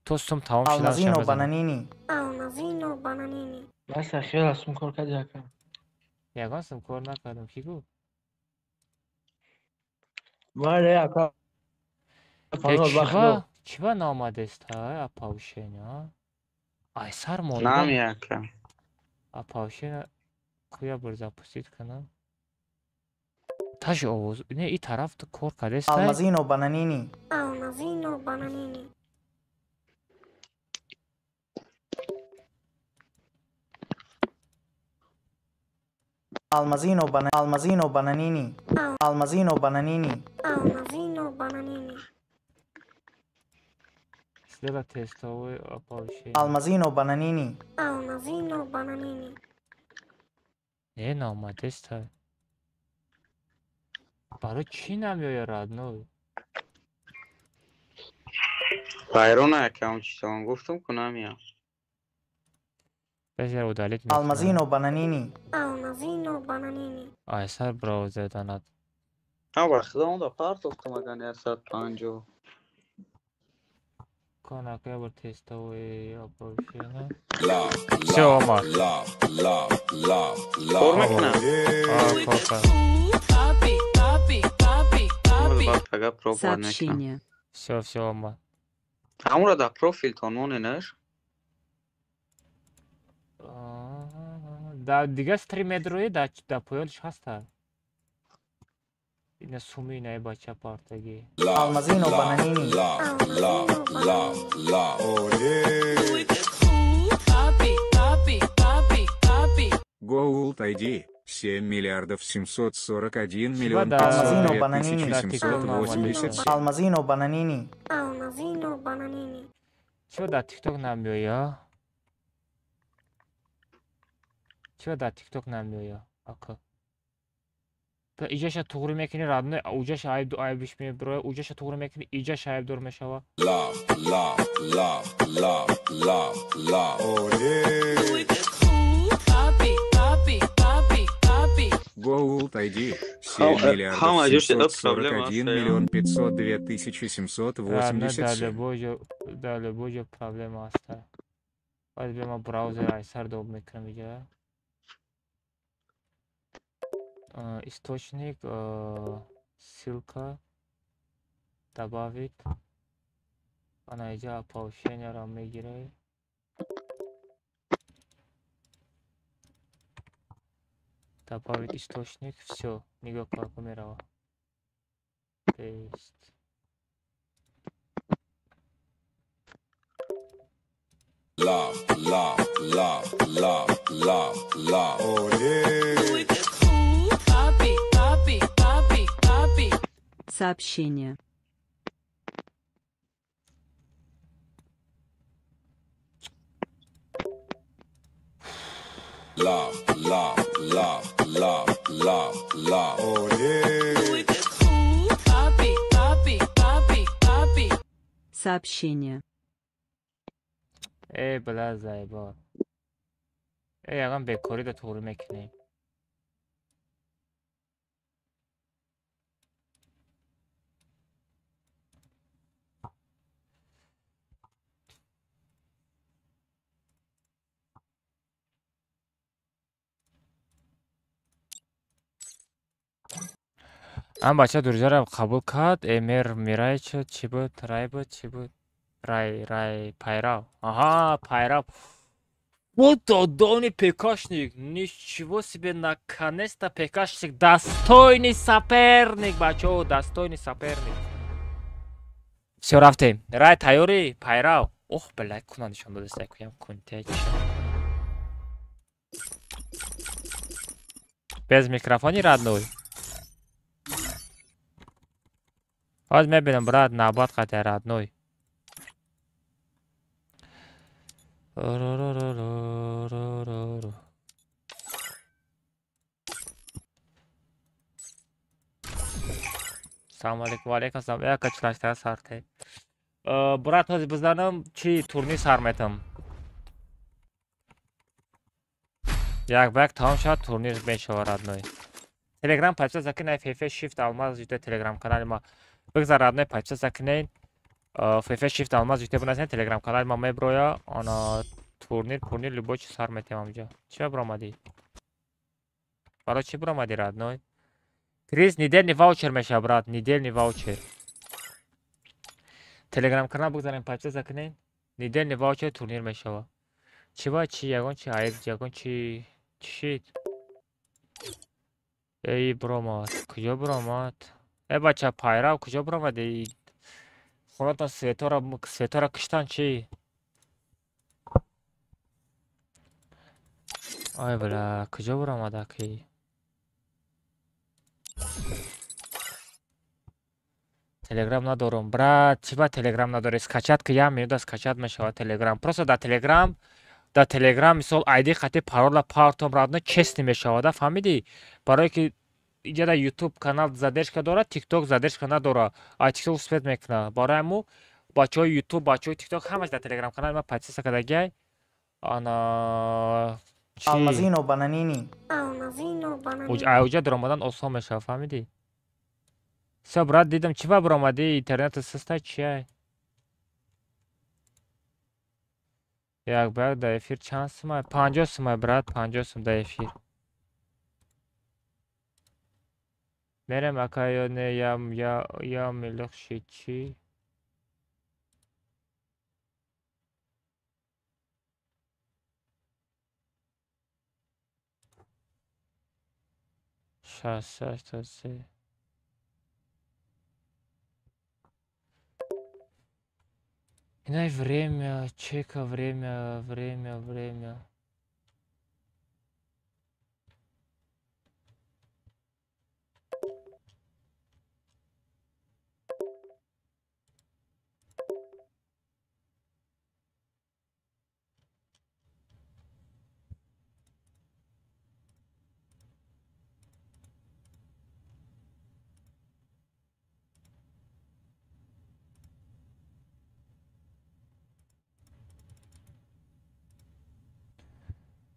То сум тамом шудан Алмазино бананини. Алмазино бананини. Бас ахира сум кор карди ака. Ягон сум кор накардам, ки гуфт? Маре ака. Чиба наомадеста оповещение? Ай сар монда. Намия ака. Оповещение куя бор запустить кунам? Таши овоз. Не, и тараф кор кардеста. Алмазино бананини. Алмазино бананини. Алмазино бана Алмазино бананини. Алмазино бананини. Алмазино бананини. Сдела тестовое оповещение. Алмазино бананини. Алмазино бананини. Не, наомадеста. Барои чӣ намеояд родной? Вайрон ака, он чизон гуфтам ку намеяд. Безер удалить мекунам. Алмазино бананини. Алмазино бананини. Ай сар браузер донат. Ҳа ба худо онда партофтам агар 150. Конака бор тестовое оповещение. Всё, омад. Кор мекунам? А, кор кард. Ага, пробовать мекунам. Сообщение. Всё, всё, омад. Ҳамура дар профилтон моненаш? Да дигар стримедрои да поёлиш ҳаста. Ина суми инаи бача партагӣ. Алмазино бананини. Gold ID 7 миллиардов 741 миллион да. Алмазино 502 бананини. 787. Алмазино бананини. Алмазино бананини. Чиро дар TikTok намеоя? Чиро дар TikTok намеоя? Ака. Иҷаша туғрӣ мекунӣ родной, уҷаша айб айбиш мебироя, уҷаша туғрӣ мекунӣ, иҷаша айбдор мешава. Gold ID 7 миллиардов ҳама ҷош эда проблема 741 аст. миллион 502 Родной, дар 787. любой ҷо, дар любой ҷо проблема ҳаста. Бояд биё ман браузер айсар доб мекунам иҷа. Источник, ссылка, добавить. Ана иҷа оповещениеро мегирӣ. Добавить источник, всё, нигоҳ кун, ку мерава. Paste. ла, ла, ла, ла. Оле. Papi, papi, papi, papi. Сообщение. Ла, ла, ла, ла, ла, ла. Оле. Papi, papi, papi, papi. Сообщение. Эй, бля, заебал. Эй, ягон бекорӣ да туғрӣ мекунем. Ам бача дурҷаро қабул кард. Эмер Мирай чӣ чӣ буд? Рай буд, чӣ буд? Рай, рай, пайрав. Аҳа, пайрав. Вот додони пекашник. Ничего себе, наконец-то пекашник. Достойный соперник, бачаҳо, достойный соперник. Всё, рафтем. Рай, тайёрӣ? Пайрав. Ох, бля, куна нишон додеста, куям кунте чӣ. Без микрофони родной. Ҳоз мебинам, брат, навбат қатъи родной. Салому алейкум, ва алейкум салом. Яка чилаштара сарте. Брат, ҳози бизанам, чи турнир сар метам. Як ба як тамом шавад, турнир мешавад родной. Телеграм подписаться кунед, ФФ Shift Алмаз ЮТ телеграм канали ма. Бигзар родной подписаться кунед. ФФ Shift Алмаз ЮТ бинасен телеграм канали ма меброя. Ана турнир, пурнир любой чи сар метем амҷа. Чӣ баромадӣ? Барои чӣ баромадӣ родной? Приз недельный ваучер мешавад, брат, недельный ваучер. Телеграм канал бигзарем подписаться кунед. Недельный ваучер турнир мешавад. Чӣ ба чӣ ягон чи айб, ягон чи чӣ шид? Эй, биромад. Куҷо биромад? Э, бача, пайрав куҷо биромадӣ? Хонатон светора, светора киштан чӣ? Ай, бля, куҷо биромад аки? Телеграм надорам. Брат, чӣ ба телеграм надорӣ? Скачать ки як минута скачать мешавад телеграм. Просто дар телеграм мисол айди қати парола партом родной честный мешавад, фаҳмидӣ? Барое ки иҷа дар YouTube канал задержка дорад, TikTok задержка надорад. А TikTok успеть мекунад. Барои ҳамун бачаҳои YouTube, бачаҳои TikTok ҳамаш дар телеграм канали ман подписка кардагиай. Ана чӣ? Алмазино бананини. Алмазино бананини. Ауҷа даромадан осон мешавад, фаҳмидӣ? Всё, брат, дидам, чӣ ба баромадӣ? Интернет систай чиай? Як ба як дар эфир чанд сумай? 50 сумай, брат, 50 сум дар эфир. Мерем ака ё не, я я я милиқ шид чӣ? Шаст 83. Инай время, чека время, время, время.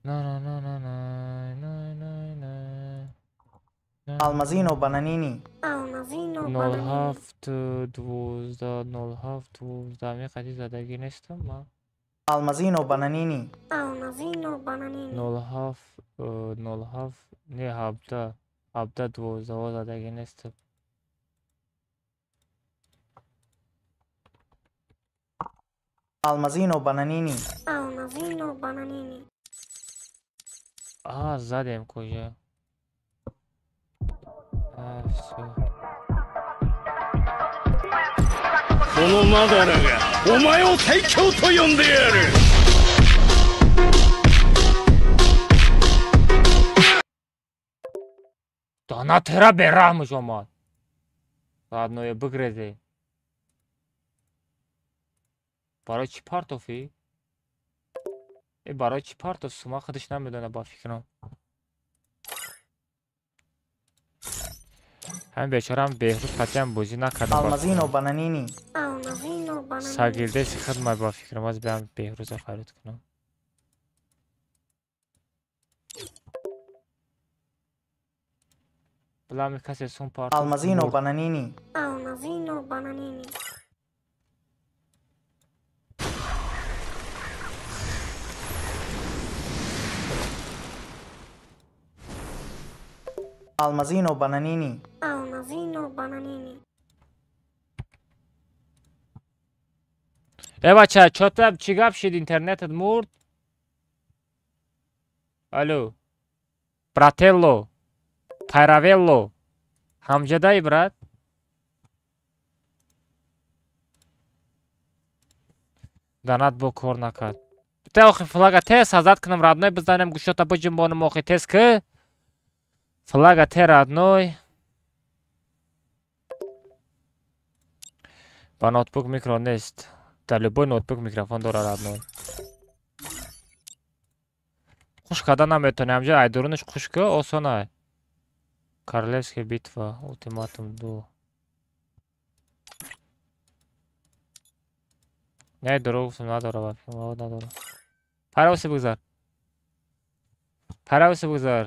На на на на на на на на. Алмазино бананини. Алмазино нол бананини. ҳафт дувоздаҳ нол ҳафт дувоздаҳ меқади задагӣ нестам ман. Алмазино бананини. Алмазино бананини. Нол ҳафт нол ҳафт не ҳабдаҳ ҳабдаҳ дувоздаҳо задагӣ нестам. Алмазино бананини. Алмазино бананини. А, задем куҷо? А, всё. このマダラがお前を最強と呼んでやる。Донатера бераҳмш омад. Родное бигрезе. Барои чӣ партофӣ? Э барои чӣ партоф? Сума худаш намедона ба фикрам. Ҳамин бечораам Беҳрӯз қатъиян бозӣ накардам. Алмазино бананини. Алмазино бананини. Сагирдеси хидмат ба фикрам аз биам Беҳрӯза фарёд кунам. Блами касе сум партоф. Алмазино бананини. Алмазино бананини. Алмазино бананини. Алмазино бананини. Э бача, чота чӣ гап шид, интернетат мурд? Алло. Брателло. Пайравелло. Ҳамҷадаи брат? Данат бо кор накард. Те охи флага тез ҳазат кунам родной бизанем гӯшота биҷунбонам охи тез ки. Флага те родной. Ба ноутбук микро нест. Дар любой ноутбук микрофон дора родной. Хуш карда наметавонӣ, ҳамҷа айдурунаш хуш ки осонай. Королевская битва, ультиматум 2. Не, дурӯғ гуфтам, надора ба фикрам, надора. Паравоси бигзар. Паравоси бигзар.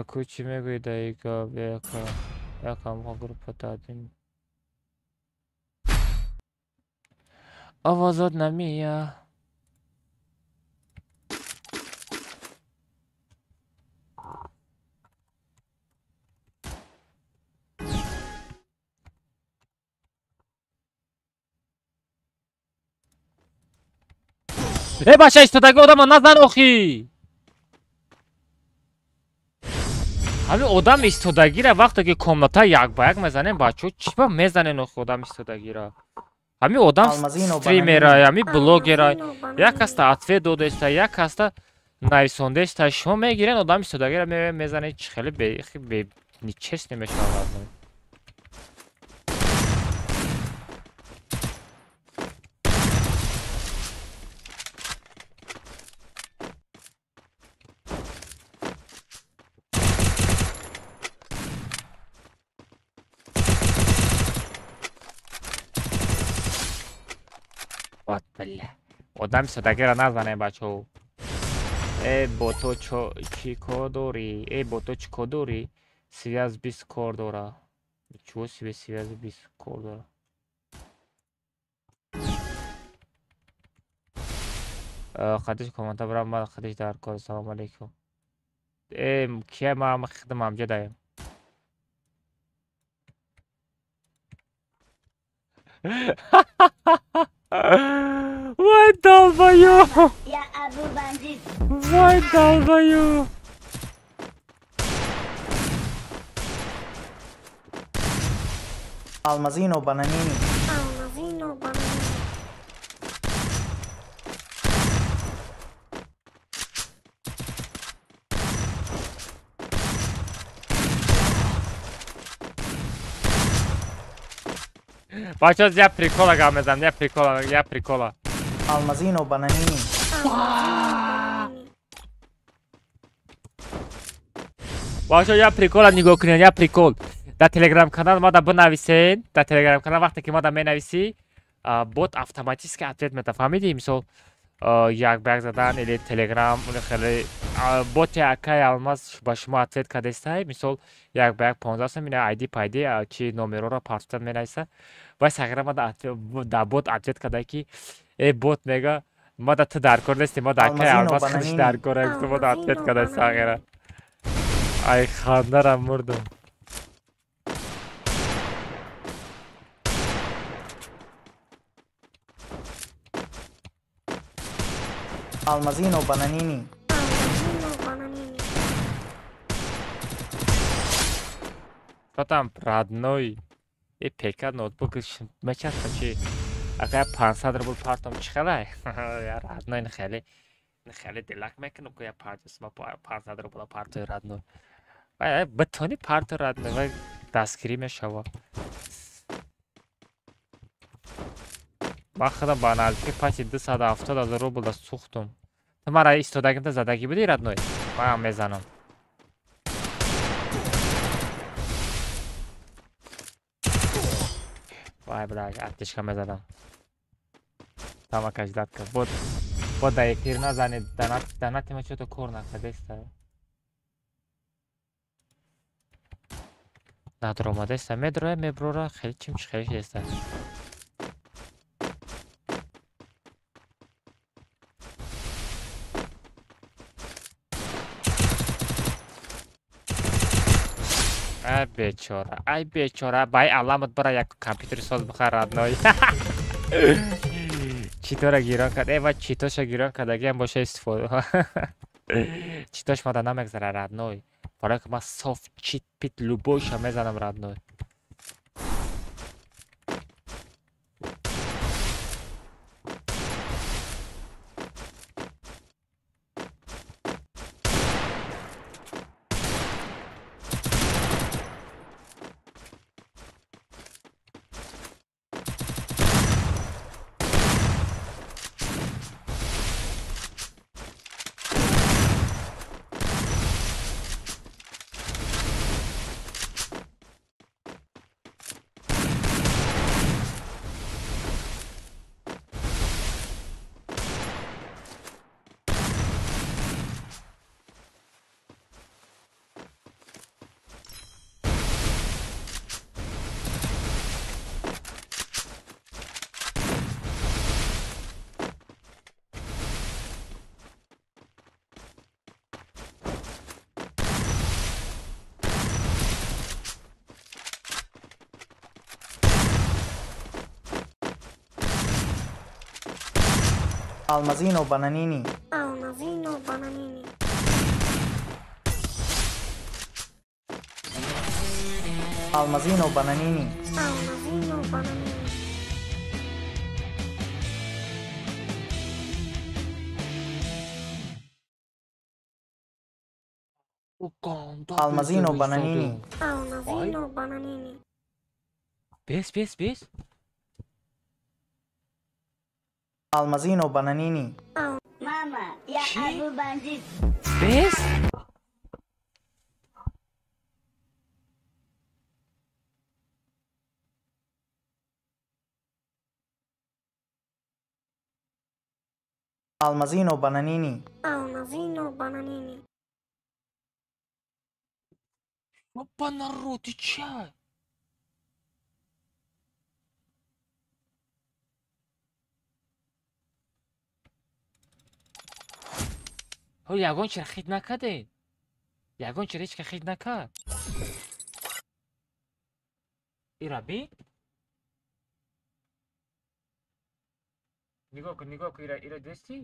Ку чӣ мегӯӣ дар ин гап? Яка якамға группа дадим. Овозот намея. Э бача, истодаги одама назан охи. Ҳамин одам истодагира вақте ки комната як ба як мезанем, бачаҳо чӣ ба мезанен охи одам истодагира? Ҳамин одам стримера, ҳамин блогера, як каста ответ додаиста, як каста нависондаиста, шумо мегирен одам истодагира мезанед, чӣ хеле нечестно мешавад. Одам истодагиро назанем, бачаҳо. Э бо ту чӣ кор дорӣ? Э бо ту чӣ кор дорӣ? Связь 20 кор дора. Чего себе связь 20 кор дора? Хадиш команда брам, ман хадиш дар кор. Салом алейкум. Э кия ман хидм ҳамҷа даем. Вай долбоёб! Вай долбоёб! Алмазино бананини. Алмазино бананини. Бачаҳо, я прикола гап мезанам, я прикола, я прикола. Алмазино бананини. Бачаҳо, я прикола нигоҳ кунед, я прикол. Дар телеграм канал мада бинависед, дар телеграм канал вақте ки мада менависӣ, бот автоматически ответ мета, фаҳмидӣ? Мисол, як ба як задан или телеграм, хеле боти акай Алмаз ба шумо ответ кардестай, мисол як ба як 15 сом, ина айди пайди чи номерҳоро партофта менависа. Вай сағира мада дар бот ответ карда ки э бот мега мада ту дар кор нести, мада акай Алмаз худаш дар кор аст, мада ответ карда сағира. Ай хандарам мурдам. Алмазино бананини. Что там, родной? И ПК ноутбук мечаспа чи? Ака 500 рубл партом чӣ хелай? Я родной хеле хеле дилак мекунам ку я 500 рубл партои родной. Вай битони парто родной вай дастгирӣ мешава. Ман худам ба наздики паси 270 000 рубл да сӯхтум. Ту мара истодагимта задагӣ будӣ родной? Ман мезанам. Вай бля, аптечка мезадам. Тамака ждатка. Вот, вот да эфир назанед, донат има чё-то кор накардеста. Надромадеста, медроя, меброра, хеле чим хеле шудеста. Ай бечора, ай бечора, бай аламат бара як компютери соз бихар родной. Читора гирон кард, ва читоша гирон кардагиам боша истифода. Читош мада намегзара родной. Барои ки ман соф чит пит любойша мезанам родной. Almazino Bananini. Almazino Bananini. Almazino Bananini. Almazino Bananini. Almazino Bananini. Almazino Bananini. Бес, бес, бес. Almazino Bananini. Мама, я Абу бандит. Бес? Almazino Bananini. Almazino Bananini. Опа, народ, ты чай? Ҳол ягон чира хит накардед? Ягон чира ҳеч ка хит накард? Ира би? Нигоҳ кун, нигоҳ кун, ира, ира дести?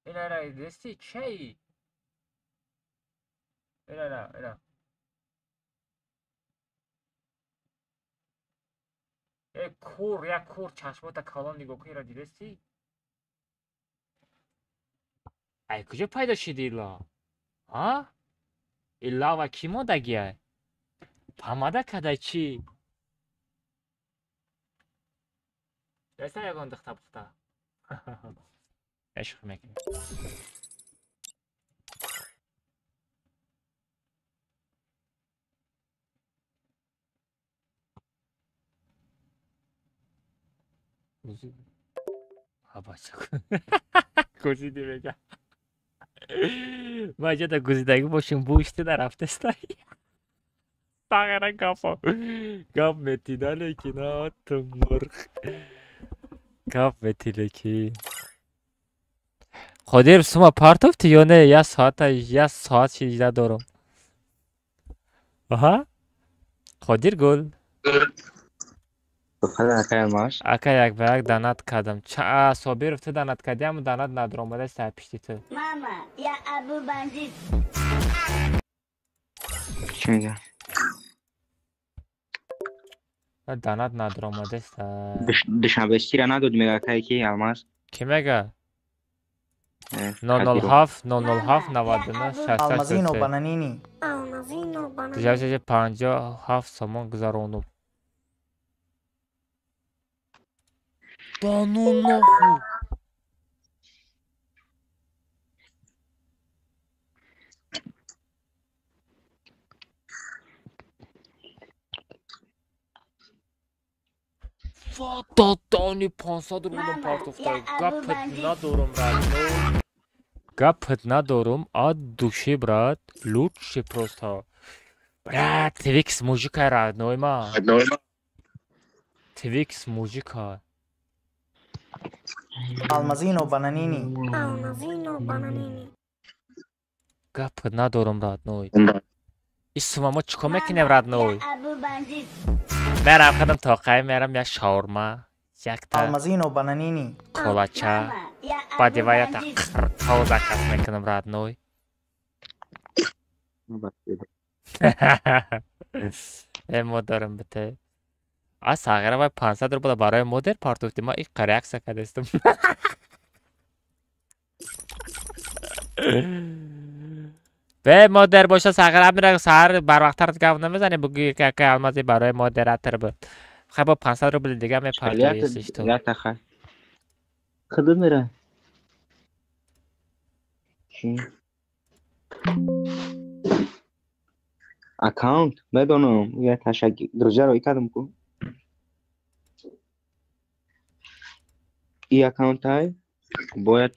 Ира, ира дести? Чай? Ира, ира, ира. Э, кур, як кур чашмота калон нигоҳ кун, ира дидести? Ай, куҷо пайдо шиди илла? А? Иллава кӣ модагиай? Памада кадай чӣ? Деста ягон духта пухта? Шӯхӣ мекунем. Гузиди мега. Ма ҷода гузидагӣ бошем бушти нарафтестай. Тағара гапо. Гап метида лекин ту мурғ. Гап мети лекин. Қодир сума партофти ё не? Я соата я соат шида дорам. Аҳа? Қодир гул. Ака як ба як донат кардам. Собиров ту донат кардӣ, аммо донат надромада сар пишти ту. Мама, я Абу бандит. Чӣ мега? Данат надромадест. Душанбе ситира надод мега кай ки Алмаз? Ки мега? 007 007 99 66. Алмазино бананини. Алмазино бананини. Душанбе 57 сомон гузарондум. Да ну нахуй. Додони 500 рублам партофта. Гапат надорум, родной. Гапат надорум, от души, брат. Лучше просто. Брат, Твикс мужика, родной ма. Твикс мужика. Алмазино бананини. Алмазино бананини. Гапат надорум, родной. Исма мо чико мекунем, родной? Мерам хадам тоқай, мерам як шаурма, якта Алмазино бананини. Колача, баъди ва якта қирқов заказ мекунам, родной. Э, мо дорам бите. А сағира вай 500 рубла барои модер партофти, ма иққа реаксия кардастам. Бе модер боша сағира мира саҳар барвақттар гап намезанӣ, бугӯи ки акай Алмази барои модератор буд. Хай бо 500 рубли дига мепартоисиш ту. Якта хай. Худо мера. Чӣ? Аккаунт медонам, я ташак друзья кардам ку. И аккаунтай бояд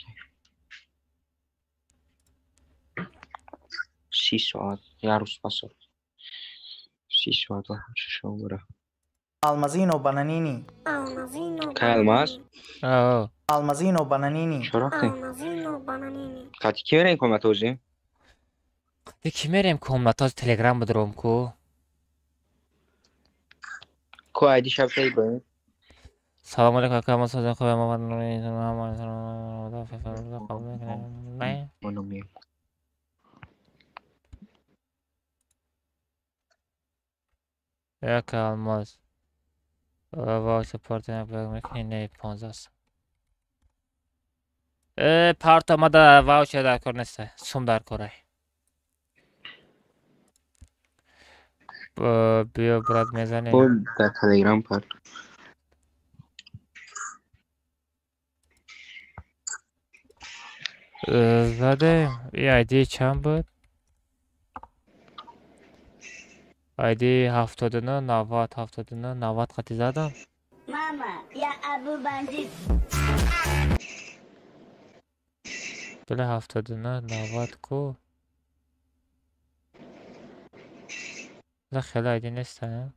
30 соат, як рӯз пас 30 соат шо бура. Алмазино бананини. Алмазино. Кай Алмаз? Аа. Алмазино бананини. Чо рафтем? Алмазино бананини. Қати ки мерем комнатози? Қати ки мерем комнатози Телеграм бидуром ку? Ку айди шаб Иброҳим? Салом алейкум, ака, мо созем хуб, мо як Алмаз ваучер партия мекунӣ? Не, 15 сом. Э, парта мада ваучер дар кор нест, сум дар корай. Биё, брат, мезанем. Дар Телеграм парт. Заде, и айди чанд буд? Айди 79 90 79 90 қати задам. Мама, я Абу бандит. Бля, 79 90 ку. Да хеле айди нест, а?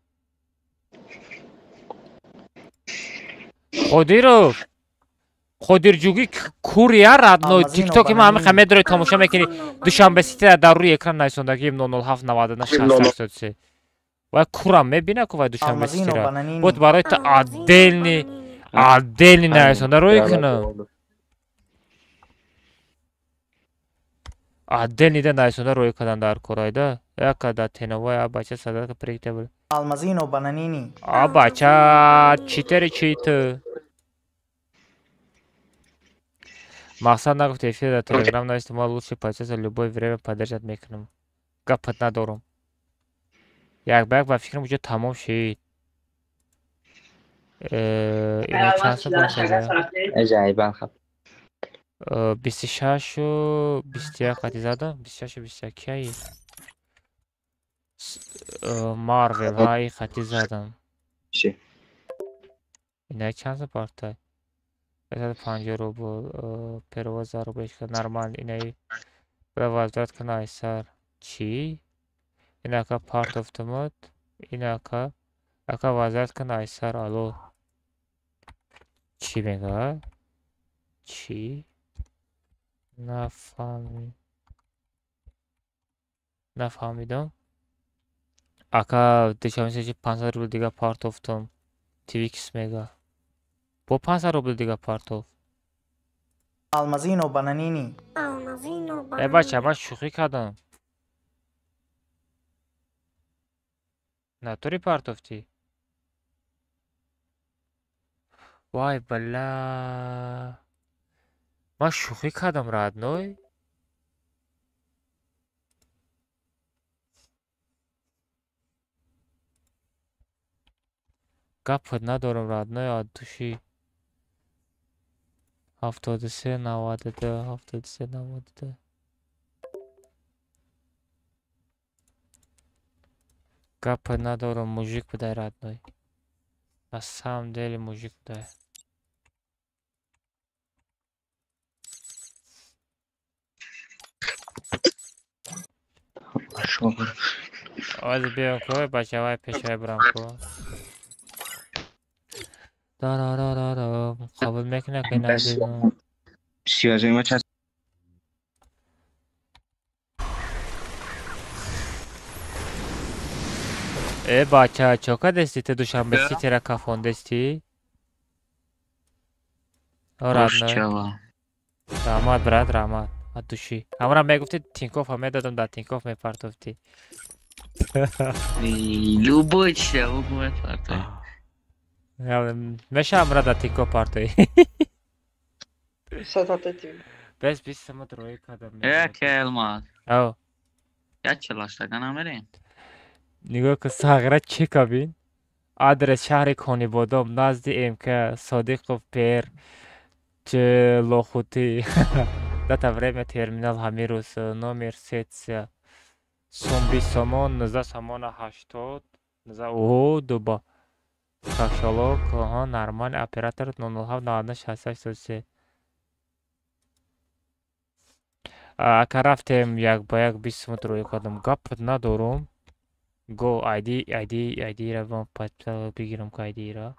Қодиров! Қодирҷугӣ курия, родной. Тиктоки ма ҳами хамедро тамошо мекунӣ. Душанбе сити дар рӯи экран нависондагӣ 007 99 683. Вай курам мебина ку вай Душанбе ситира. Вот барои ту отдельный отдельный нависонда рӯй кунам. Отдельный да нависонда рӯй кардан дар корайда. Яка да теновая а бача садака прикте. Алмазино бананини. А бача читери чит. Мақсад нагуфт эфир дар Телеграм навист, ма лучше процесса любое время поддержать мекунам. Гапат надорум. Як ба як ба фикрам уҷо тамом шид. Ина чанд сум Аҷоиб хаб. 26 21 қати задам, 26 21 кияи? Марвел ҳаи қати задам. Ина чанд сум партай? 150 рубл, перевод за рублечка, нормально, инаи возврат кана айсар. Чӣ? Инака партофтамад, инака ака возврат кана айсар, алло. Чӣ мега? Чӣ? Нафаҳмидам. Ака душанбе 500 рубл дига партофтам. Твикс мега. Бо 500 рубл дига партофт. Алмазино бананини. Алмазино Э, бача, ман шӯхӣ кардам. Натури партофтӣ? Вай бала, ман шӯхӣ кардам, родной. Гапат надорам, родной, от души. 73 92 73 92. Гапат надорам, мужик будай, родной. На самом деле мужик будай. Ози биём ку, бачавай пешвай бурам ку. Дарарарарам. Қабул мекунад ки надидам. Э бача, чо кардести ту Душанбе Ситира кафондести? Родной. Раҳмат, брат, раҳмат. От души. Ҳамра мегуфти Тинькофф медодам, дар Тинькофф мепартофтӣ. Любой чиза бугу мепартоӣ. Меша ҳамра дар Тинькофф партоӣ. Бес 20 сомат роӣ кардам. Э келмад. Ав. Як чилаштага намерем. Нигоҳ кун, сағира чека бин. Адрес шаҳри Конибодом, назди МК Содиқов Пер Лохутӣ. Дата, время, терминал ҳамин рӯз, номер сетсия. Сум 20 сомон, 19 сомона 80, 19 о дуба. Кошелёк, аҳа, нормал, оператор 007 99 68 33. Ака рафтем як ба як 20 сомон роӣ кардам. Гап надорум. Го ID ID ID ра вам бигирам ка ID ра.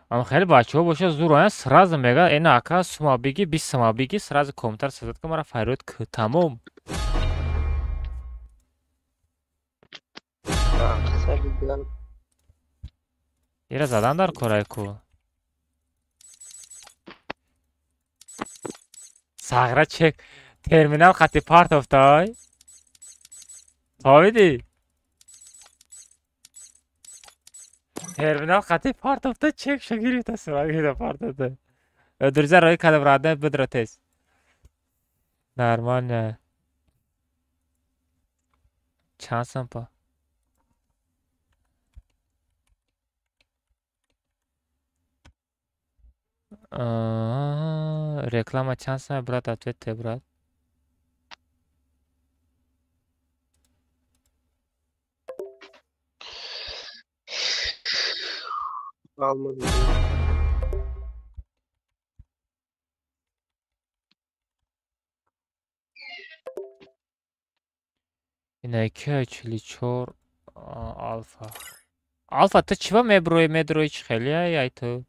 Ам хеле бачаҳо боша зур оян сразу мега ина ака сума биги 20 сома биги сразу комментар сазад ка мара фарёд к тамом. Ира задан дар корай ку. Сағра чек терминал хати партофтай. Фаҳмидӣ? Терминал хати партофта чекша гирифта сура партофта. Друзья, рои кадам родной бидро тез. Нормально. Чанд сом па? Реклама чанд сом, брат, ответьте, брат. Almadım. Ина 244 алфа. Алфа ту чӣ ба меброи медрои чӣ хеле ай ту?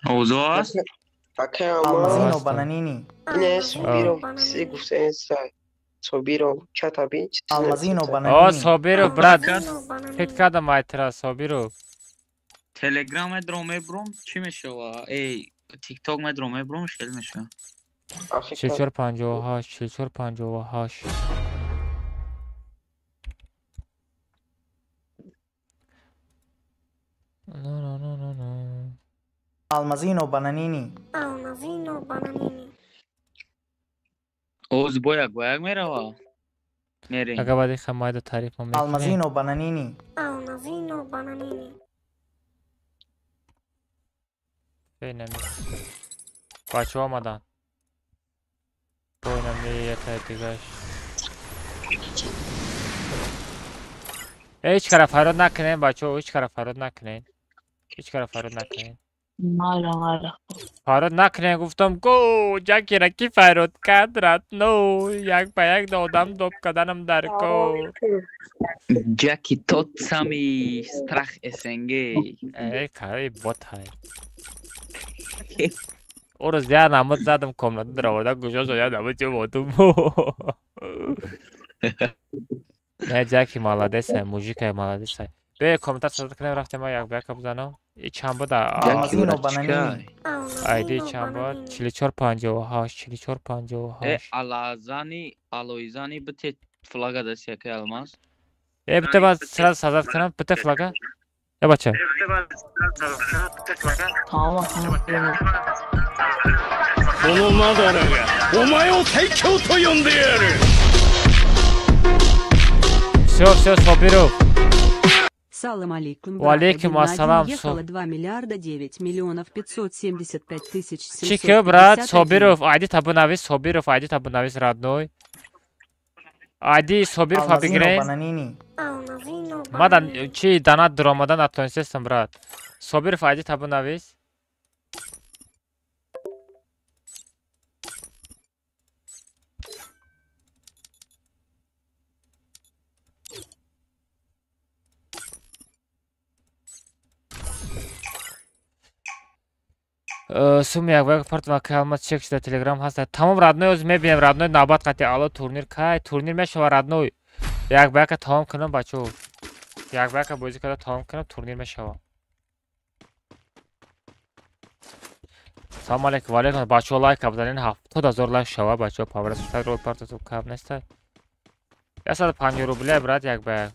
Овозо аст? Алмазино бананини. Не, Собиров, си гуфтен сай. Собиров, чатаби. Алмазино бананини. О, Собиров, брат. Хит кардам айтра, Собиров. Телеграм медром мебром, чӣ мешава? Эй, Тикток медром мебром, шел мешава. 44 58 44 58. На на на на на. Алмазино бананини. Алмазино бананини. Оз бояк бояк мерава. Мерем. Ага баъди хамайда таъриф мо мекунем. Алмазино бананини. Алмазино бананини. Бинами. Бачаҳо омаданд. Бо инами якай дигаш. Ҳеҷ кара фарёд накунем, бачаҳо, ҳеҷ кара фарёд накунем. Ҳеҷ кара фарёд накунем. Мала мала. Фарёд накунем, гуфтам ку ҷакира ки фарёд кард, ратно як ба як одам доб карданам дар ко. Ҷаки тот самый страх СНГ. Эй, кари бот ҳай. О рӯз я намуд задам комната дароварда гӯшо шуд, я намуд чӣ ботум. Не, ҷаки молодец ай, мужик ай, молодец ай. Бе комментар сазад кунем, рафтем як ба як бизанам. Чанд буда? Алмазино бананини. Айди чанд буд? 44 58, 44 58. Алазани, алоизани бите флага даст яке алмаз. Э, бите баъд сразу сазад кунам, бите флага. Э, бача. Тамом. このマダラがお前を最強と呼んでやる。 Всё, всё, Собиров. Салам алейкум, Ва алейкум брат. Бен Ладен ассалам, ехало 2 миллиарда 9 миллионов 575 тысяч Чӣ ки, брат, 751. Собиров, айди табунавис, Собиров, айди табунавис, родной. Айди Собиров Алмазино бигирен. бананини. Алмазино Мадан бананини. чи данат дуромадан натонистестам, брат. Собиров, айди табунавис. Суми як вақ парт ва калмат чек шуда телеграм ҳаст. Тамом, родной, оз мебинем, родной, навбат қати ало турнир кай турнир мешава, родной. Як ба яка тамом кунам, бачо. Як ба яка бозӣ карда тамом кунам, турнир мешава. Салом алейкум, ва алейкум, бачо, лайк бизанен, 70 000 лайк шава, бачо, паврас рол партату каб неста. 150 рубля, брат, як ба як.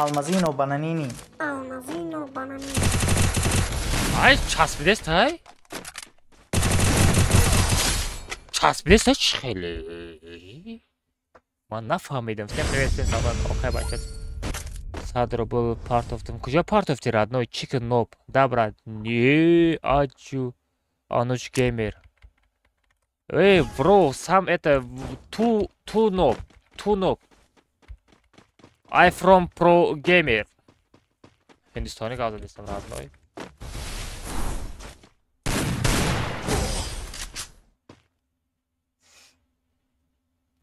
Алмазино бананини. Алмазино бананини. Ай, часпидест, ай? Часпидест, ай, чӣ хеле? Ман нафаҳмидам. Всем привет, всем салам. Окей, бача. 100 рубл партофтам. Куҷо партофти, родной? Чики ноб. Да, брат. Не, ачу. Ануч геймер. Эй, бро, сам это ту ту ноб, ту ноб. I from pro gamer. Ҳиндистони гап задистам, родной.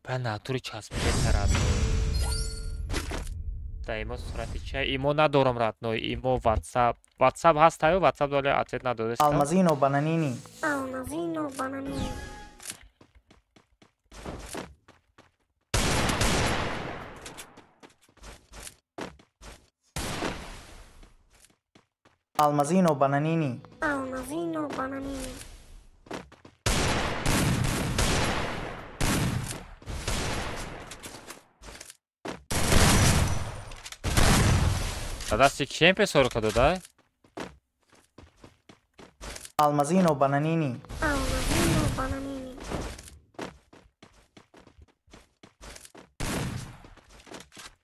Ба натури часпидеста, родной. Да имо сурати чай? Имо надорам, родной. Имо WhatsApp. WhatsApp ҳастаю, WhatsApp доле ответ надодастам. Алмазино бананини. Алмазино бананини. Алмазино бананини. Алмазино бананини. Дадасти кем песорка додай? Алмазино бананини. Алмазино бананини.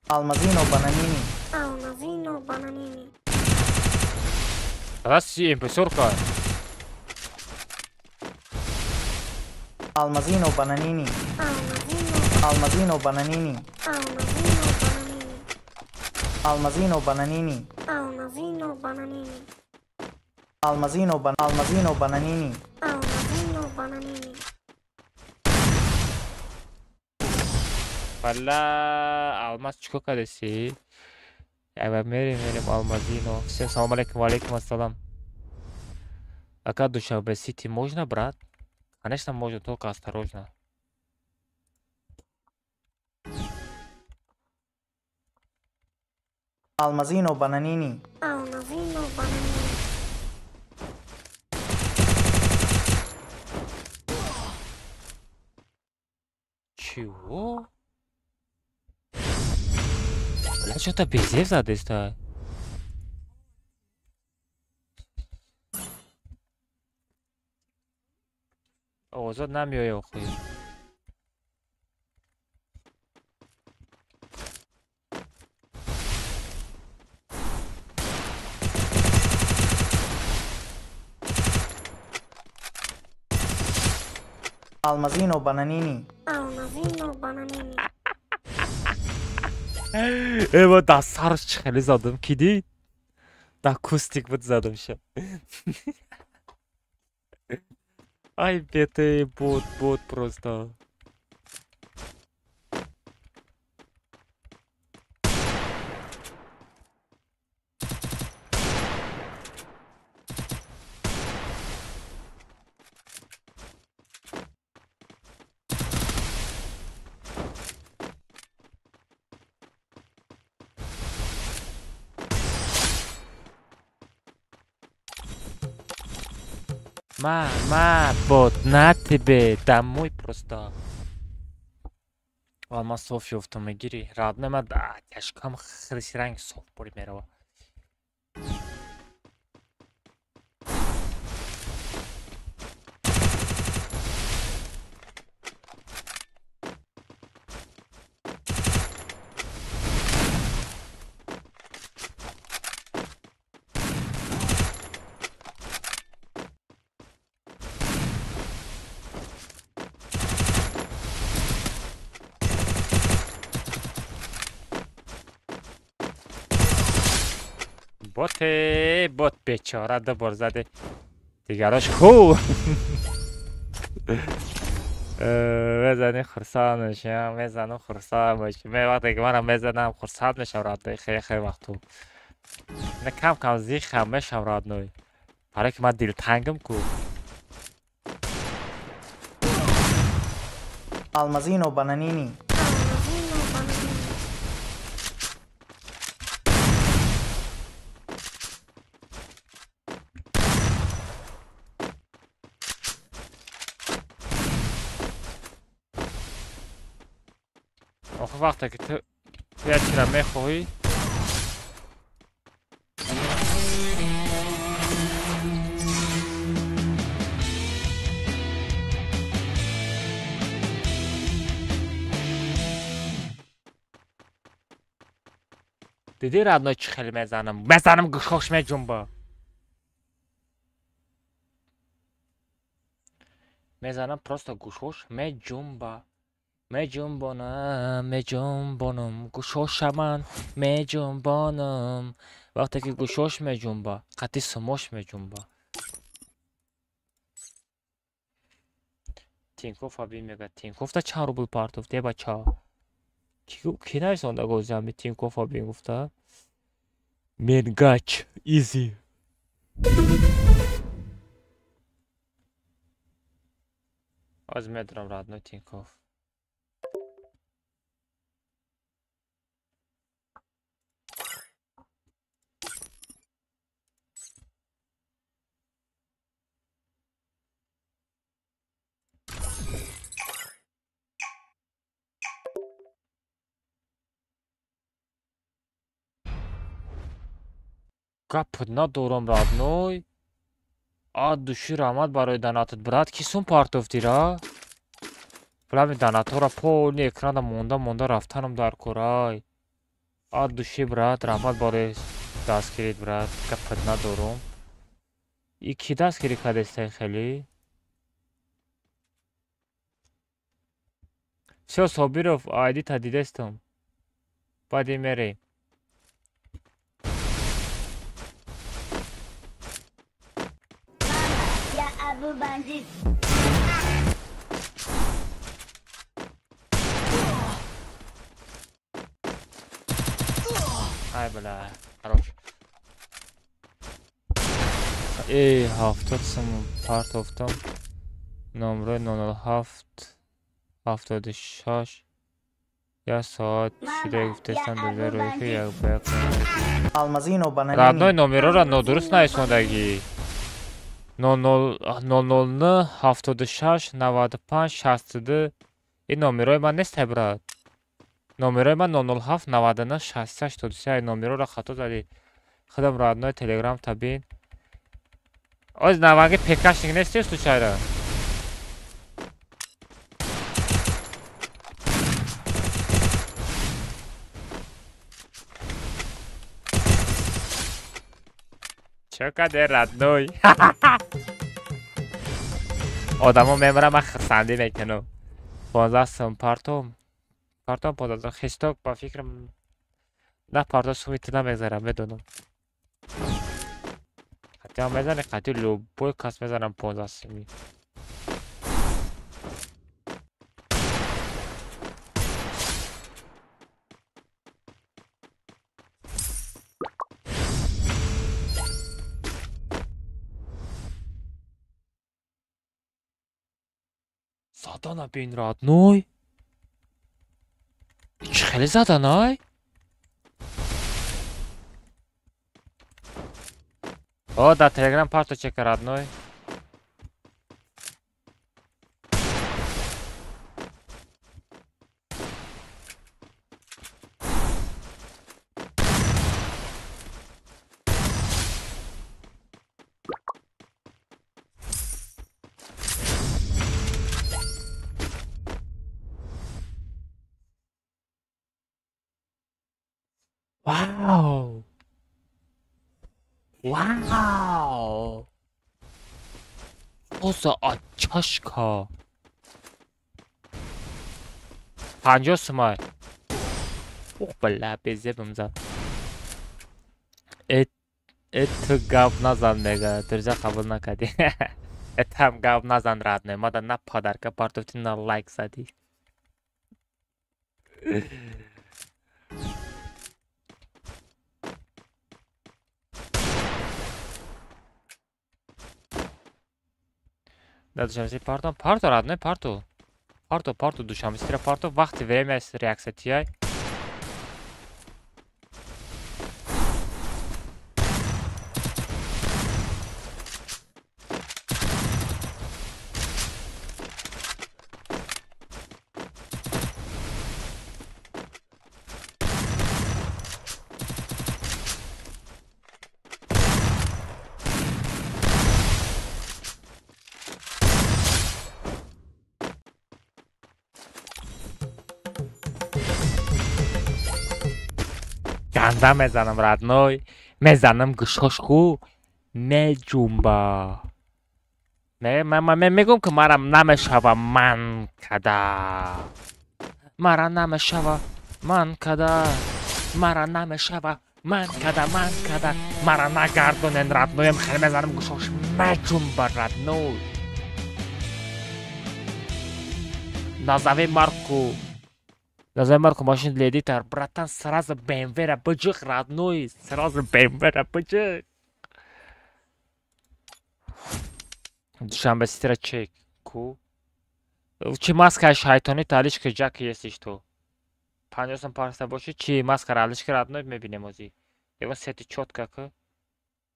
Алмазино бананини. Алмазино бананини. Дадасти эмпесорка. Алмазино бананини. Алмазино Алмазино бананини. Алмазино бананини. Алмазино бананини. Алмазино бананини. Алмазино бан Алмазино бананини. Алмазино бананини. Валла, алмаз чико кадаси? Ава мерем, мерем алмазино. Всем салам алейкум, ва алейкум ассалам. Ака, Душанбе Сити можно, брат? Конечно, можно, только осторожно. Алмазино бананини. Алмазино бананини. Чего? Бля, что-то пиздец задеста. Озод намеоя охуй. Алмазино бананини. Алмазино бананини. Эва да сарш хеле задам ки дид? Да кустик буд задам ша. Ай бете бот бот просто. Ма, бот, на тебе, домой просто. Ма соф ёфтам мегири. Радна ма да, тяжкам хрис ранг соф бори мерава. Боте, бот бечора ду бор заде. Дигарош ку. Мезани хурсанд мешам, мезанам хурсанд мешам. Ме вақте ки манам мезанам хурсанд мешам родной, хеле хеле вақту. На кам кам зихам мешам родной. Барои ки ман дилтангам ку. Алмазино бананини. Алмазино бананини. Охир вақте ки ту як чиро мехоҳӣ дидӣ родной чӣ хеле мезанам мезанам гӯшош меҷунба мезанам просто гӯшош меҷунба меҷунбонам меҷунбонам гӯшошаман меҷунбонам вақте ки гӯшош меҷунба қатъи сумош меҷунба Тинкоф аби мега Тинкофта чанд рубл партофт е бача ки нависонда гозиами Тинкоф аби гуфта Менгач изи аз медорам родной Тинкоф. Гап надорам родной. А души раҳмат барои донатат брат. Ки сум партофтира? Блами донатора полни экрана монда монда рафтанам дар корай. А души брат раҳмат барои дастгирит брат. Гап надорам. И ки дастгирӣ кардестай хеле? Всё, Собиров, айдита дидестам. Баъди мерем. Abu Bandit. Ай, бля, хорош. Эй, 70 сум партофтам. Номро 07 76 Я соат шида гуфтестан дурза рӯи ки як ба як. Алмазино бананини. Родной номерора нодуруст нависондагӣ. 00 09 76 95 62 ин номерои ман нест, брат. Номерои ман 007 99 68 83. Номерора хато задӣ. Худам родной телеграм табин. Оз наваги пекашник нести случайно? Чё каде, родной? Одамо мемра, ман хурсандӣ мекунам. 15 сум партом. Партом 15 хисток ба фикрам на парто суми ту намегзарам, медонам. Қатъиан мезани, қатъи любой кас мезанам 15 суми. Задана бин, родной. Чӣ хеле заданай? О, да телеграм парто чека, родной. Вау! Вау! Что за чашка? 50 сумай. Ух, бля, безебам зад. Это гап назан мега, друзья қабул накарди. Это ҳам гап назан, родной. Мада на подарка партофти, на лайк задӣ. Да душанбе парто, парто, родной, парто. Парто, парто, душанбе стира парто, вақти время реакция тияй. Ганда мезанам, родной. Мезанам гӯшошку меҷумба. Мегӯм ки марам намешава ман када. Мара намешава ман када. Мара намешава ман када, ман када. Мара нагардонен, родноем, хеле мезанам гӯшош меҷумба, родной. Назови марку. Назови марку машин для эдитора. Братан, сразу BMW-ра быжих, родной. Сразу BMW-ра быжих. Душанбе ситра чек. Ку. Чи маска шайтони талишка ҷаки если что. 50 сум парста боши, чи маска алишка, родной, мебинем ози. Ягон сети чётко ку.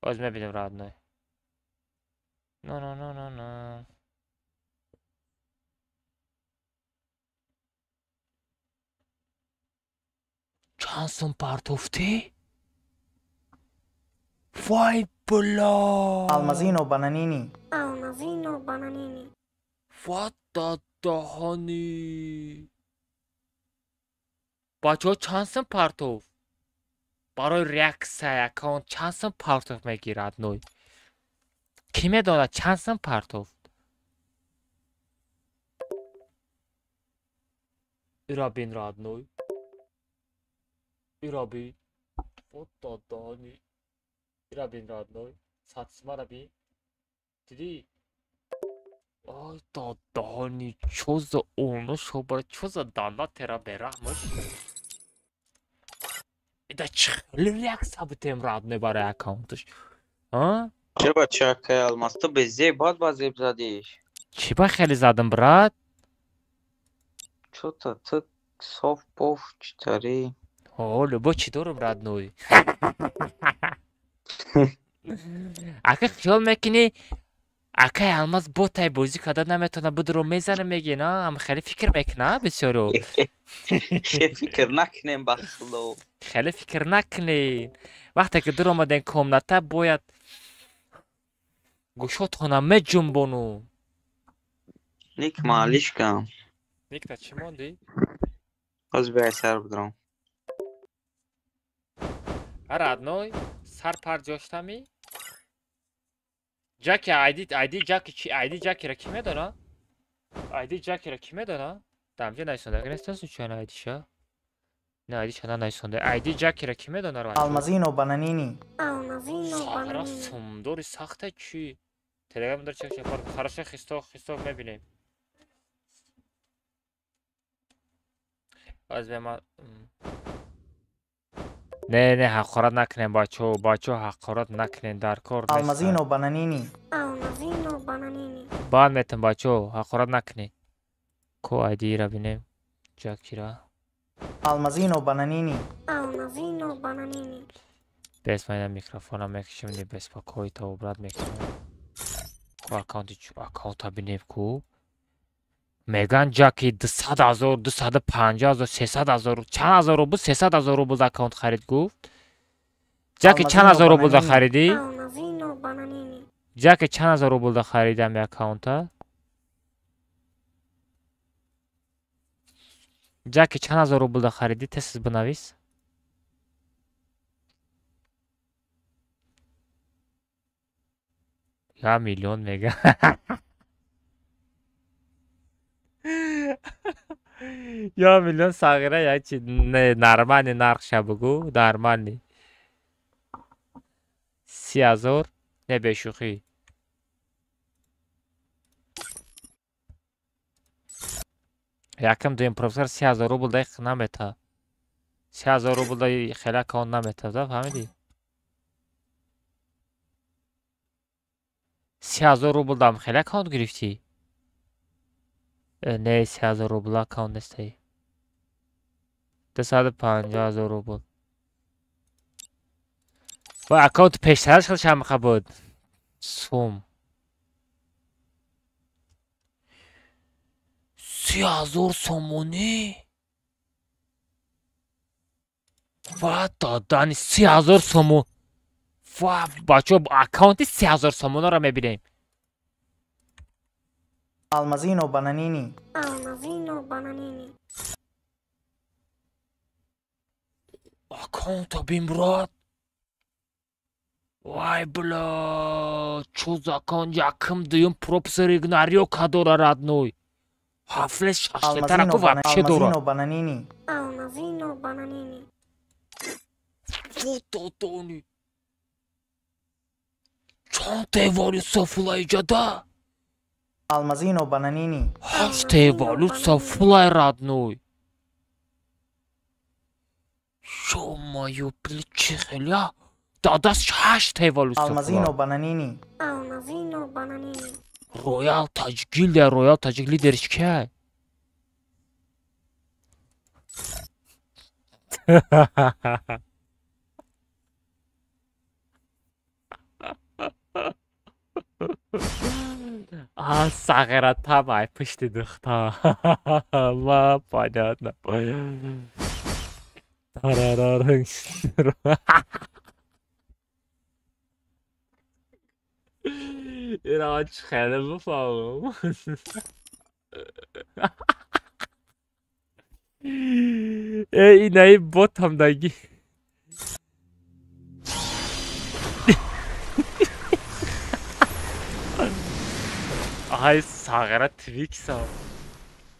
Оз мебинем, родной. Ну ну ну ну ну. Чанд сум партофтӣ? Вай бла! Алмазино бананини. Алмазино бананини. What the даҳани! Бачаҳо чанд сум партофт? Барои реаксия аккаунт чанд сум партофт мегирад, ной? Кӣ медонад чанд сум партофт? Ира бин, родной. Ира бин. What the даҳани! Ира бин, родной. Сатсмара бин. Дидӣ? Ай даҳани, чо за оно шобара, чо за дана тера бераҳмаш? Да чӣ хеле реаксия бутем, родной, барои аккаунташ? А? Чӣ бача акай Алмаз, ту безеб, бад ба зеб задиш. Чӣ ба хеле задам, брат? Чё-то ту Соф поф читари. О, любой чӣ дорум, родной. Ака хиёл мекунӣ, акай Алмаз ботай бозӣ карда наметавона, будро мезана меги, на? Ам хеле фикр мекуна бисёро. Фикр накунем, ба худо. Хеле фикр накунед. Вақте ки дур омадем комната, бояд гӯшотона меҷунбону. Ник маалишкам. Никта чӣ мондӣ? Ҳозир биай сар бидром. Родной, сар парҷоштами? Ҷаки айди, айди ҷаки чи, айди ҷакира ки медона? Айди ҷакира ки медона? Дамҷа найсонда, нестан случайно айдиша? Не, айдиша на найсонда. Айди ҷакира ки медона? Алмазино бананини. Алмазино Сахара бананини. сумдори сахта чи? Телеграм дар чек чек. Хорошо, хисто, хисто мебинем. Аз бема. Не, не, ҳақорат накунем, бачаҳо, бачаҳо, ҳақорат накунем, дар кор нест. Алмазино бананини. Алмазино бананини. Банд метам, бачаҳо, ҳақорат накунед. Ко айдиира бинем. Ҷакира. Алмазино бананини. Алмазино бананини. Бес ман ина микрофона мекушем, не беспокоит обрат мекунем. Ко аккаунти аккаунта бинем ку. Меган ҷаки 200 ҳазор, 250 ҳазор, 300 ҳазор, чанд ҳазор рубл, 300 ҳазор рубл аккаунт харид гуфт. Ҷаки чанд Алмазино ҳазор рубл бананини. харидӣ? Алмазино бананини. Ҷаки чанд ҳазор рубл харидам аккаунта? Ҷаки чанд ҳазор рубл харидӣ? Тез бинавис. 1 миллион мега. 1 миллион сағира як чи не, нормальный нархша бугӯ, нормальный. 30 ҳазор, не, бешӯхӣ. Якам дуюм профессор 30 ҳазор рубл дай намета. 30 ҳазор рубл дай хеле аккаунт намета, да, фаҳмидӣ? 30 ҳазор рубл дам хеле аккаунт гирифтӣ? Не, 30 ҳазор рубл аккаунт нестаи. 250 ҳазор рубл. Ва аккаунт пештараш хел шамха буд. Сум. 30 ҳазор сомонӣ? Ва додани 30 ҳазор сомон. Ва бачаҳо, аккаунти 30 ҳазор сомонаро мебинем. Алмазино бананини. Алмазино бананини. Аккаунта бин, брат. Вай, бля, чо за аккаунт, якм, дуюм профессор игнариёка дора, родной. Ҳафле шашлетара ку вообще дора. Алмазино бананини. Алмазино бананини. Фу додони. Чанд эволюсия фула иҷода? Алмазино бананини. Ҳашт эволюсия фулай, родной. Ё-моё, бля, чӣ хеле? Дадаш ҳашт эволюсия Алмазино фула. бананини. Алмазино бананини. Роял Таҷик гилдия, Роял Таҷик лидериш кия? А, сағира тамай пушти духта. Ма, понятно. Тарарарың. Ира хеле бифаҳмам. Э, инаи ботам даги. Ай, сағира твиксам.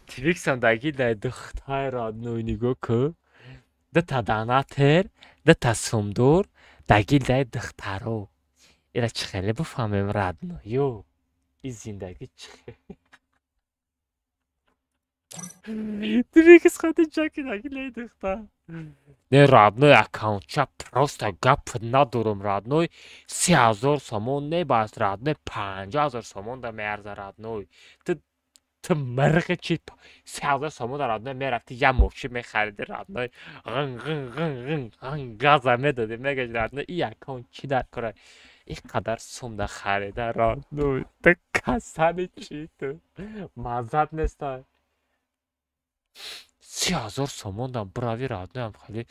Твиксам даги дай духтай родной нигоҳ ку. Дута донатер, дута сумдур, даги дай духтаро. Ира чӣ хеле бифаҳмем, родной? Ё, и зиндагӣ чӣ хеле? Твикс хати ҷаки даги дай духтар. Не, родной, аккаунтча просто гап надорум, родной. 30 ҳазор сомон не бас, родной, 50 ҳазор сомон да меарза, родной. Ту Ту мирғи чи 3000 сомон родной мерафти я мошин мехариди родной. Ғин ғин ғин ғин ғин газа медоди мегашти родной. И аккаунт чӣ дар кора? Ин қадар сумда харида родной. Ту касани чӣ ту? Маззат нестай. 30,000 сомондам бирави родноям хеле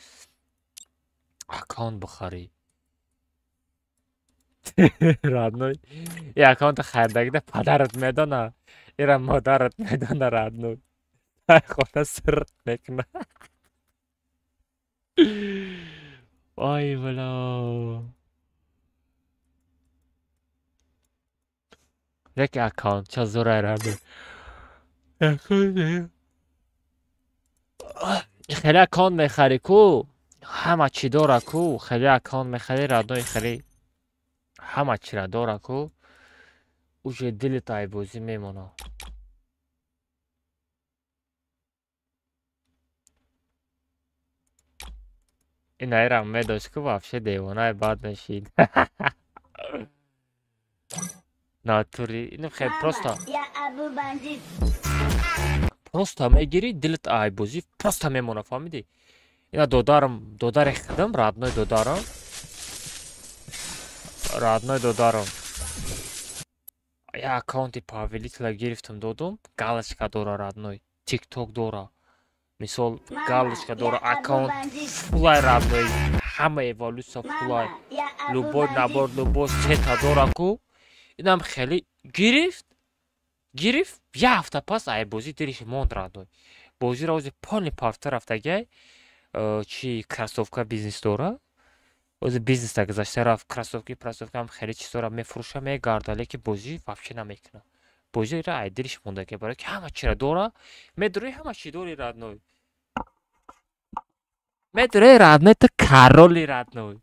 аккаунт бихарӣ. Родной. И аккаунта харидагида падарат медона. Ира модарат медона родной. Хона сирт мекуна. Ой бало. Яке аккаунт ча зурай родной. Хеле аккаунт мехарӣ ку, ҳама чӣ дора ку, хеле аккаунт мехарӣ родной, хеле ҳама чира дора ку, уже дилит айбозӣ мемона. Ин айрам медошт ку вообще девонаи бад мешид. Натури, ин хеле просто просто мегирӣ дилит айбозӣ просто мемона, фаҳмидӣ? Ина додарам, додари худам, родной додарам. Родной додарам. Я аккаунти повелителя гирифтам додум, галочка дора родной, тикток дора. Мисол галочка дора, аккаунт фулай родной, ҳама эволюция фулай. Любой набор, любой сета дора ку. Инам хеле гирифт, гирифт, як ҳафта пас айбозӣ дилиш монд родной. Бозиро ози полный пафта рафтагай, чи кроссовка бизнес дора. Ози бизнеса гузашта рафт, кроссовки, кроссовка ҳам хеле чизора мефурӯша, мегарда, лекин бозӣ вообще намекуна. Бозиро ай дилиш мондагай, барои ки ҳама чира дора, медурӣ ҳама чи дори родной. Медурӣ родной, ту короли родной.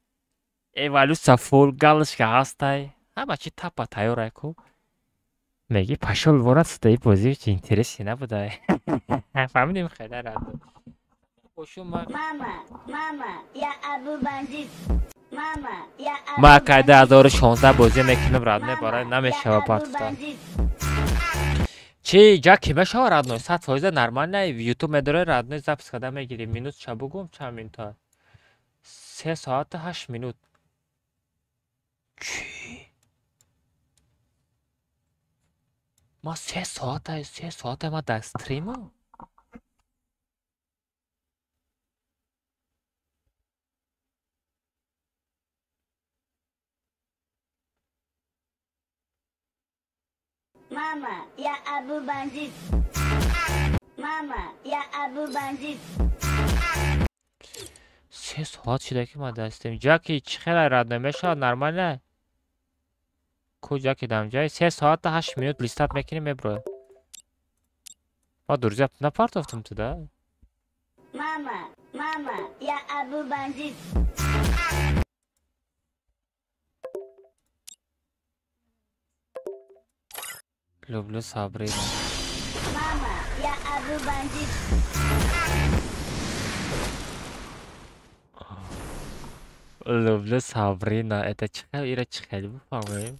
Эволюция фул, галочка ҳастай, ҳама чи тапа тайёрай ку. Меги пашол ворад сдаи бозӣ чи интереси набудай. Фаҳмидем хеле родной. Мама, мама, я Абу Бандит. Мама, я Абу Ма кай 2016 бозӣ мекунам родной, барои намешава партофта. Чи ҷа ки мешава родной, 100% нормально, YouTube медорӣ родной, запись карда мегирӣ. Минут ча бугум, чанд минута? 3 соату 8 минут. Чӣ? Ма 3 соата, 3 соата ма дар стримам? Мама, я Абу Бандит. Мама, я Абу Бандит. 3 соат шуда ки ма дар стрим. Ҷаки чӣ хеле родной мешавад нормально? Ку ҷаки дамҷай 3 соата 8 минут листат мекунӣ меброяд. Ма дурзя напартофтам ту да? Мама, мама, я Абу Бандит. Люблю Сабрину. Мама, я Абу Бандит. Люблю Сабрина. Это чихел ира чихел бифаҳмем.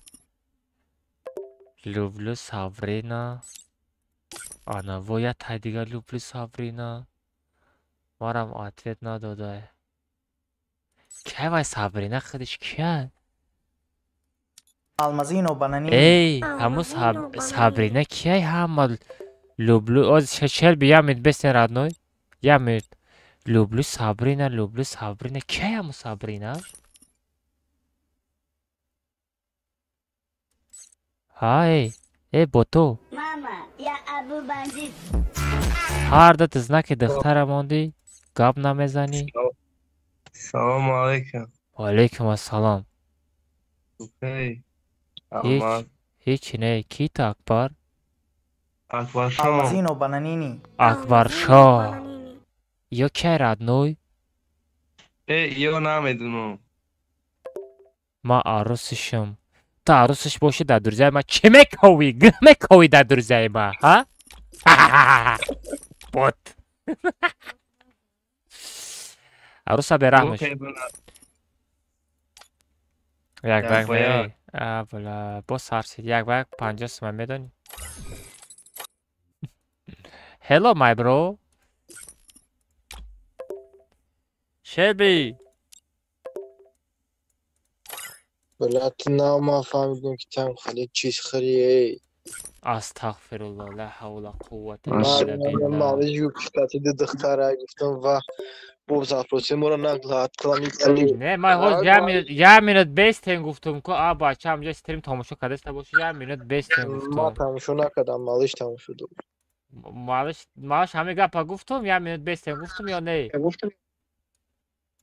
Люблю Сабрина. Ана во я тай дига люблю Сабрина. Марам ответ надодай. Кай вай Сабрина худиш кия? Алмазино бананини. Эй, ҳамун Сабрина кияй ҳама люблю. Оз шелби я минут бесен родной. Я минут. Люблю Сабрина, люблю Сабрина. Кияй ҳамун Сабрина? Ҳай, эй бото. Мама, я Абу Бандит. Ҳар дат знаки духтара мондӣ, гап намезанӣ. Салому алайкум. Ва алайкум ассалом. Окей. Ҳеч не, ки ту Акбар? Акбаршоҳ. Алмазино бананини. Акбаршоҳ. Ё кай родной? Э, ё намедунам. Ма арӯсишам. Ту арӯсиш бошӣ дар дурзяи ма чӣ мековӣ? Гӯ мековӣ дар дурзяи ма, ҳа? Бот. Арӯса бераҳмаш. Як бак ме. А, бала, боз сарсид. Як бак 50 сомон медонӣ? Hello my bro. Шелби. Блядь, на ма фаҳмидем ки там хали чиз хӯри эй. Астағфируллоҳ, ла ҳавла қуввата илла биллаҳ. Малиш гуфт, ки духтара гуфтам ва бо запроси моро наклонить кардӣ. Не, ман ҳоз як минут бестен гуфтум ку, а бача ҳамҷа стрим тамошо кардаста боши, як минут бестен гуфтум. Ман тамошо накардам, малиш тамошо дод. Малиш, малиш ҳамин гапа гуфтум, як минут бестен гуфтум ё не?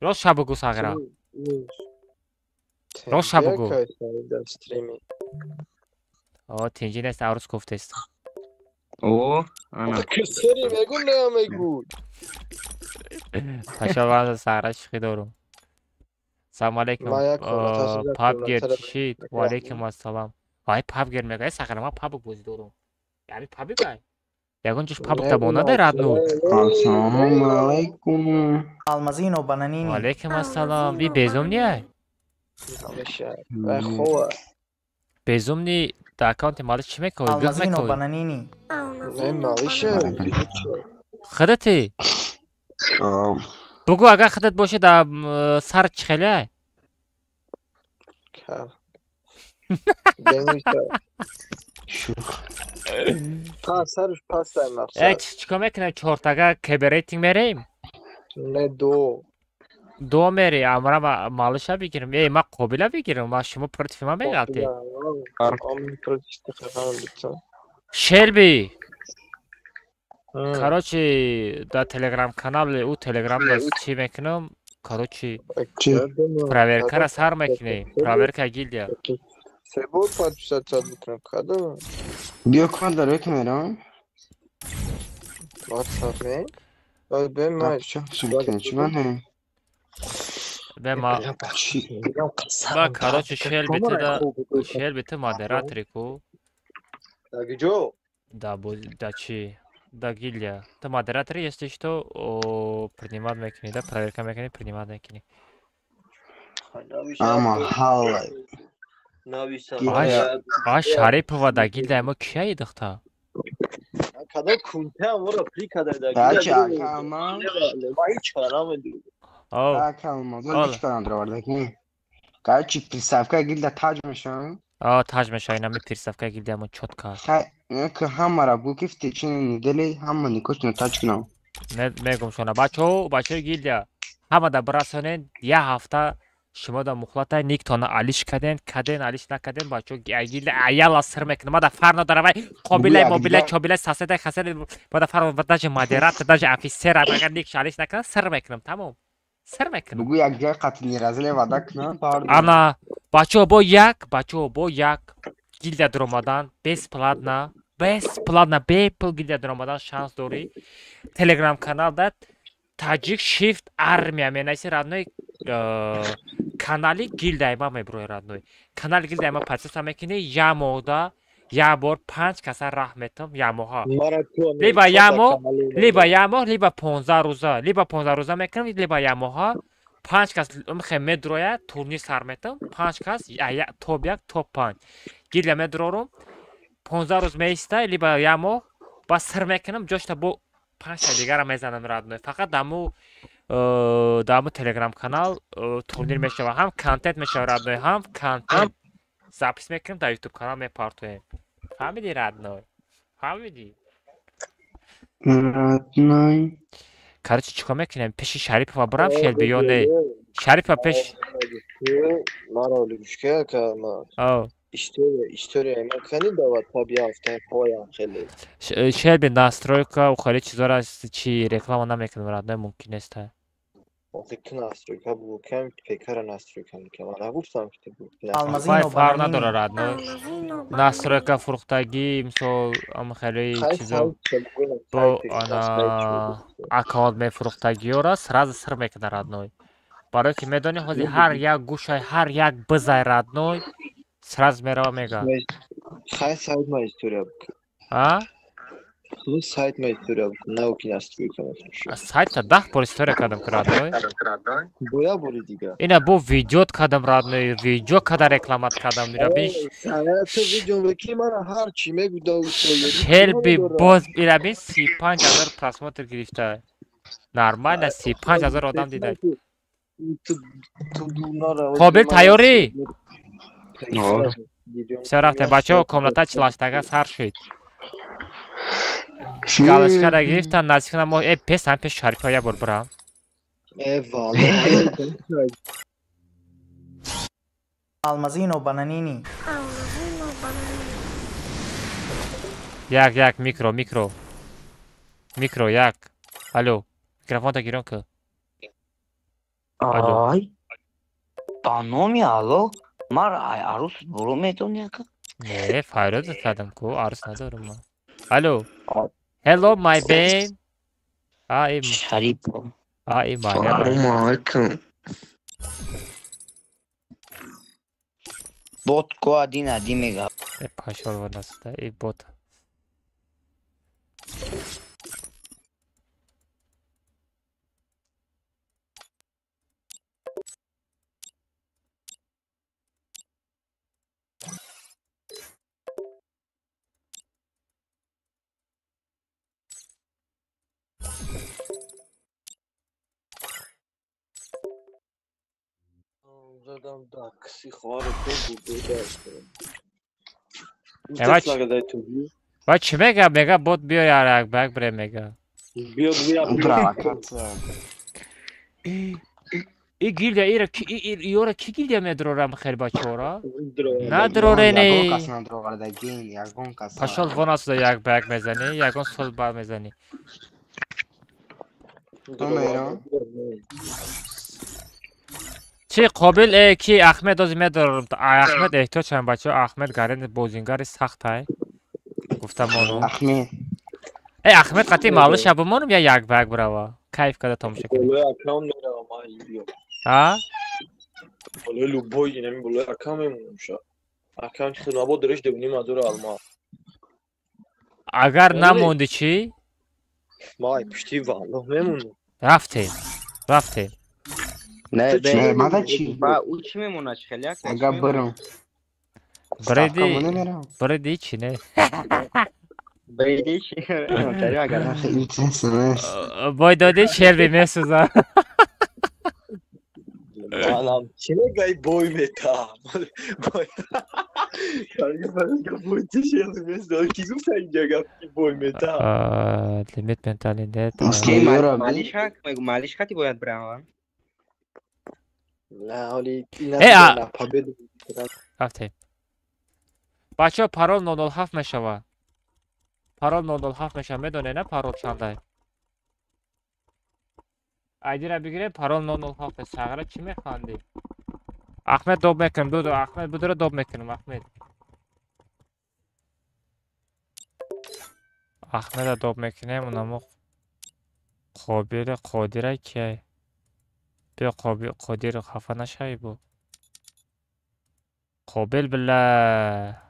Рост ша бугӯ сағира. Рост ша бугӯ. О, тинҷи нест, арӯз гуфтест. О, ана. Кисери мегу намегу. Ташавваз сағира шӯхӣ дорум. Салом алейкум. Пабгер чӣ? Ва алейкум ассалом. Вай пабгер мегӯяд, сағира ман пабг бозӣ дорум. Яъне пабгай? Ягон ҷош пабг табон надорад ну. Ассалому алайкум. Алмазино бананини. Ва алейкум ассалом. Би безумни ай? Безумни дар аккаунти малиш чӣ мекунӣ? Гӯх Алмазино мекунӣ? бананини. Не, малиша. Худати? Бугӯ агар худат бошӣ дар сар чӣ хеле ай? Сарш пастай мақсад. Э, чикор мекунем? Чортага кеберейтинг мерем? Не, ду. Ду мери, амра малиша бигирем. Э, ман қобила бигирам, ма шумо против ман меғалтед. Шелби. Короче, дар телеграм канали ӯ телеграм да чӣ мекунам? Короче, проверкара сар мекунем. Проверка гильдия. Се бор подписаться бикунам, кадом? Биё кор дар рӯи камера. WhatsApp не? Бе ма чӣ бане? Бе ма ба короче Шелби да Шелби ту модератори ку? Да куҷо? Да да чӣ? Да гильдия. Ту модератори, если что, принимать мекунӣ, да проверка мекунӣ, принимать мекунӣ. Ама ҳал. А Шарипова да гильдия мо кия духта? Кадом кунта амора при када да гильдия. Бача, ама. Ма ҳеч кара намедонам. Ака, мазор ҳеч кара надроварда ки. Короче, приставка гильдия таҷ мешавам. А, таҷ мешава, инами приставка гильдия мо чётко. Хай, ки ҳамара бу ки в течение недели ҳама никошно таҷ кунам. Мегум шона. Бачаҳо, бачаҳои гильдия, ҳама да бирасонед, як ҳафта шумо да мухлата никтона алиш каден, каден алиш накаден, бачаҳо гильдия аяла сир мекунам. Ма да фарқ надорам, вай қобилай, мобилай, чобилай, соседай, хаседай, ма да фарқ, даже модератор, даже офицер, агар никш алиш накунам, сир мекунам, тамом. Сир мекунам. Бугу як ҷой қатъ неразле вада кунам, Ана, бачаҳо бо як, бачаҳо бо як гильдия дуромадан бесплатно, бесплатно, бепул гильдия дуромадан шанс дорӣ. Телеграм канал да Таҷик Shift Армия менависи родной канали гильдияи ма меброи родной. Канали гильдияи ма подписка мекунӣ, як моҳда як бор 5 каса раҳ метам, як моҳа. Либо як моҳ, либо як моҳ, либо 15 рӯза, либо 15 рӯза мекунам, либо як моҳа. 5 кас мхе медрояд, турнир сар метам, 5 кас топ 1, топ 5. Гильдия медрорум, 15 рӯз меиста, либо як моҳ, ба сир мекунам, ҷошта бо 5 та дигара мезанам родной. Фақат даму телеграм канал турнир мешава, ҳам контент мешава родной, ҳам контент запись мекунем, дар ютуб канал мепартоем. Фаҳмидӣ родной? Фаҳмидӣ? Родной. Короче, чикор мекунем? Пеши Шарипова бурам Шелби ё не? Шарипова пеш Маро либушка ка ма. История ма кани дават па биафта поям хеле. Шелби настройка у хеле чизора чи реклама намекунем родной, мумкин нест. Охи ту настройка бугу кам пекара настройка мекунам. Ман нагуфтам ки ту бугу. Вай фарқ надорад родной. Настройка фурӯхтагӣ, мисол, ам хеле чизо бо ана аккаунт мефурӯхтагиёра сразу сир мекунад родной. Барое ки медонӣ ҳозир ҳар як гӯшай, ҳар як бизай родной сразу мерава мега. Хай сайт ма история буку. А? Мекунӣ сайт ма история бикун, на ки настройка мефурӯшӣ. Сайта 10 бор история кардам ки родной. Бо як бори дига. Ина бо видеот кардам родной, видео када рекламат кардам, ира бин. Ту видео мекунӣ, мана ҳар чӣ мегӯ да. Шелби боз ира бин 35 ҳазор просмотр гирифта. Нормально 35 ҳазор одам дида. Қобил тайёрӣ? Всё рафтем бачаҳо, комната 48-тага сар шуд. Галочкара гирифтан, наздик мо пес ҳам пеш Шарифа як бор бирам. Э валлоҳ. Алмазино бананини. Алмазино бананини. Як як микро микро. Микро як. Алло, микрофонта гирон ки. Ай. Ба номи Аллоҳ, мара ай арӯс буру медонӣ ака? Не, файрод кардам ку, арӯс надорам ман. Алло. Hello my babe. А и Шарипов. А и Марьям. Салому алайкум. Бот ко один один мега. Пошел вон отсюда, и бот. Задам такси хоҳар ту Ва чӣ мега? Мега бот биё як бак бре мега. Биё биё. И гилдия ира ки иёра ки гилдия медрорам хел бачора? Надрорене. Пошел вон отсюда, як бак мезанӣ, ягон сол бар мезанӣ. Чӣ қобил ки Ахмед ози медорам. Ахмед эҳтиёҷ шавам бачаҳо, Ахмед гарен бозингари сахтай. Гуфта мону. Ахмед. Э Ахмед қатъи малыша бимонам я як ба як бирава. Кайф када тамоша кунем. Болои акам меравам ай биё. А? Болои любой инами болои акам мемонам ша. Акам чи набод дориш дебуним азура алма. Агар намонди чӣ? Май пушти валлоҳ мемонам. Рафтем. Рафтем. Не, не, мада чӣ? Ба ӯ чӣ мемонад хеле як? Ага бирам. Бреди. Бреди чӣ не? Бреди чӣ? Агар бой доди шерби месӯза. Манам чӣ мегӯй бой мета? Бой. Бой чӣ шерби месӯза? Ки гуфта инҷа гап ки бой мета? Лимит ментали нет. Малишак, мегӯ малишкати бояд бирам. Не, ҳоли э рафтем. Бачаҳо парол 007 мешава. Парол 007 мешава, медонед на парол чандай? Айдира бигирем, парол 007. Сағра чӣ механдӣ? Ахмед доб мекунем, дуду Ахмед будура доб мекунем, Ахмед. Ахмеда доб мекунем, унамо Қобир Қодира кияй? Биё Қобир Қодир хафа нашавӣ бу. Қобил била.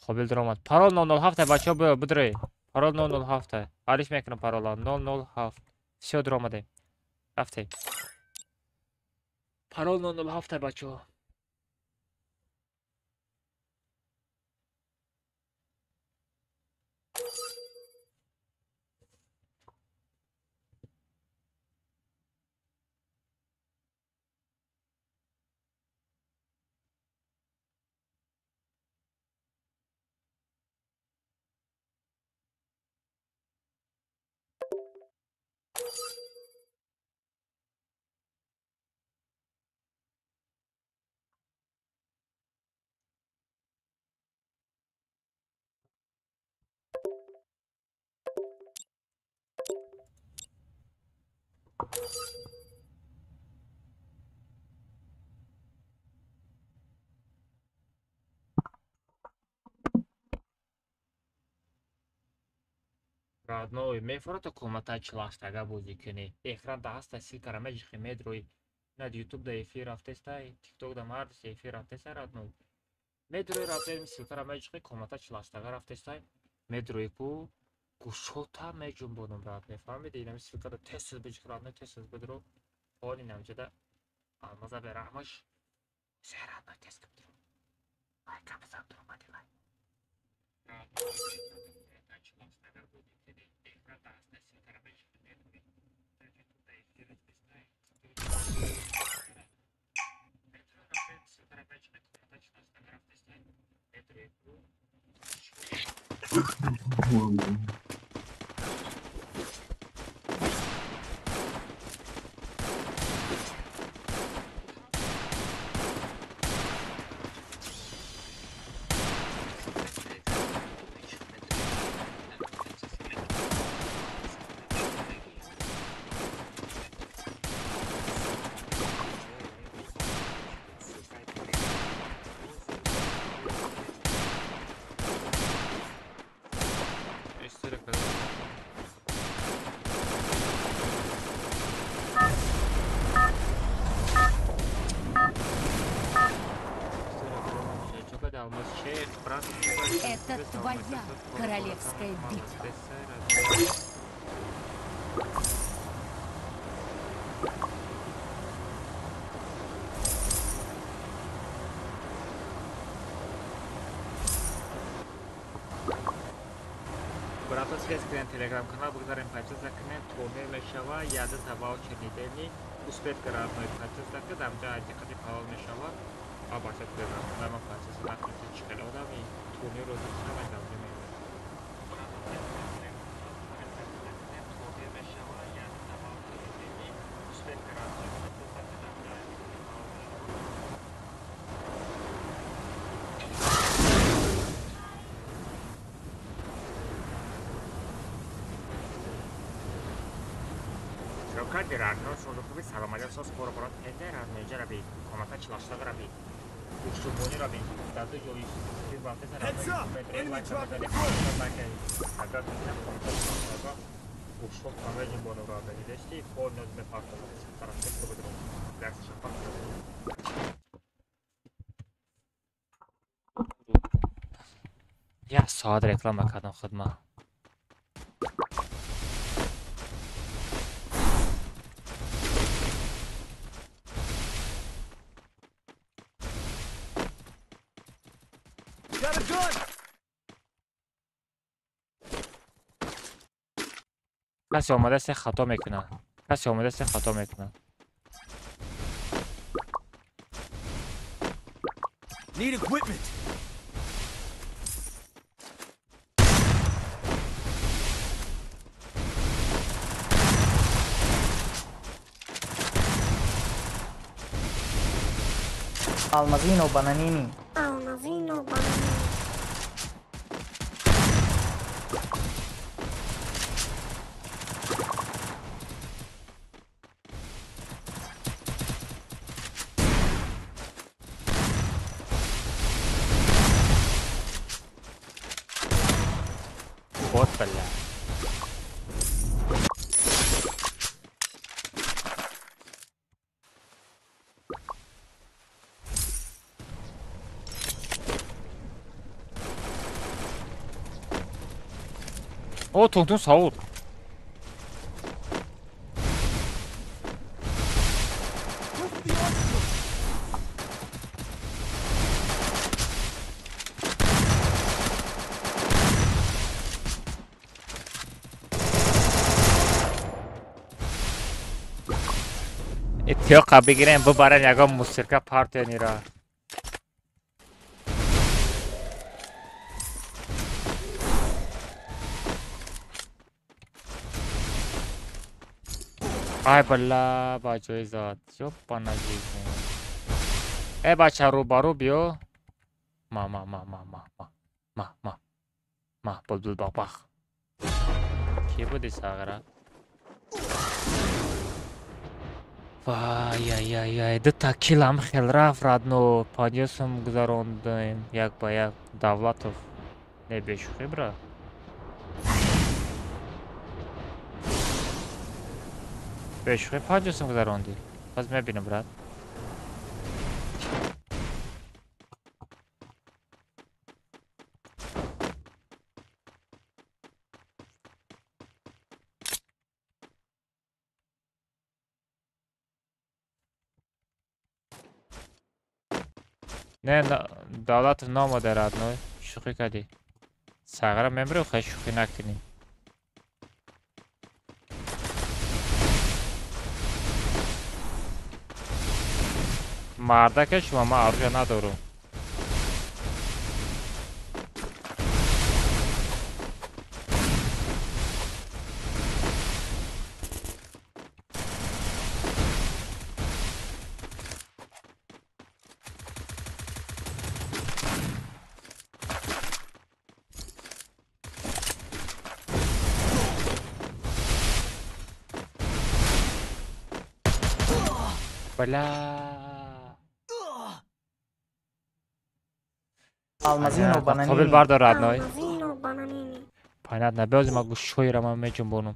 Қобил даромад. Парол 007 бачаҳо биё бидуред. Парол 007. Алиш мекунам парола 007. Всё даромадем. Рафтем. Парол 007 бачаҳо. Родной, мефората комната 48-тага бозӣ кунӣ. Экран да ҳаста, ссылкара меҷихӣ медрои. На ютуб да эфир рафтестай, тикток да мардис эфир рафтестай, родной. Медрои рафтем ссылкара меҷиқи комната 48-ага рафтестай. Медрои ку гӯшота меҷунбонам брат, мефаҳмиди? Инами ссылкара тез тез биҷиқ родной, тез тез бидро. Ҳол инамҷада алмаза бераҳмаш. Се родной тез ки бидро. Лайка бизан дуромади лайк. Это твоя королевская битва. Брато связь кунем телеграм-канал, бигзарем подписаться кунем, турнир мешава, яда ваучер недельный, успеть родной подписаться кунем, дамҷа диққати фаъол мешава. А бача телеграм-канал ман подписаться накунем, чӣ хеле одами турнир розӣ ҳама дамҷа меояд. Кади родной шодухуби саломатӣ сос боро тенде родной ҷараби комната 48 раби гӯштубонӣ раби дар ду ҷои як соат реклама кардам худма. Касе омада се хато мекунад. Касе омада се хато мекунад. Need equipment. Almazino bananini. Almazino bananini. Вот, бля. О, тунтун саур. Иттиёқа бигирем, бубарем ягон мусирка партионира. Ай бала, ба ҷои зад. Ёпана жизни. Э бача рӯбарӯ биё. Ма ма ма ма ма ма ма ма ма булбул бақбақ. Ки буди сағира? Вай ай ай ай, дута килам хел рафт родно. 50 сум гузарондем як ба як Давлатов. Не бешӯхӣ бра. Бешӯхӣ 50 сум гузарондӣ. Пас мебинам брат. Не, Давлатов номаде, родной. Шӯхӣ кардӣ. Сағра мемирӣ, хай шӯхӣ накунӣ. Мардаке шумо, ман оружие надорам. Бля. Алмазино бананини. Қобил бардор, родной. Алмазино бананини. Понятно. Биёзи ма гӯшҳоеро ман меҷунбонам.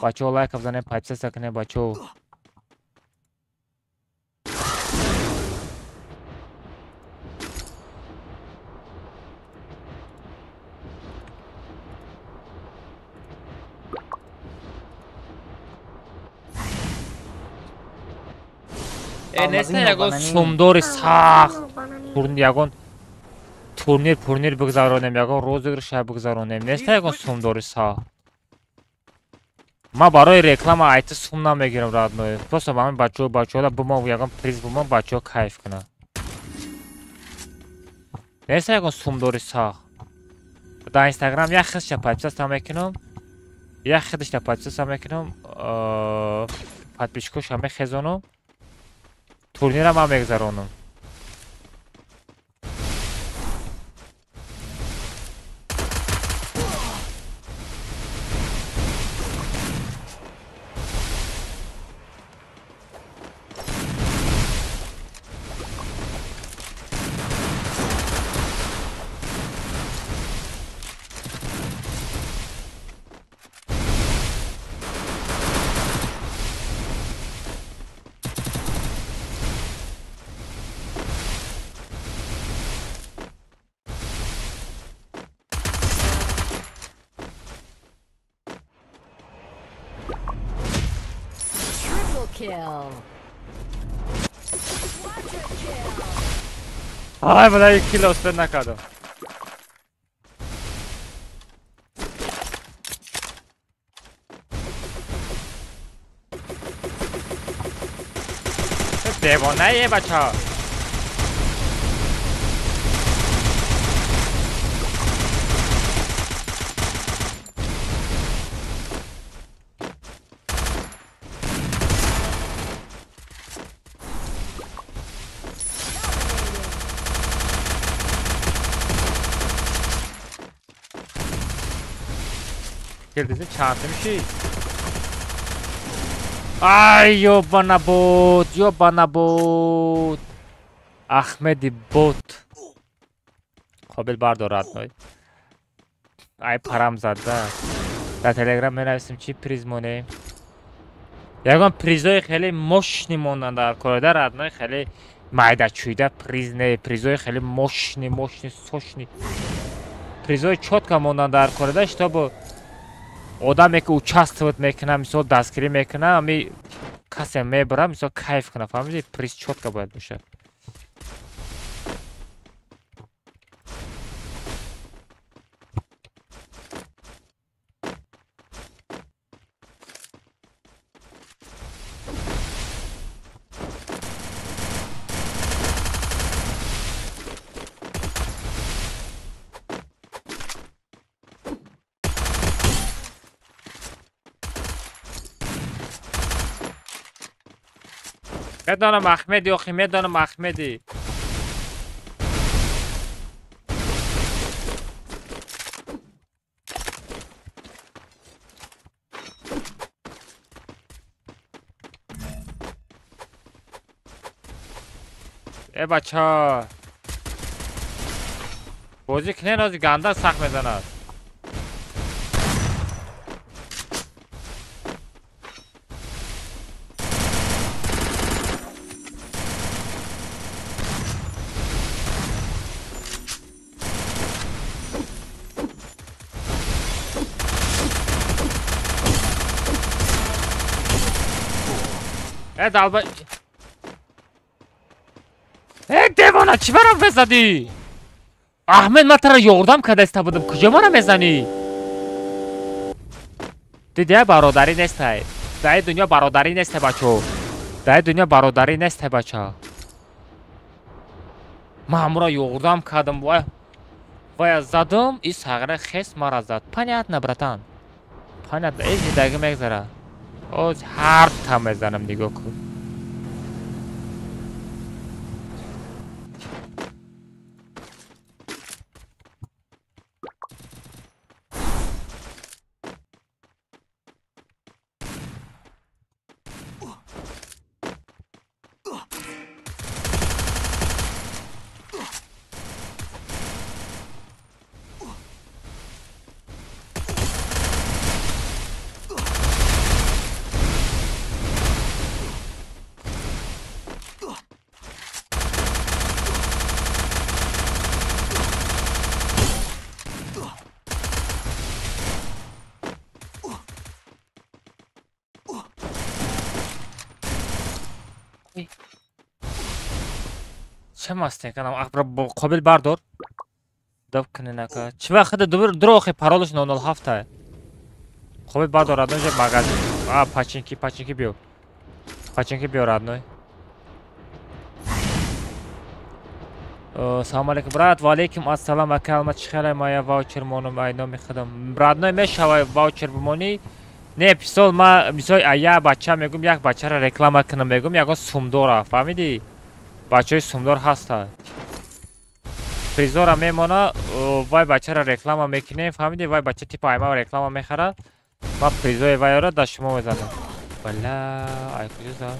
Бачаҳо, лайка бизанем, подписаться кунем, бачаҳо. Неста ягон сумдори сахт ягон турнир пурнир бигзаронем, ягон розыгрыша бигзаронем. Неста ягон сумдори сахт. Ман барои реклама айти сум намегирам, родной. Просто ба ҳамин бачаҳо бачаҳола бимон, ягон приз бимон, бачаҳо кайф кунанд. Неста ягон сумдори сахт. Дар Инстаграм як хизша подписаться мекунам, як хидишта подписаться мекунам, подписчикоша мехезонам. Турнира ман мегзаронам. Ай, бля, кило успел накардам. Девонае, бача. Кирдизи чанд миши? Ай, ёбана бот, ёбана бот. Ахмеди бот. Қобил бардор, родной. Ай, парам зада. Дар Телеграм менависем чи приз монем. Ягон призои хеле мощный мондан дар корода, родной, хеле майдачӯида приз не, призои хеле мощный, мощный, сочный. Призои чётко мондан дар корода, чтобы одаме ки участвовать мекунад, мисол дастгирӣ мекунад, ами касе мебарад, мисол кайф кунад, фаҳмидӣ? Приз чётко бояд бошад. Медонам Ахмеди, охи, медонам Ахмеди. Э, бача. Бозӣ кунен, ози ганда сахт мезанад. Э, далба. Э, девона, чӣ мара мезанӣ? Аҳмед, ман тара ёрдам кардаиста будам, куҷо мара мезанӣ? Дидия, бародарӣ нестай. Дар ин дунё бародарӣ нестай, бачо. Дар ин дунё бародарӣ нестай, бача. Ман ҳамуро ёрдам кардам, вай вая задам, и сағра хес мара зад. Понятно, братан. Понятно, э зиндагӣ мегзара. Оз ҳар та мезанам, нигоҳ кун. Чӣ мастеканам? Қобил бардор. Доб куненака. Чӣ вақт дурохи паролаш 007. Қобил бардор, родной, же магазин. А, пачинки, пачинки биё. Пачинки биё, родной. Салом алейкум, брат. Ва алейкум ассалом, ака Алмаз, чӣ хеле мая ваучер монум, ай номи худам. Родной, мешавай ваучер бимонӣ? Не, писол ма мисол я бача мегум, як бачаро реклама кунам мегум, ягон сумдора, фаҳмидӣ? Бачаҳои сумдор ҳаста. Призора мемона, вай бачаро реклама мекунем, фаҳмидӣ? Вай бача типа айма реклама мехара. Ма призои вайро дар шумо мезанам. Бала, ай куҷо зад?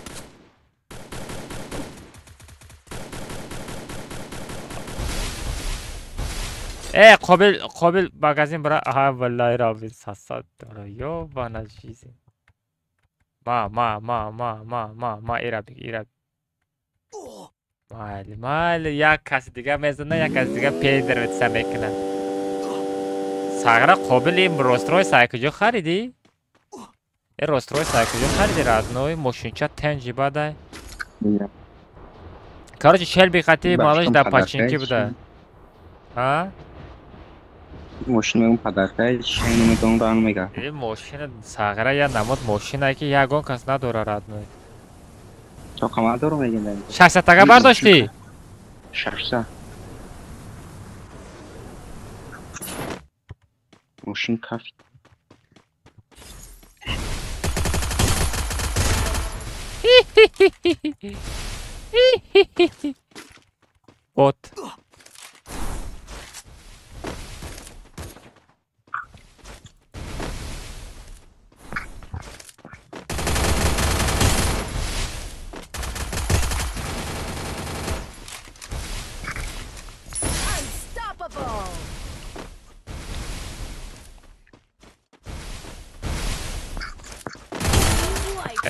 Э, қобил, қобил магазин бара. Аҳа, валлаҳи равин 700 дора. Ёбана жизнь. Ма, ма, ма, ма, ма, ма, ма, ира биг, ира. Майли, майли, як каси дига мезана, як каси дига педервитса мекунад. Сағра қобил ин рострой сай куҷо харидӣ? Э рострой сай куҷо харидӣ, родной? Мошинча тенҷи бадай. Короче, шелби қати малош дар пачинки буда. А? Мошин мегум падарка, шай намедонам дан мега. Э мошина сағра я намод мошина ки ягон кас надора, родной. Чоқама дорум мегин. 600 тага бардоштӣ? 600. Мошин кафи. Бот.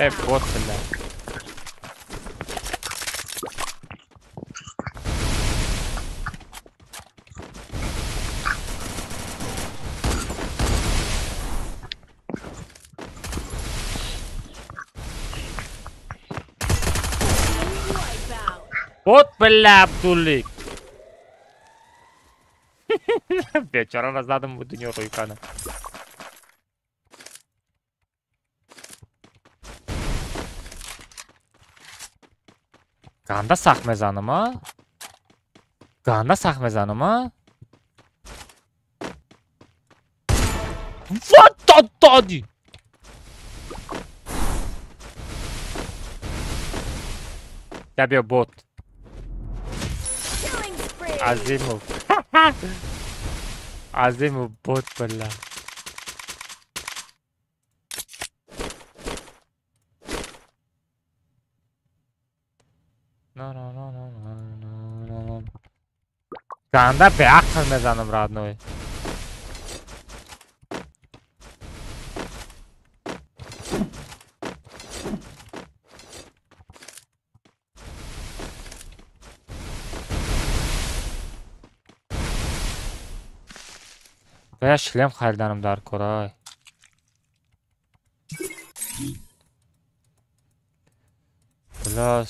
Э, бот, бля. Бот, бля, Абдуллик. Бечора задам в дунё рӯйкана. Ганда сахт мезанам, а? Ганда сахт мезанам, а? What the daddy? Я биё бот. Азимов. Азимов бот, бля. Ганда беақл мезанам, родной. Ва шлем хариданам дар корай. Бля,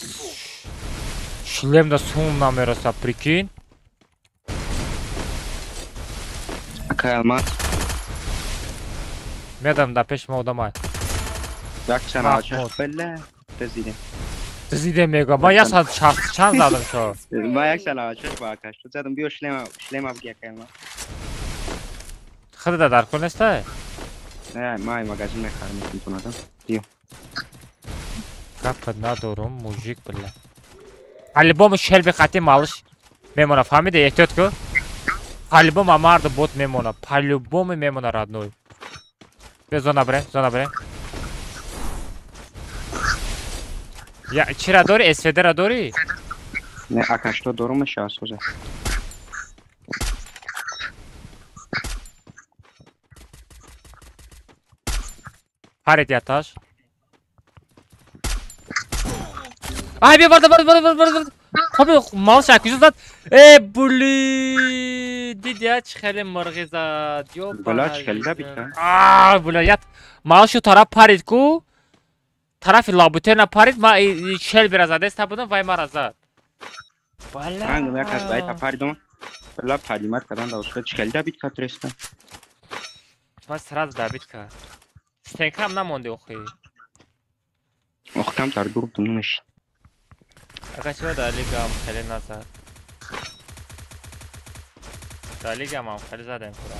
Шлем да сум намераса, прикинь. Акай Алмаз. Медам да пеш ма одамай. Як бля, дазидем. Дазидем мега. Ма я сад чанд задам шо. Ма як сала чаш ба акаш. Ту задам биё шлема, шлема бги акай Алмаз. Худа дар кор нестай? Не, ма магазин мехарам метонадам. Биё. Гапа надорум, мужик, бля. По-любому шелби хати малыш мемона, фаҳмиди? Эҳтиёт ку. По-любому марду бот мемона, по-любому мемона, родной. Бе зона бре, зона бре. Я чира дори? СВД ра дори? Не, ака что дорум сейчас уже. Парит яташ. Ай, бе, варда, варда, варда, варда, варда. Хоб, малш акюзу зад. Э, були. Дидя, чӣ хеле мурғи зад. Ё, бля, чӣ хеле забит ка? А, бля, ят. Малшу тараф парид ку. Тарафи лабутерна парид, ма шел бира задеста будам, вай мара зад. Бля. Ангам як аз байта паридум. Бля, паримат кадан да ушка чӣ хеле добит ка треста. Ма сразу добит ка. Стенкам намонди охи. Ох, кам тар дур дум намеш. Ака чиба дар лигам хеле назад. Дар лигам хеле задем курам.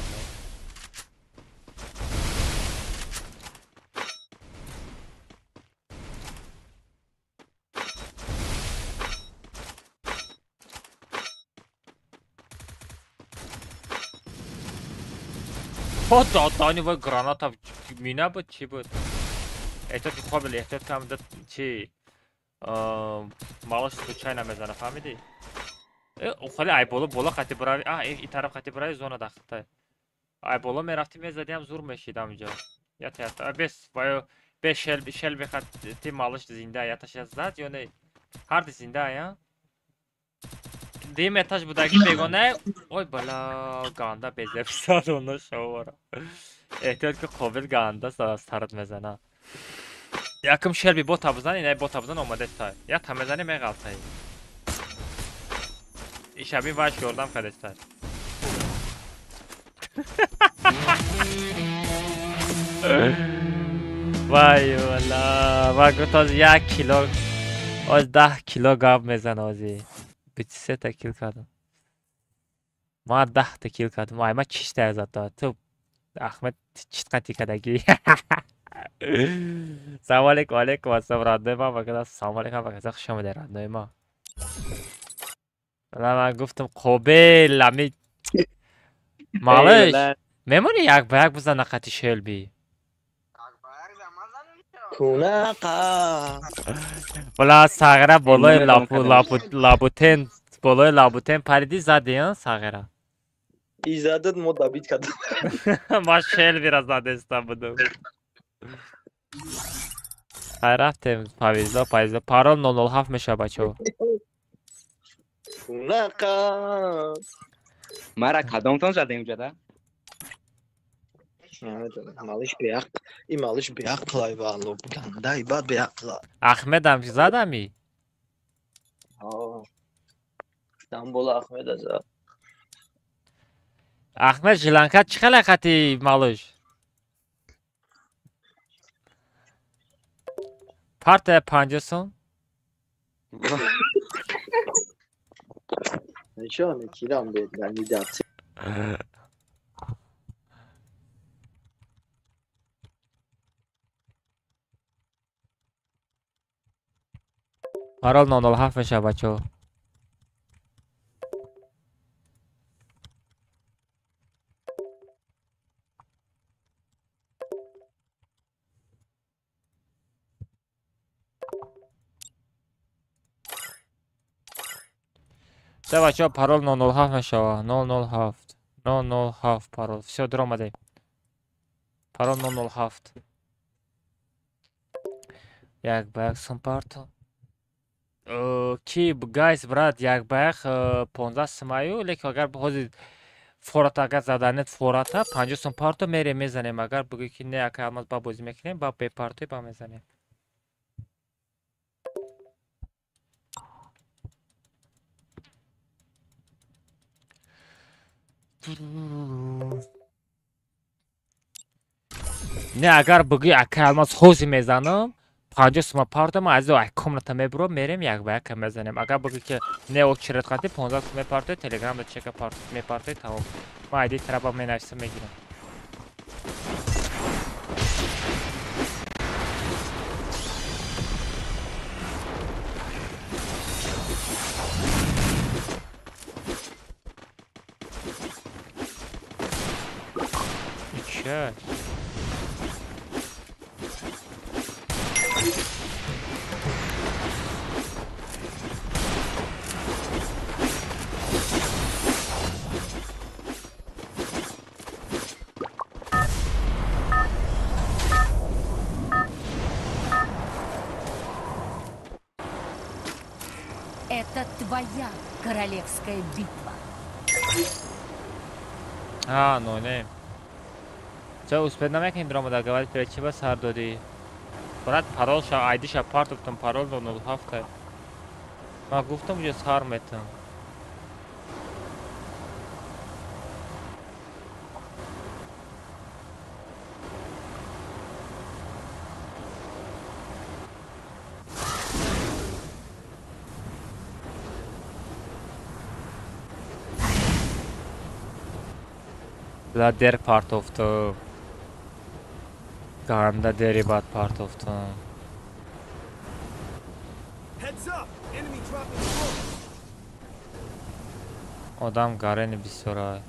Дани вай граната мина буд чӣ буд? Эҳтиёт ки хобил, эҳтиёт кам да чи малаш случайно мезана, фаҳмидӣ? Хеле ай боло боло қати бурави, а и тараф қати бурави зона дахта. Ай боло мерафтӣ мезадиам зур мешидам инҷо. Ята ята бес вай бе шел шел бехати малаш зинда яташ зад ё не? Ҳарди зинда я? Дим этаж будаги бегона. Ой бала ганда безепсад оно шовара. Эҳтиёт ки қобил ганда сарат мезана. Якум шелби бота бизан, инай бота бизан омадестай. Я та мезани меғалтай. Ишаби ваш ёрдам кардестай. Вай вала, ва гуфт оз 1 кило, оз 10 кило гап мезана ози. 23 та кил кардам. Ма 10 та кил кардам. Ай ма чишта зад дод. Ту Ахмед читқа тикадаги. Салом алейкум, алейкум ассалом, родной ма, вакада салом алейкум, вакада хуш омадед, родной ма. Ман гуфтам қобил ами малыш мемонӣ як ба як бизана қати шелби. Кунақа. Бала сағира болои лапу лапу лабутен болои лабутен париди зади, а сағира. Изадат мо добит кардам. Ма шелбира задеста будам. Хай рафтем павизло павизло парол 007 мешава бачаҳо. Кунақа. Мара кадомтон задем ҷада? Намедонам, малиш беақл, ин малиш беақлай валло, гандаи бад беақла. Ахмедам задами? Ҳо. Дамбола Ахмеда зад. Ахмед жиланка чӣ хеле хати малиш? Партия 50 сом? Ничего, кидам бед, намидат. Парол 007 мешава бачаҳо. Се бачаҳо парол 007 мешава. 007 007 парол. Всё, дуромадем. Парол 007. Як ба як сум парто. Ки гайс брат як ба як 15 сумаю, лекин агар ҳозир фората агар заданет фората 50 сум парто мерем мезанем. Агар бигӯӣ ки не ака Алмаз ба бозӣ мекунем, ба бепартой ба мезанем. Не, агар бигӯи ака Алмаз ҳози мезанам, 50 сума партам, аз ай комната мебурам, мерем як ба яка мезанем. Агар бигӯи ки не, очередь қати 15 сума мепартои, телеграмда чека мепартои, тамом. Ман айди тараба менависам, мегирам. Ча? Это твоя королевская битва. А, ну не. Ча успед намекунем дромада говорит, перед чеба сар додӣ? Брат, парол ша айдиша партофтам, парол 07. Ман гуфтам уже сар метам. Бла дер партофтам. Ганда дери бад партофтам. Одам гарени бисёра.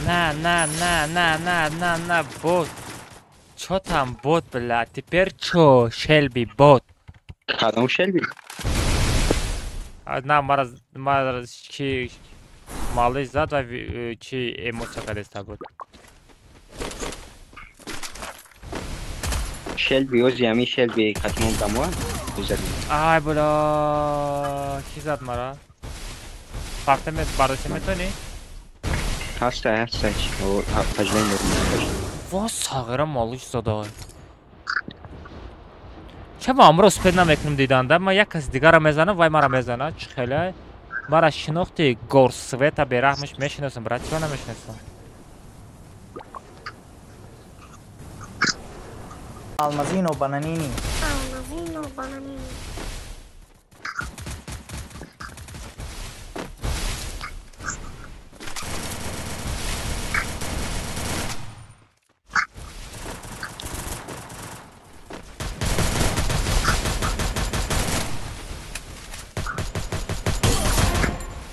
На, на, на, на, на, на, на, бот. Чё там бот, бля? Теперь чё, Шелби, бот? Кадом Шелби? На, мара, чи малыш зад ва чи эмоция кадеста буд. Шелби, ози ами Шелби катмон дамуа? Ай, бля, ки зад мара? Партаме, бардошта метони? Ҳастай, ҳастай. Паждаи норм. Ва сағира малыш зада. Ча ма амро успед намекунам диданда? Ман як каси дигара мезанам, вай мара мезана. Чӣ хеле? Мара шинохти горсвета бераҳмаш мешиносам, брат, чиро намешиносам? Алмазино бананини. Алмазино бананини.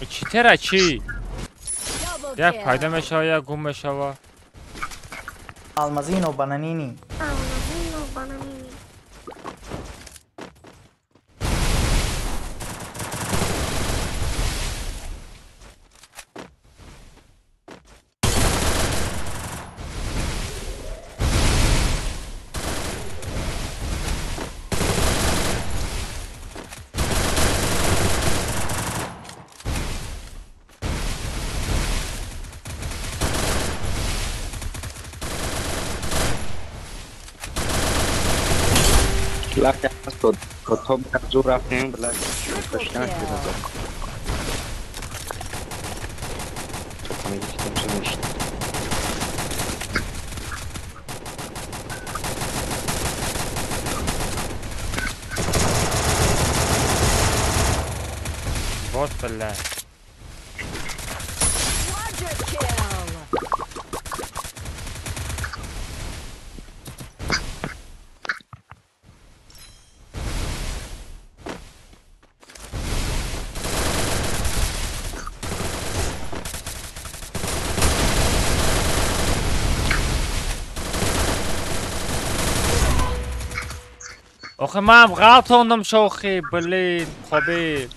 Читера чӣ? Як пайдо мешава, як гум мешава. Алмазино бананини. Алмазино бананини. Вот, бля. Охи ман ғалтондум шохи, блин, Қобил.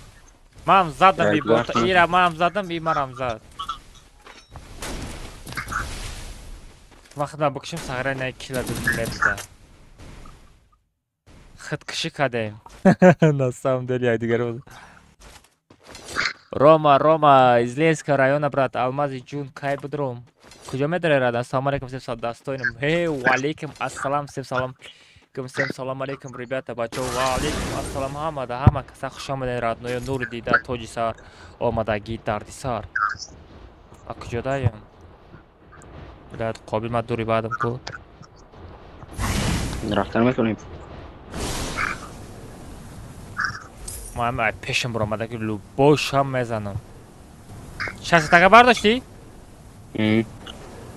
Ман задам и бота, ира ман задам, и марам зад. Вақт ма бикушим сағира на кила медида. Хиткушӣ кардем. На самом деле, я дигар. Рома, Рома, из Ленинского района, брат, Алмази Джун, кай будром. Куҷо медаре рада? Ассалому алейкум, всем салам, достойным. Эй, валейкум ассалам, всем салам. Всем салам алейкум, ребята, бачо, ва алейкум ассалам, ҳамада, ҳама каса хуш омадед, родное, нури дида, тоҷи сар, омадаги, дарди сар. А куҷо даем? Блядь, Қобил ма дури баъдам ку. Рафтан метавонем. Ман ай пешам баромадаги любой шам мезанам. Шастага бардоштӣ?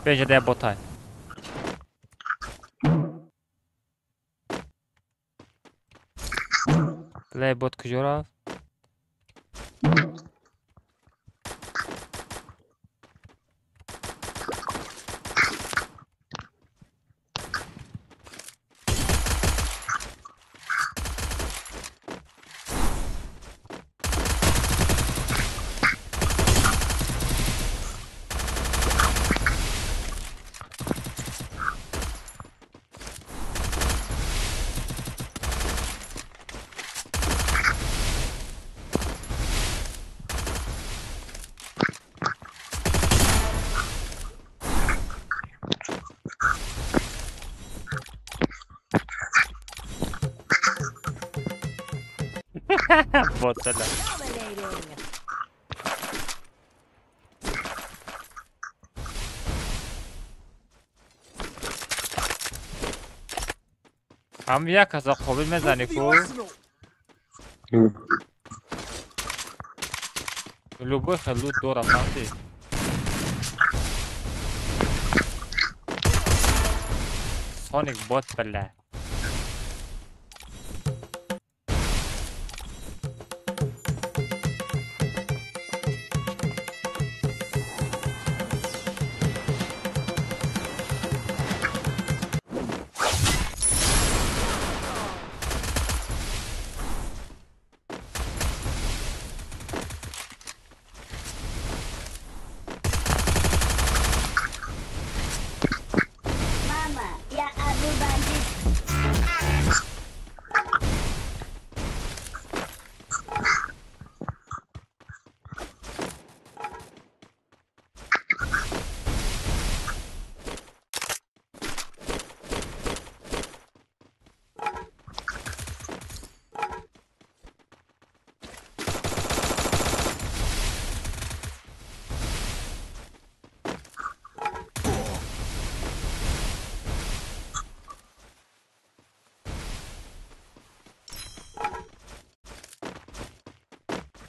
Беҷа дая ботай. Бля, бот куҷо рафт? Ботала. Ҳам як каса Қобил мезанӣ ку? Любой хел лут дора, фаҳмидӣ? Соник бот, бля.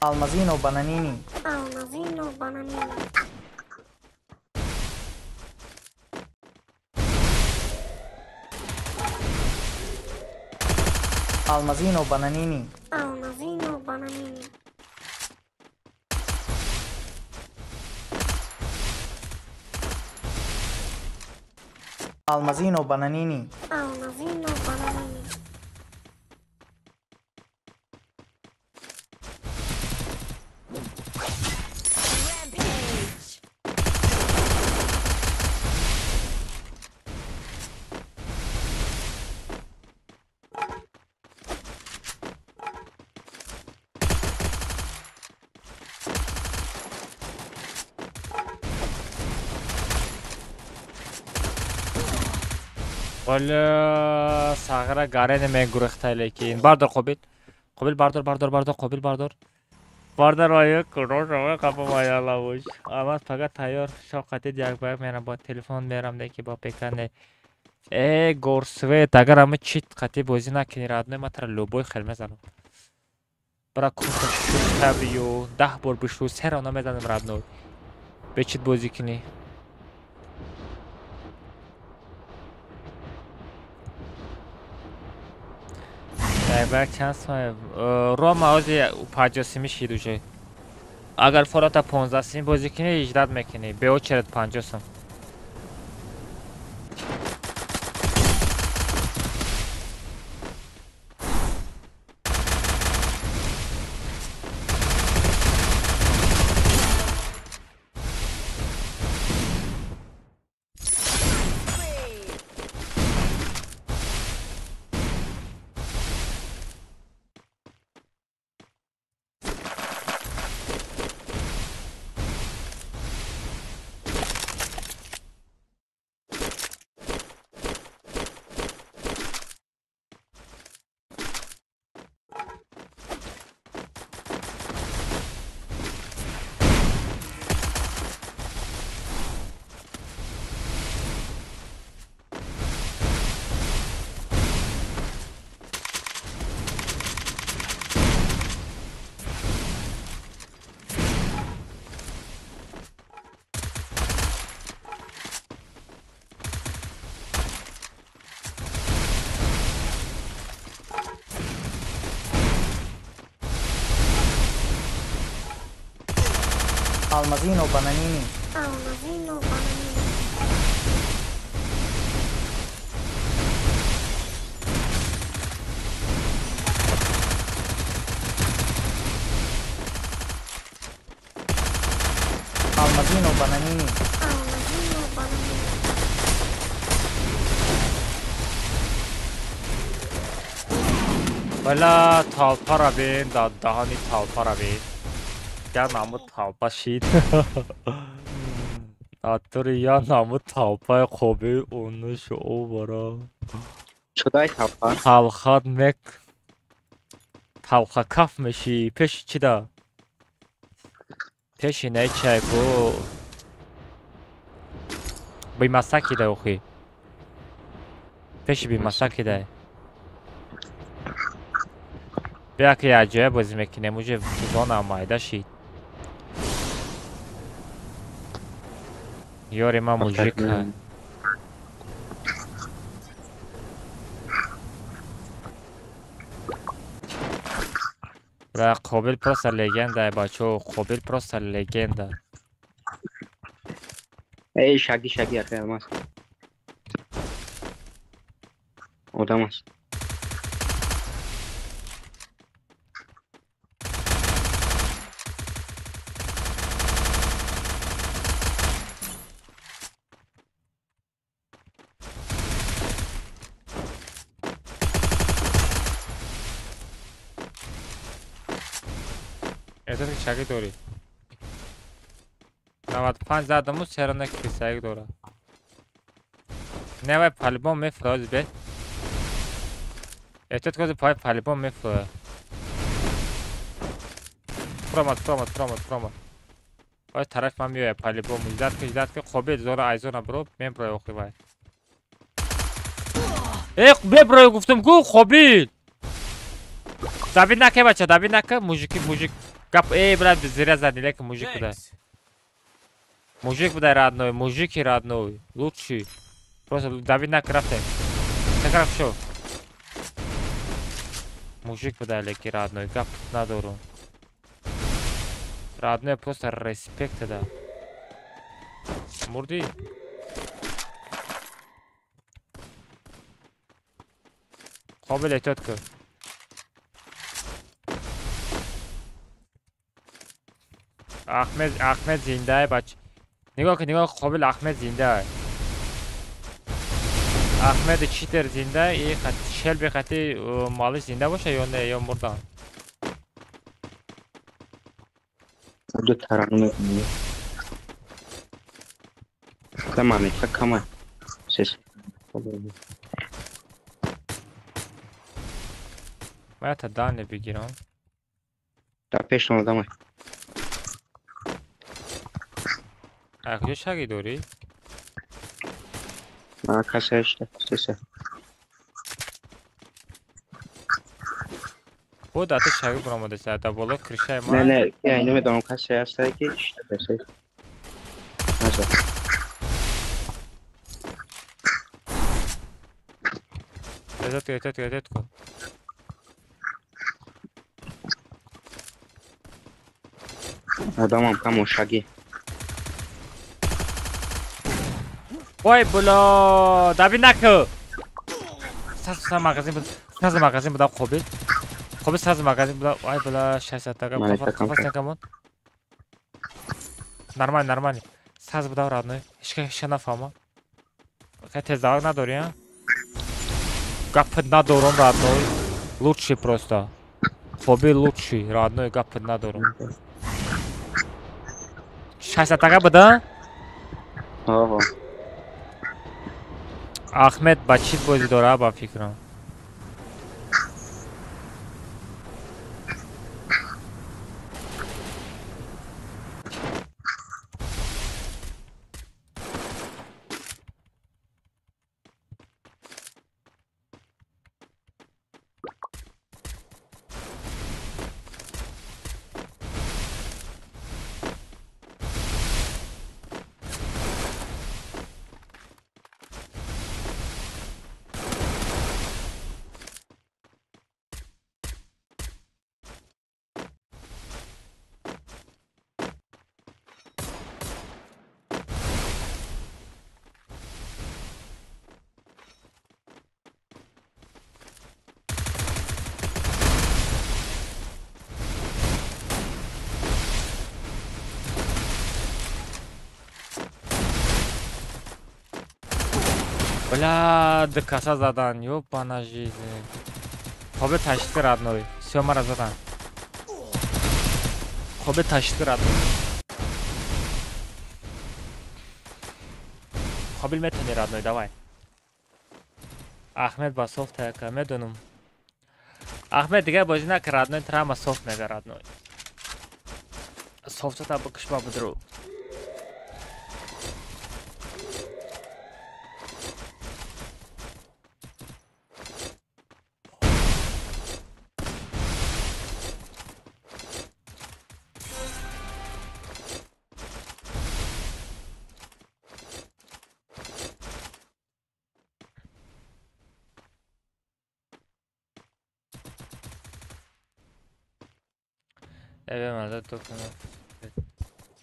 Алмазино бананини. Алмазино бананини. Алмазино бананини. Алмазино бананини. Алмазино бананини. Алмазино бананини. Валла сағира гарене мегурехта лекин. Бардор Қобил. Қобил бардор, бардор, бардор, Қобил бардор. Бардор оё куро қапа лавуш. Алмаз фақат тайёр шоқати як ба як мерам бо телефон мерам леки бо ПК не. Э горсвет агар ама чит қати бозӣ накунӣ родной ма тара любой хел мезанам. Бара кунта шушта бию 10 бор бишу се рона мезанам родной. Бе чит бозӣ кунӣ. Як чанд сония Рома ози 50 сими шид уже. Агар фората 15 сими бозӣ кунӣ, иждат мекунӣ. Бе очередь 50 сум. Алмазино бананини. Алмазино бананини. Алмазино бананини. Алмазино бананини. Бала толпара бин, да даҳани толпара бин. Я намуд толпа шид. Натури я намуд толпаи қоби онуш овара. Чудай толпа? Талхат мек. Талха каф меши. Пеши чӣ да? Пеши най чайку. Бимасаки да охи. Пеши бимасаки да. Бия ки як ҷоя бозӣ мекунем, уже зона майда шид. Ёри ман мужик. Бля, Қобил просто легенда, бачо, Қобил просто легенда. Эй, шаги, шаги, ахи, алмаз. Одам аст. Эҳсос ки шагӣ дорӣ. 95 задаму серана кисаик дора. Не вай палибон мефроз бе. Эҳтиёт кун пай палибон мефроя. Промад, промад, промад, промад. Вай тараф ман меояд палибон. Ждат ки, ждат ки қобил зора айзона бро, меброя охи вай. Э, меброя гуфтам гу қобил. Давид наке бача, давид наке, мужики, мужик. Гап, эй, брат, зря задний, лекин мужик куда? Мужик куда, родной, мужики родной, лучший. Просто давид на крафте. Так хорошо. Мужик куда, лекин родной, гап надору. Родной, просто респект, да. Мурди. Қобил эҳтиёт кун. Ахмед, Ахмед зиндае бач. Нигоҳ кун, нигоҳ кун, Қобил Ахмед зиндае. Ахмед читер зинда и Шелби хати малиш зинда боша ё не, ё мурдан. Ду тарану мекунӣ. Да мамика кама. Сес. Ман та дане бигирам. Да пеш одамай. А куҷо шагӣ дорӣ? Ма касе сесе. Буд ата шагӣ буромадеса, да боло кришаи ман. Не, не, я намедонам касе ҳастае ки иштадасе. Наза. Эҳтиёт кун, эҳтиёт кун, эҳтиёт кун. Одамам камон шагӣ. Ой, бля, давид наку. Сразу магазин буд, сразу магазин буда қобил. Қобил сразу магазин буда. Ой, бля, 60 тага. Қафас накамон. Нормально, нормально. Сразу буда родной. Ҳеч ҳеч нафаҳма. Хай тез давак надорӣ, а? Гап надорам, родной. Лучший просто. Қобил лучший, родной, гап надорам. 60 тага буда? Ҳо. Ахмед ба чӣ бозӣ дора ба фикрам? Бля, ду каса задан, ёбана жизнь. Хобе ташти родной. Всё, мара задан. Хобе ташти родной. Қобил метони родной, давай. Ахмед ба софт яка, медонум. Ахмед дигар бозӣ накар родной, трама софт мега родной. Софтата бикш ба будру.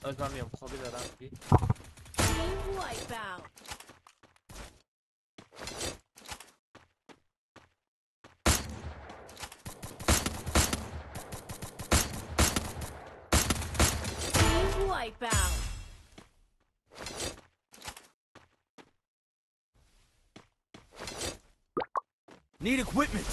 Аз ман миём хоби дадам ки. Need equipment.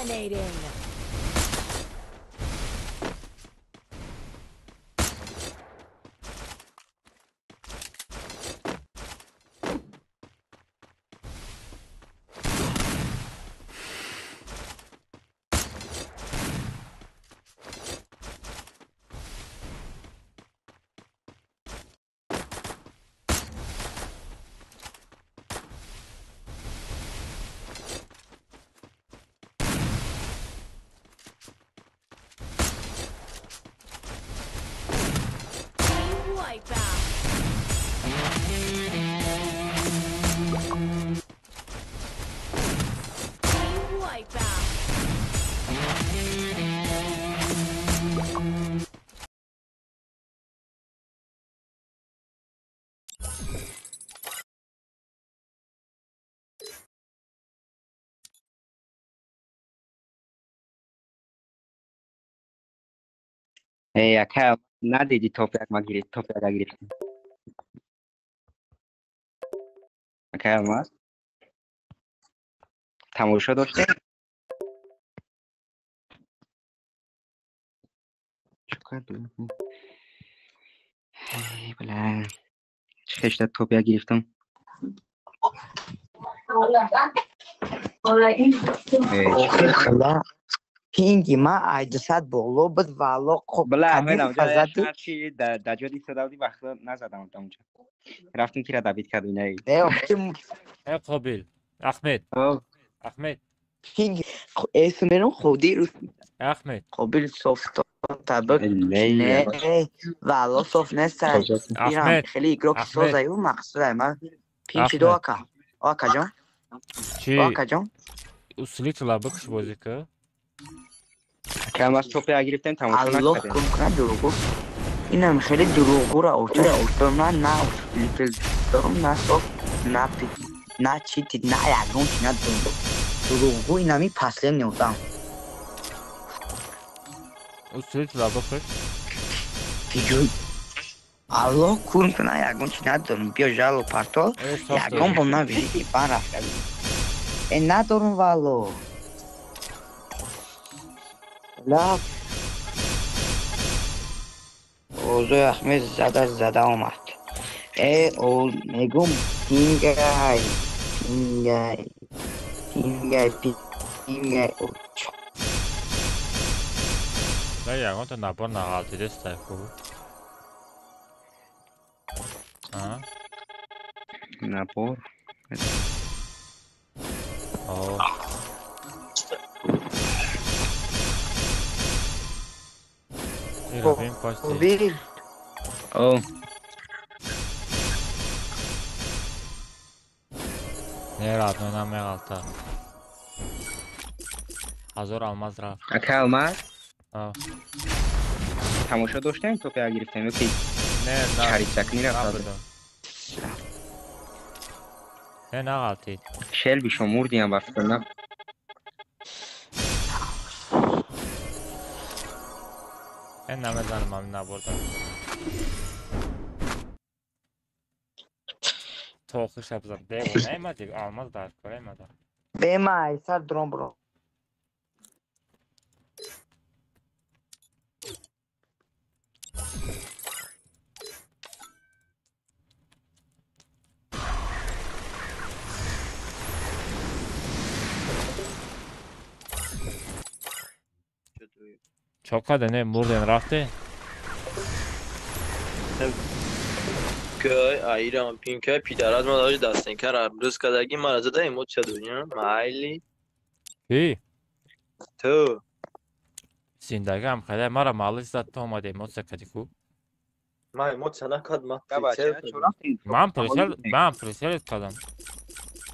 Dominating. Эй, ака, надиди топ як ма гирифт, топ як гирифтем. Ака, Алмаз? Тамошо доштем? Чӣ кардем? Эй, бля. Чӣ хешта топ як гирифтам? Охир хила пинги ма айдусад боло буд вало Бля, Ахмед, онҷа ҳарчи дар ҷои истода будӣ, ба худо назадам онҷа. Рафтем кира давид кардем, не. Э, Қобил. Ахмед. Ахмед. Пинги эсмером худи рус. Ахмед. Қобил софт табак. Не, вало софт нест. Ахмед. Хеле игрок созаю мақсуд ма. Пинг шидо ака. Ака ҷон. Чӣ? Ака ҷон. Усилитель бикш бозӣ ка. Ака, мас топ як гирифтем, тамошо Аллоҳ накардем. кун кунад дурӯғгӯ. Инам хеле дурӯғгӯра оча. Ман на усилитель дорам, на софт. На на чити, на ягон чи надорам. Дурӯғгӯ инами последний одам. Усилитель бихӯр. Фиҷӯй. Аллоҳ курм куна ягон чи надорам. Биё жало парто. Ягон бо ман визити бан рафта. Э надорам валло. Ла. Озои Ахмед зада зада омад. Э о мегум пингай пингай пингай пингай очо. Да ягонта набор нағалтидестай хуб. А? Набор. О. Ира бин пошти. О. Не родной намеғалта. Ҳазор алмаз рафт. Ака алмаз? А. Тамошо доштем то ки гирифтем ё ки Не, на. Чаричакни рафта. Не нағалтид. Шелби шо мурдиам ба фикр на. Э намезанам ами наборда. Тоқиша бизан. Девона аймади, алмаз дар кор аймада. Бема, сар дрон бро. Чо каде не мурден рафте? Кай айрам пинкай пидараз ма даже дастенкар абрӯз кадаги мара зада эмоция дорӣ, майли. Ки? Ту. Зиндагиам хеле мара малиш зад ту омади эмоция кади ку? Ма эмоция накад, ма ман присел, ман присел кадам.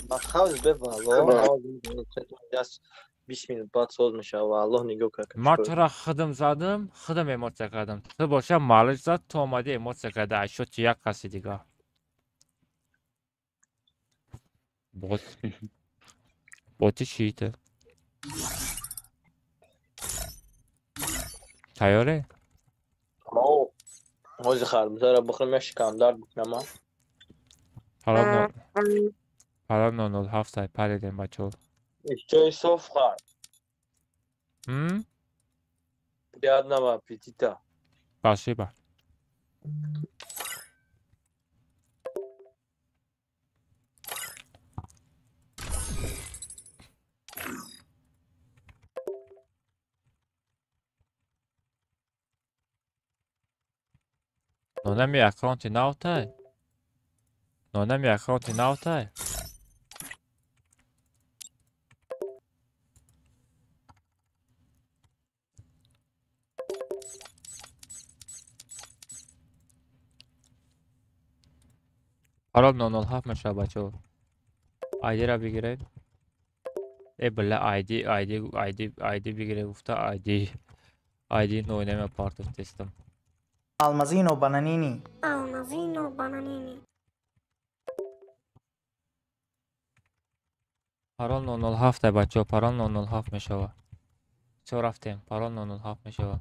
Ма хавз бе вало, 20 минут баъд соз мешава ва Аллоҳ нигоҳ кард. Ма тура худам задам, худам эмоция кардам. Ту боша малиш зад, ту омади эмоция карда, айшо чи як каси дига. Бот. Боти чиите? Тайёре? Ҳозир харбузаро бихӯрам, як шикамдард бикунам. Парол 007 сай паридем бачаҳо. Ещё и соф хар. Приятного аппетита. Спасибо. Нонами аккаунти навтай? Нонами аккаунти навтай? Парол 007 мешава бачаҳо. Айдиро бигиред. Э била айди айди айди айди бигиред гуфта айди айди нойнаме партов тестам. Алмазино бананини. Алмазино бананини. Парол 007 бачаҳо, парол 007 мешава. Чо рафтем? Парол 007 мешава.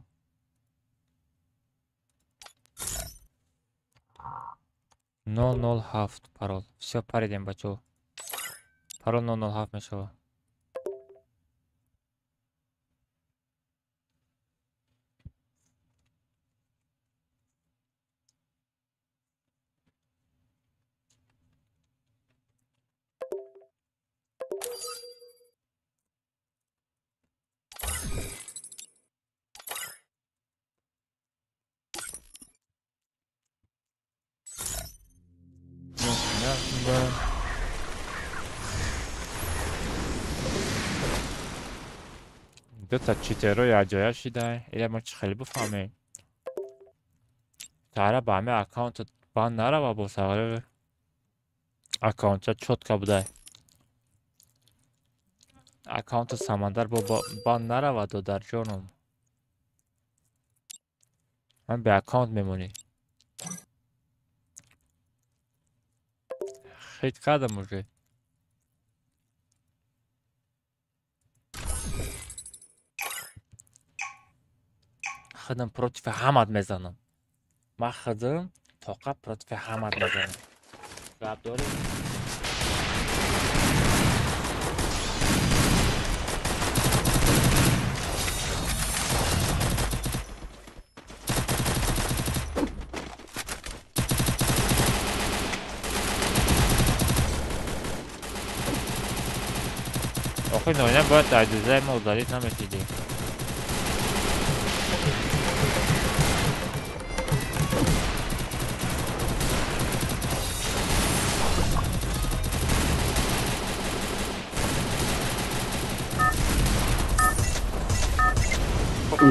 007 парол. Всё паридем бачаҳо. Парол 007 мешава. Дута читеро якҷоя шидай. Ила мо чӣ хеле бифаҳмем? Тара ба ҳамин аккаунтат банд нарава бо сағри аккаунтча чётка будай. Аккаунту Самандар бо банд нарава додарҷоном. Ман бе аккаунт мемонӣ. Хит кардам уже. Худам против ҳамат мезанам. Ман худам тоқа против ҳамат мезанам. Гап дорӣ? Охи ноина бояд дар дузаи мо удалить намешидем.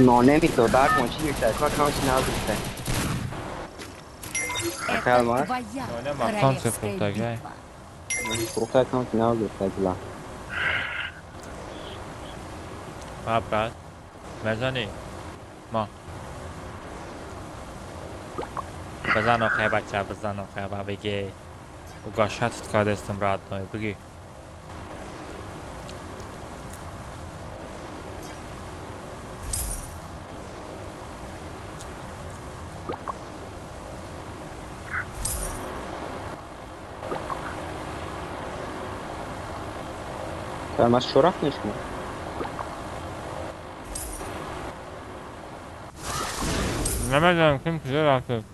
Ноне митодар кончи юктаква камчи назрите. Это твоя королевская битва. Фрукта камчи назрите гла. Брат, мезанӣ? Ма. Бизан охе бача, бизан охе ба бигӣ. Угашатт кардестам родной, бигӣ. Маш шо рафт нишмо? Намедонам ким куҷо рафт.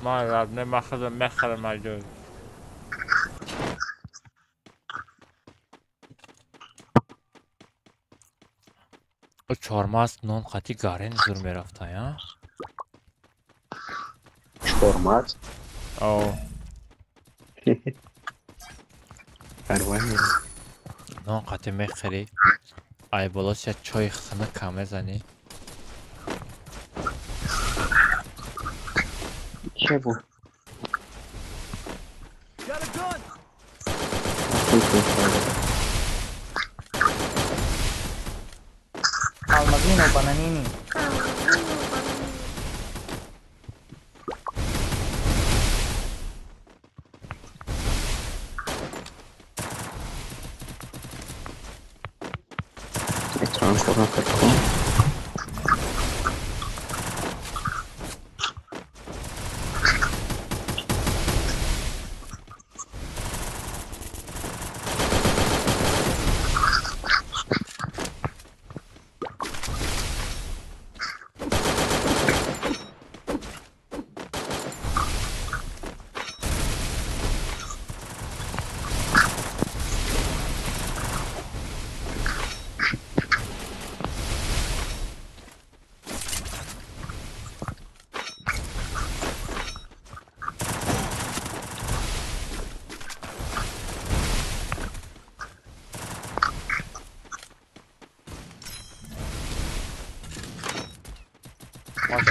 Ман родной, ман худам мехарам аҷоиб. Чормағз нон қатӣ гарен зур мерафта, я? Чормағз? О. Нон қатӣ мехӯрӣ, ай болош як чойи хунук кам мезанӣ. Че буд? Алмазино бананини.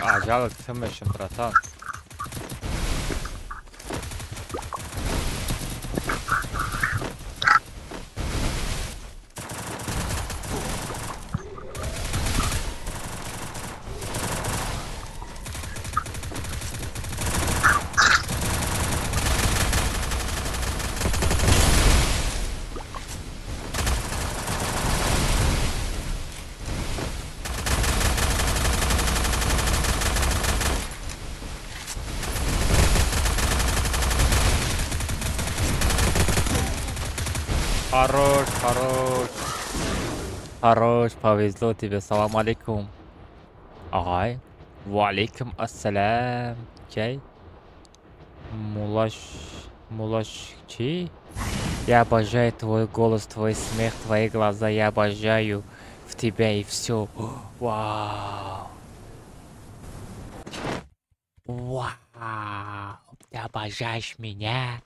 Аҷал ким мешим, братан? Хорош, хорош. Хорош, повезло тебе. Салам алейкум. Ай. Ва алейкум ассалам. Чай. Мулаш. Мулаш. Чи? Я обожаю твой голос, твой смех, твои глаза. Я обожаю в тебя и все. Вау. Вау. Ты обожаешь меня.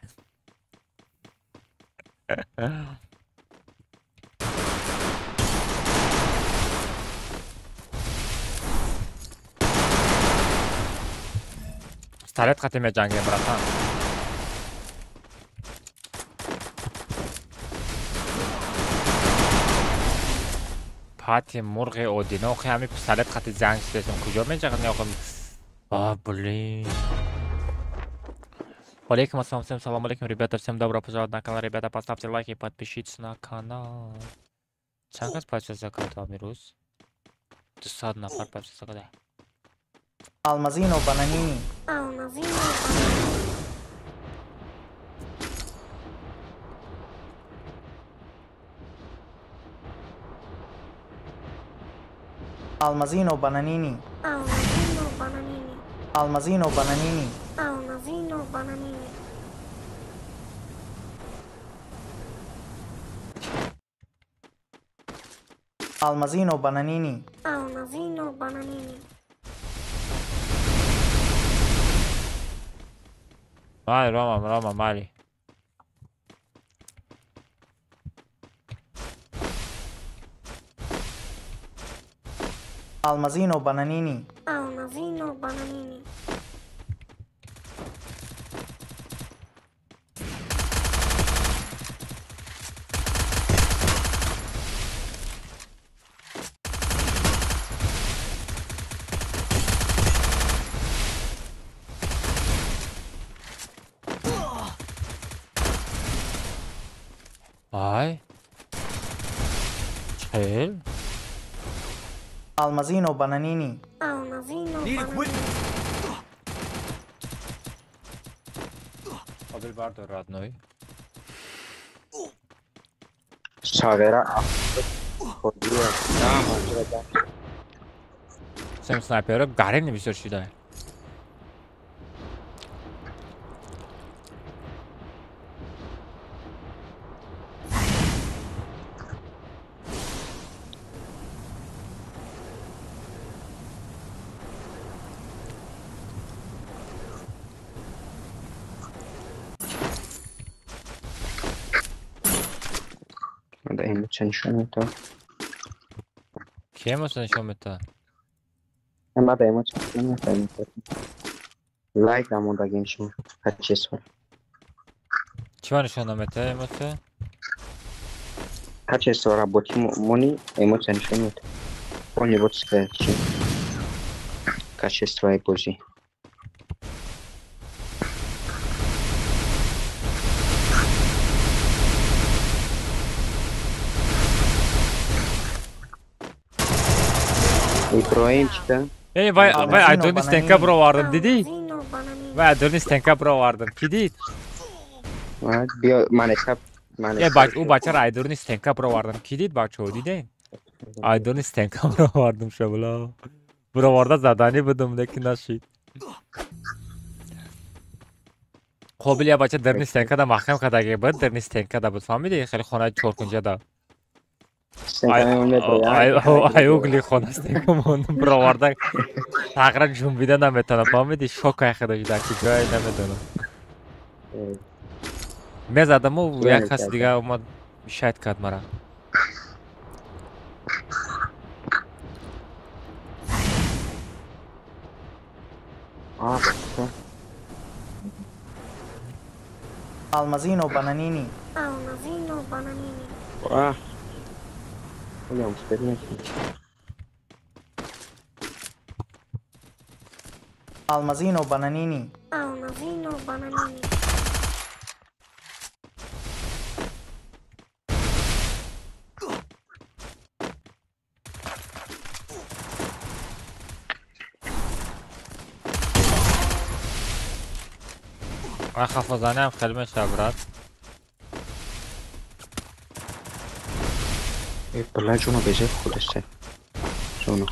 Пистолет қати меҷангем, братан. Пати мурғи одино, охи ҳами пистолет қати ҷанг шудесем. Куҷо меҷангем, охи? А, блин. Алейкум ассалам, всем салам алейкум, ребята, всем добро пожаловать на канал, ребята, поставьте лайки и подпишитесь на канал. Чанд кас подписаться кард амирӯз? 200 нафар подписаться карда. Алмазино бананини. Алмазино бананини. Алмазино бананини. Алмазино бананини. Алмазино бананини. Алмазино бананини. Алмазино бананини. Алмазино бананини. Мали, Рома, Рома, мали. Алмазино бананини. Алмазино бананини. Ай. Чел. Алмазино бананини. Алмазино бананини. Қобил бардор, родной. Шавера. Сем снайпера гарем бисёр шуда. Нишон мета. Ки эмоция нишон мета? Мада эмоция нишон мета. Лайк намондагим шумо. Качество. Чима нишон намета эмоция? Качество работи мони эмоция нишон мета. Они вот сказать. Качество бозӣ. Иброҳим чита? Эй, вай, вай, айдони стенка бировардам, дидӣ? Вай, айдони стенка бировардам, ки дид? Биё, манета, манета. Э, бач, ӯ бачаро айдони стенка бировардам, ки дид, бачаҳо, дидем? Айдони стенка бировардам, шабла. Бироварда заданӣ будам, лекин нашид. Қобил я бача дарни стенкада маҳкам кардаги буд, дарни стенкада буд, фаҳмидӣ? Хеле хонаи чоркунҷада. Ай угли хона стенка мондам, бироварда тағра ҷунбида наметавонам, фаҳмидӣ? Шок айхада шуда, ки ҷое намедонам. Мезадаму як каси дига омад шайд кард мара. Алмазино бананини. Алмазино бананини. Vogliamo sperimentare. Алмазино бананини. Алмазино бананини. Ман хафозаниам хеле мешавад, брат. Била ҷоно безеб худасте. Ҷоно.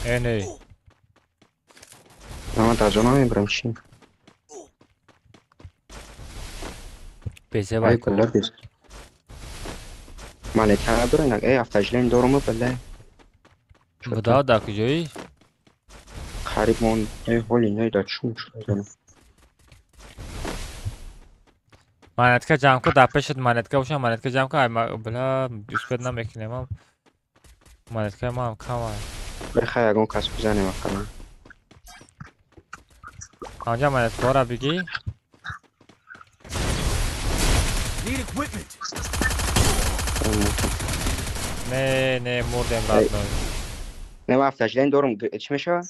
Э, не. Ман дар ҷоно мебарам чи? Безеб Ай била безеб. Монета надора инак. Эй, автожилен дорум била. Буда дар куҷоӣ? Қариб мон эй ҳоли не дар чун шуда. Монетка ҷамъ кун, дар пешат монетка боша, монетка ҷамъ кун. Ай, била успед намекунем. Монеткаи ман кам аст. Бихай ягон кас бизанем ақаллан. Анҷа монеткаҳоро бигӣ. Не, не, мурдем родной. Не, ман ҳафтаждани дорум. Чӣ мешавад?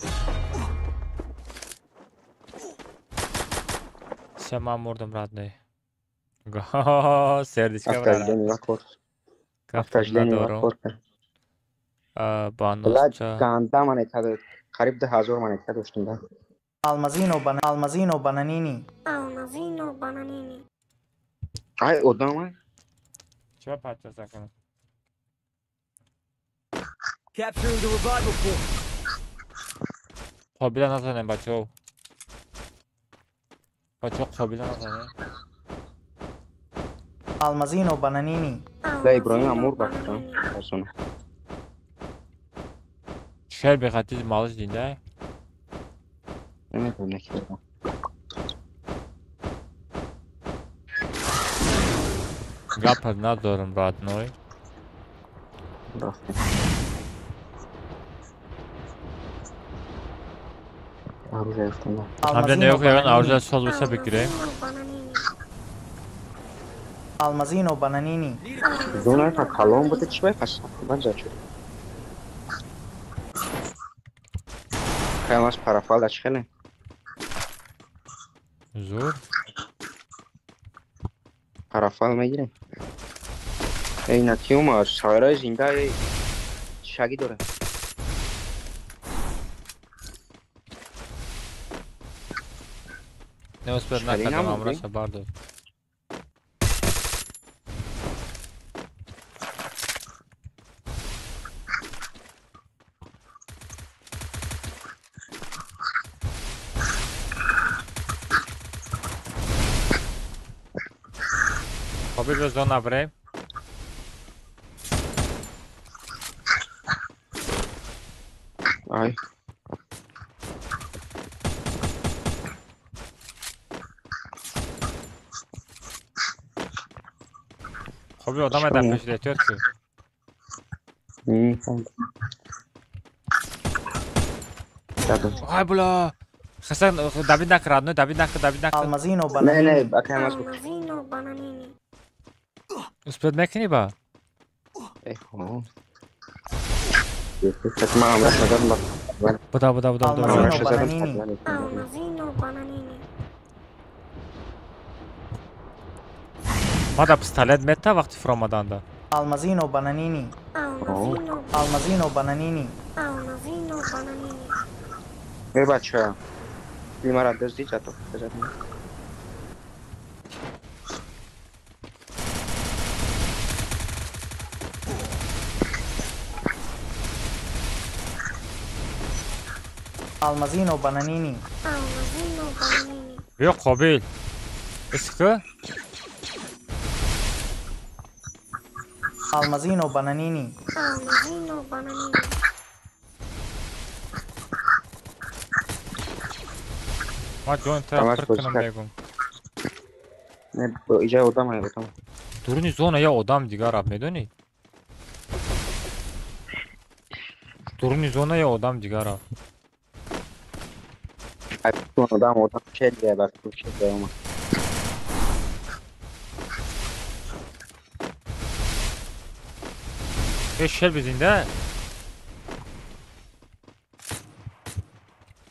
Се ман мурдам родной. Сердечка ҳафтаждани ба ганда монетка қариб 2000 монетка доштем да. Алмазино бана алмазино бананини. Алмазино бананини. Ай одам чӣ пачаса кунам? Capturing the revival point. Қобила назанем бачаҳо. Бачаҳо қобила назанем. Алмазино бананини. Да Иброҳим Амур бахтам. Осона. Шер бехати малиш динда? Намедонам ки. Гап надорам родной. Ҳамҷа нигоҳ кун, оружие соз боша бигирем. Алмазино бананини. Зона та калон буда чӣ бай пас банҷа шуд. Каймас парафал да чӣ хеле? Зур. Парафал мегирем. Эй на ки омад? Шоираи зинда эй шаги дора. Не успел накардам, амраша бардор. Қобил зона бирем. Ай. Қобил одам дар пеши эҳтиёт кун. Ай була. Хасан давид накар, родной, давид накар, давид накар. Алмазино бананини. Не, не, акай мас. Алмазино бананини. Успел мекунӣ ба? Эхо. Буда, буда, буда, буда. Алмазино бананини. Алмазино бананини. Мада пистолет мета вақти фуромаданда. Алмазино бананини. Алмазино бананини. Алмазино бананини. Эй бача, бимара дӯздӣ зато. Алмазино бананини. Алмазино бананини. Биё Қобил. Исқи? Алмазино бананини. Алмазино бананини. Ма ҷон тра пир кунам мегум. Не, иҷа одам ай одам. Дуруни зона я одам дигар рафт, медонӣ? Дуруни зона я одам дигар рафт. Одам одам шел ба шел омад. Э шел бизинда?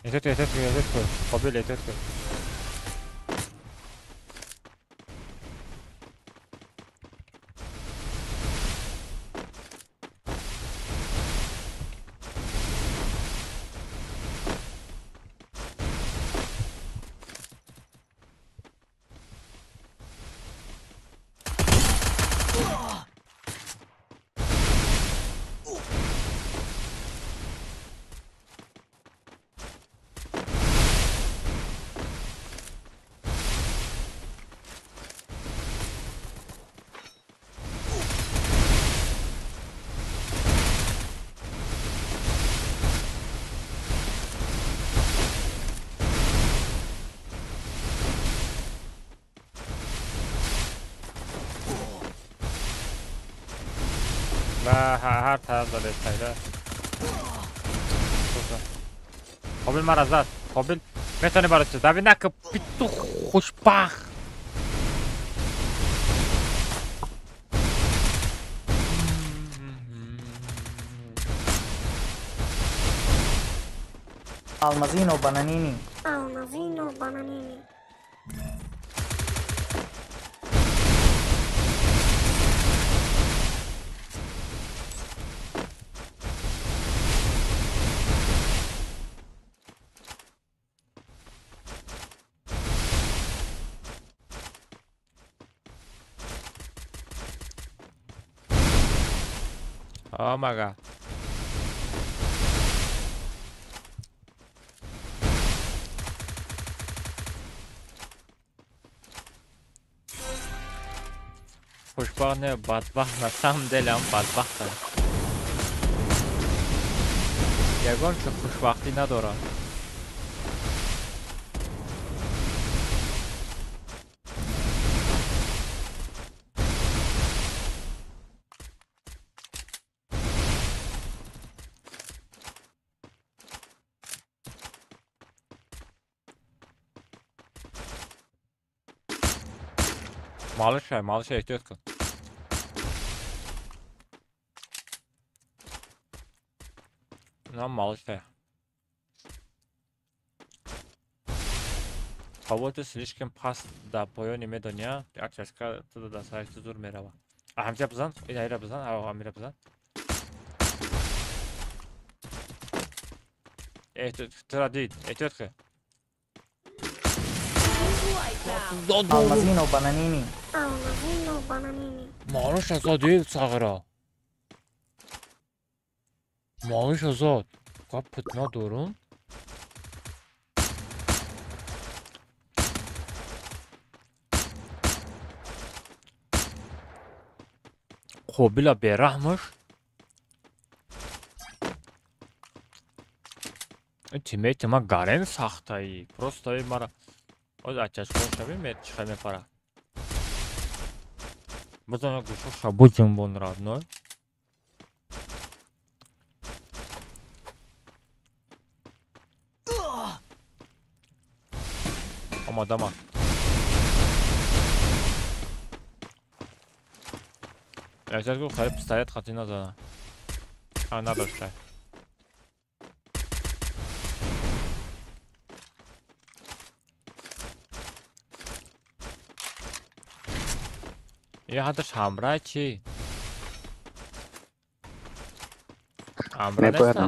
Эҳтиёт кун, эҳтиёт кун, эҳтиёт кун. Қобил эҳтиёт кун. Ва ҳар тараф зада истайда. Қобил мара зад. Қобил метавонӣ барои чиз. Дави нака питу хушбахт. Алмазино бананини. Алмазино бананини. Oh my god. Хушбахт не, бадбахт, на самом деле он бадбахт. Ягон чо хушбахтӣ надорад. Малышай, малышай, тетка. Нам малышай. Кого-то слишком паст да поёни медоня, акчаска туда да сараш зур мерава. А ҳамча бизан, ина ира бизан, а амира бизан. Тра дид, тетка. Алмазино бананини. Алмазино бананини. Малыш азод сағира. Малыш азод. Кап надорум. Қобила бераҳмаш. Тиммейти ма гарен сахтаи. Просто мара оз ачашко шави ме чиха мепара. Бозан гӯшо шабу ҷунбон родной. Омадама. Эҳтиёт кун, хеле пистолет қатъӣ назана. А надоштай. Я ҳадаш ҳамрай чӣ? Амра неста?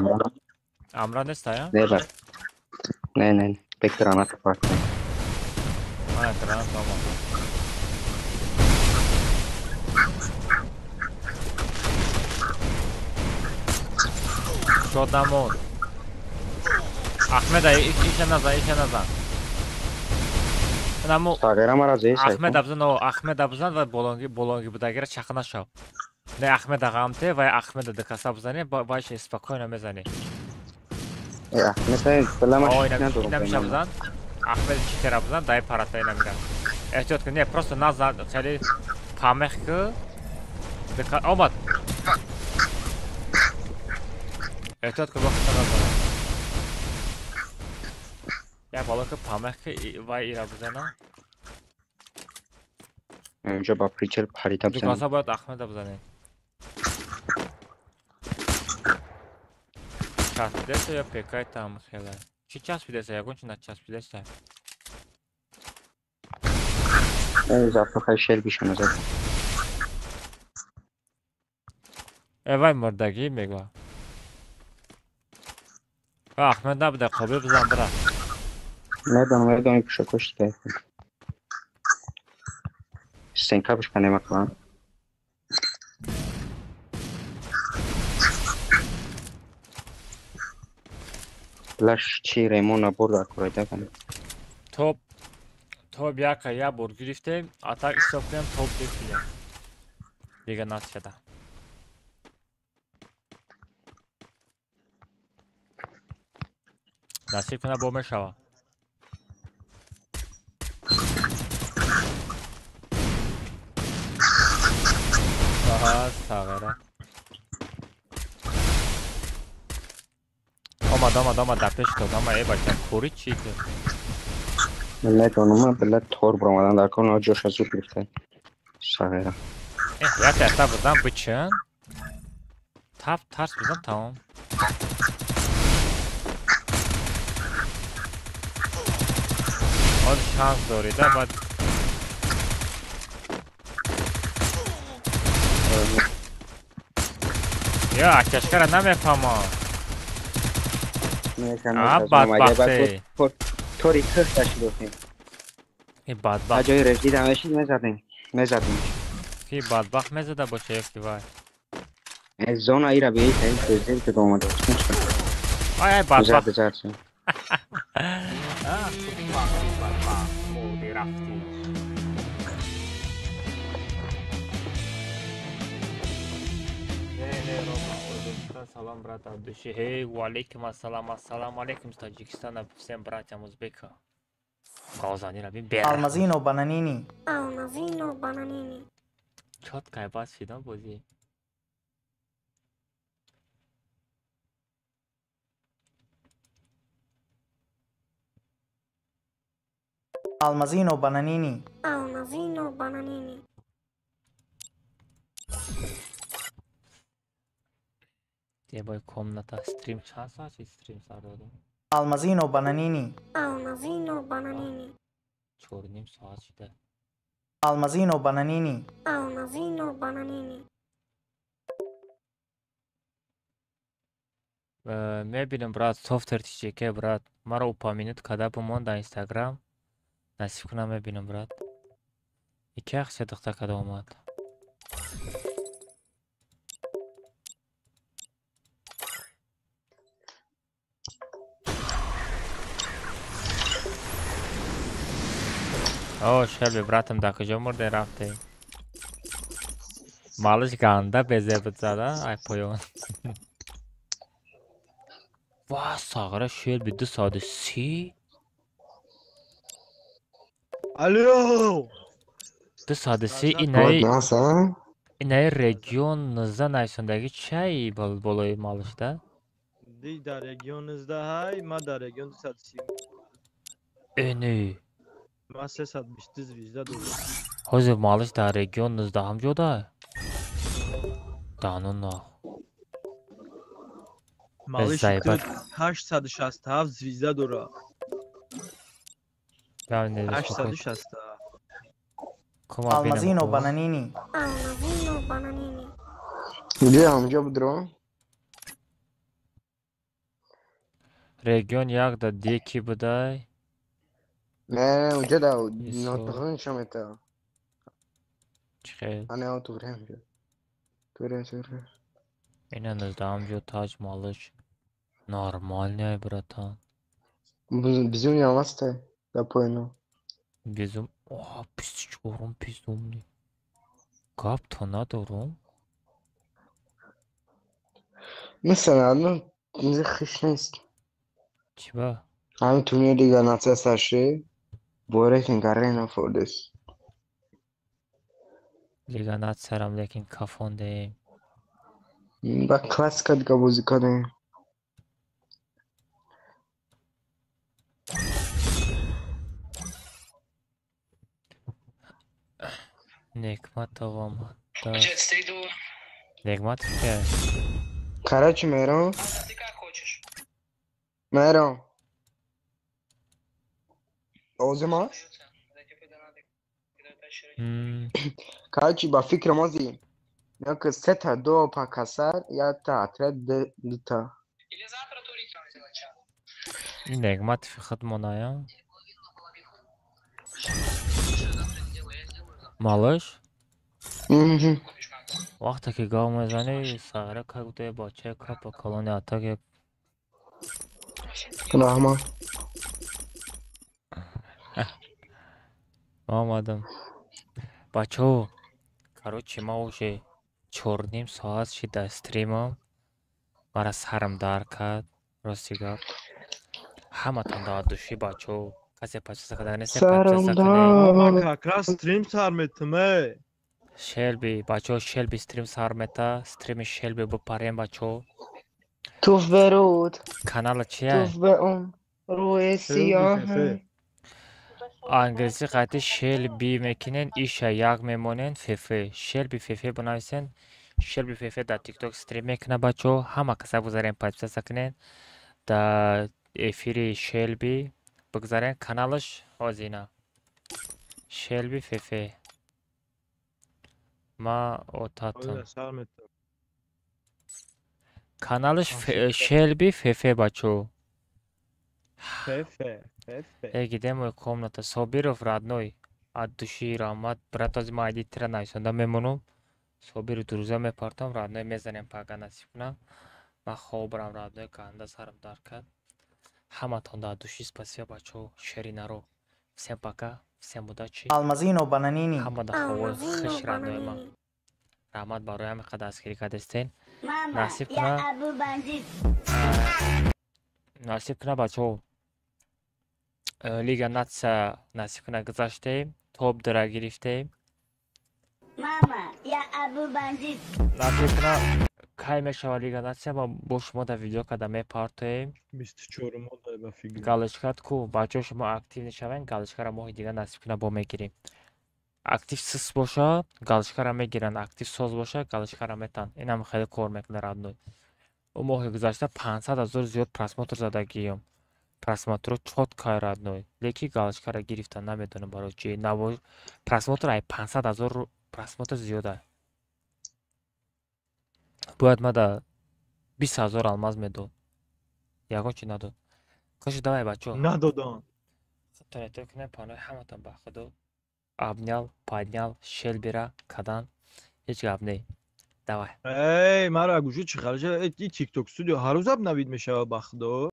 Амра неста, я? Не, бар. Не, не, бек гранат парк. Ана гранат омад. Шод намонд. Ахмеда, иша назан, иша назан. Ахмед абзан, о, Ахмед абзан ва болонги болонги будагира чақа нашав. Не Ахмеда ғамте ва Ахмеда дикаса бзане, вайша спокойно мезани. Ахмеда балама инамиша бзан. Ахмед читера бзан, дай парата инамира. Эҳтиёт кун, не, просто назан, хеле памех ки дика омад. Эҳтиёт кун, вақт назан. Я боло ки памех ки вай ира бзана. Инҷо ба причел парида бзанем. Дукаса бояд Ахмеда бзанем. Часпидеса ё пекай там хеле. Чӣ часпидеса? Ягон чи начаспидеса. Зафар хай шер бишона зад. Э вай мурдагӣ мегӯ. Ахмед набуда, қобил бизан бира. Медонам, медонам пушакош дигар. Стенка бишканем ақлан. Лаш чи ремон набор дар курайда кан. Топ топ яка я бор гирифтем, атак ҳисоб кунем топ гирифтем. Дига нашуда. Насиб куна бо мешава. Аҳа, сағира. Омад, омад, омад, дар пеш дод, омад, э бача, кори чӣ ту? Медонам, билла тор баромадан дар кор, ҷоша зуд гирифта. Сағира. Э, як та бизан бичин. Тап тарс бизан тамом. Ҳозир шанс дорӣ да баъд ё акашкара намефаҳмам. А бадбахте. Тори кӯҳ дошидем. И бадбахт. Ҷои режди дамешид мезадем. Мезадем. Ки бадбахт мезада боша ё ки вай? Зона ира беи таи зер ки омада. Ай ай бадбахт. Зад зад. А, бадбахт, мурди рафтӣ. Салам, брат, от души. Эй, валейкум ассалам, ассалам алейкум с Таджикистана, всем братьям узбека. Гаузани рабин бер. Алмазино бананини. Алмазино бананини. Чёткая бас фидан бози. Алмазино бананини. Алмазино бананини. Ебой комната стрим чанд соат шид стрим сар додем? Алмазино бананини. Алмазино бананини. 4.5 соат шида. Алмазино бананини. Алмазино бананини. Мебинам брат, софтвер тичеке брат. Маро упомянут када бумон дар Инстаграм. Насиб кунам мебинам брат. Ики ахча духта када омад. О, Шелби, братам, дар куҷо мурде рафте? Малиш ганда безеб зада, ай поён. Ва, сағра Шелби 2 соати 30? Алло! 2 соати 30 инаи регион 19 нависондаги чай болои малишда? Ди дар регион 19 ҳай, ма дар регион 230. Эни. Ма 320 звезда дорам. Ҳозир малиш дар регион 19 ҷода? Дану нах. Малиш 867 звезда дора. 867. Алмазино бананини. Алмазино бананини. Где ҳамҷо будро? Регион 1 да деки будай. Не, уҷа да нотуғри нишон метавад. Чӣ хел? Ана туғри ҳамҷо. Туғри, туғри. Ина 19 ҷо таҷ малиш. Нормальный, братан. Безумие мастай да поину. Безум. О, 24 безумный. Гап то надорум. Масалан, ну, хиш нест. Чӣ ба? Ҳамин турнир Лига Нация сар шид. Бо рейтинг арена фордес. Лига Нациярам лекин кафондаем. Ба классика дига бозӣ кардем. Некматова омад. Некматов ки? Короче, Меҳрон. Меҳрон. Овозим аст? Короче, ба фикрам ози ёки сета до пакасар, якта отряд дута. Ин Негматови худмоная? Малыш? Вақте ки гав мезанӣ, сағира как будто як бачаи капа калони атак як Раҳмат. Омадам. Бачаҳо, короче, ма уже 4.5 соат шид дар стримам. Мара сарам дард кард, рости гап. Ҳаматон дар души бачаҳо. Касе подписка карда нест, подписка кунед. Как раз стрим сар метам, э. Шелби, бачаҳо, Шелби стрим сар мета, стрими Шелби бипарем бачаҳо. Туф ба рӯд. Канала чия? Туф ба он рӯи сиёҳ. Англисӣ қайти Шелби мекунен, иша як мемонен, фф. Шелби фф бинависен. Шелби фф дар тикток стрим мекуна, бачаҳо. Ҳама каса бигзарен, подписаться кунен. Дар эфири Шелби бигзарен, каналаш ҳозина. Шелби фф. Ма отатам. Каналаш Шелби фф, бачаҳо. Э, где мой комната? Собиров, родной. От души раҳмат. Брат, ози ман айди тира нависонда мемонам. Собиру друзья мепартам, родной, мезанем пага, насиб кунам. Ман хобрам, родной, ганда сарам дард кард. Ҳаматон дар души спасибо, бачаҳо. Шери наро. Всем пока, всем удачи. Алмазино бананини. Ҳама дар ховои хуш, родной ман. Раҳмат барои ҳамин қадар дастгирӣ кардастен. Насиб куна. Насиб куна, бачаҳо. Лига Нация насиб куна гузаштем, топ дра гирифтем. Насиб куна, кай мешава Лига Нация, ма бо шумо дар видео карда мепартоем. Галочкат ку, бачаҳо, шумо актив мешавен, галочкаро моҳи дига насиб куна бо мегирем. Актив сис боша, галочкаро мегиранд, актив соз боша, галочкаро метан. Инам хеле кор мекунад, родной. Ӯ моҳи гузашта 500 ҳазор зиёд просмотр задагиём. Просмотро чётко, родной, леки галочкаро гирифтан, намедонам барои чи. Просмотр ай 500 ҳазор просмотр зиёда. Бояд мада 20 000 алмаз медод. Ягон чи надод. Коши, давай, бачаҳо. Надоданд. Худтон эҳтиёт кунед, паноҳи ҳаматон ба Худо. Обнял, поднял, шелбира кадан. Ҳеҷ гап не. Давай. Эй, маро гӯши чӣ хариҷа, тикток студио ҳар рӯз обновить мешавад, ба Худо.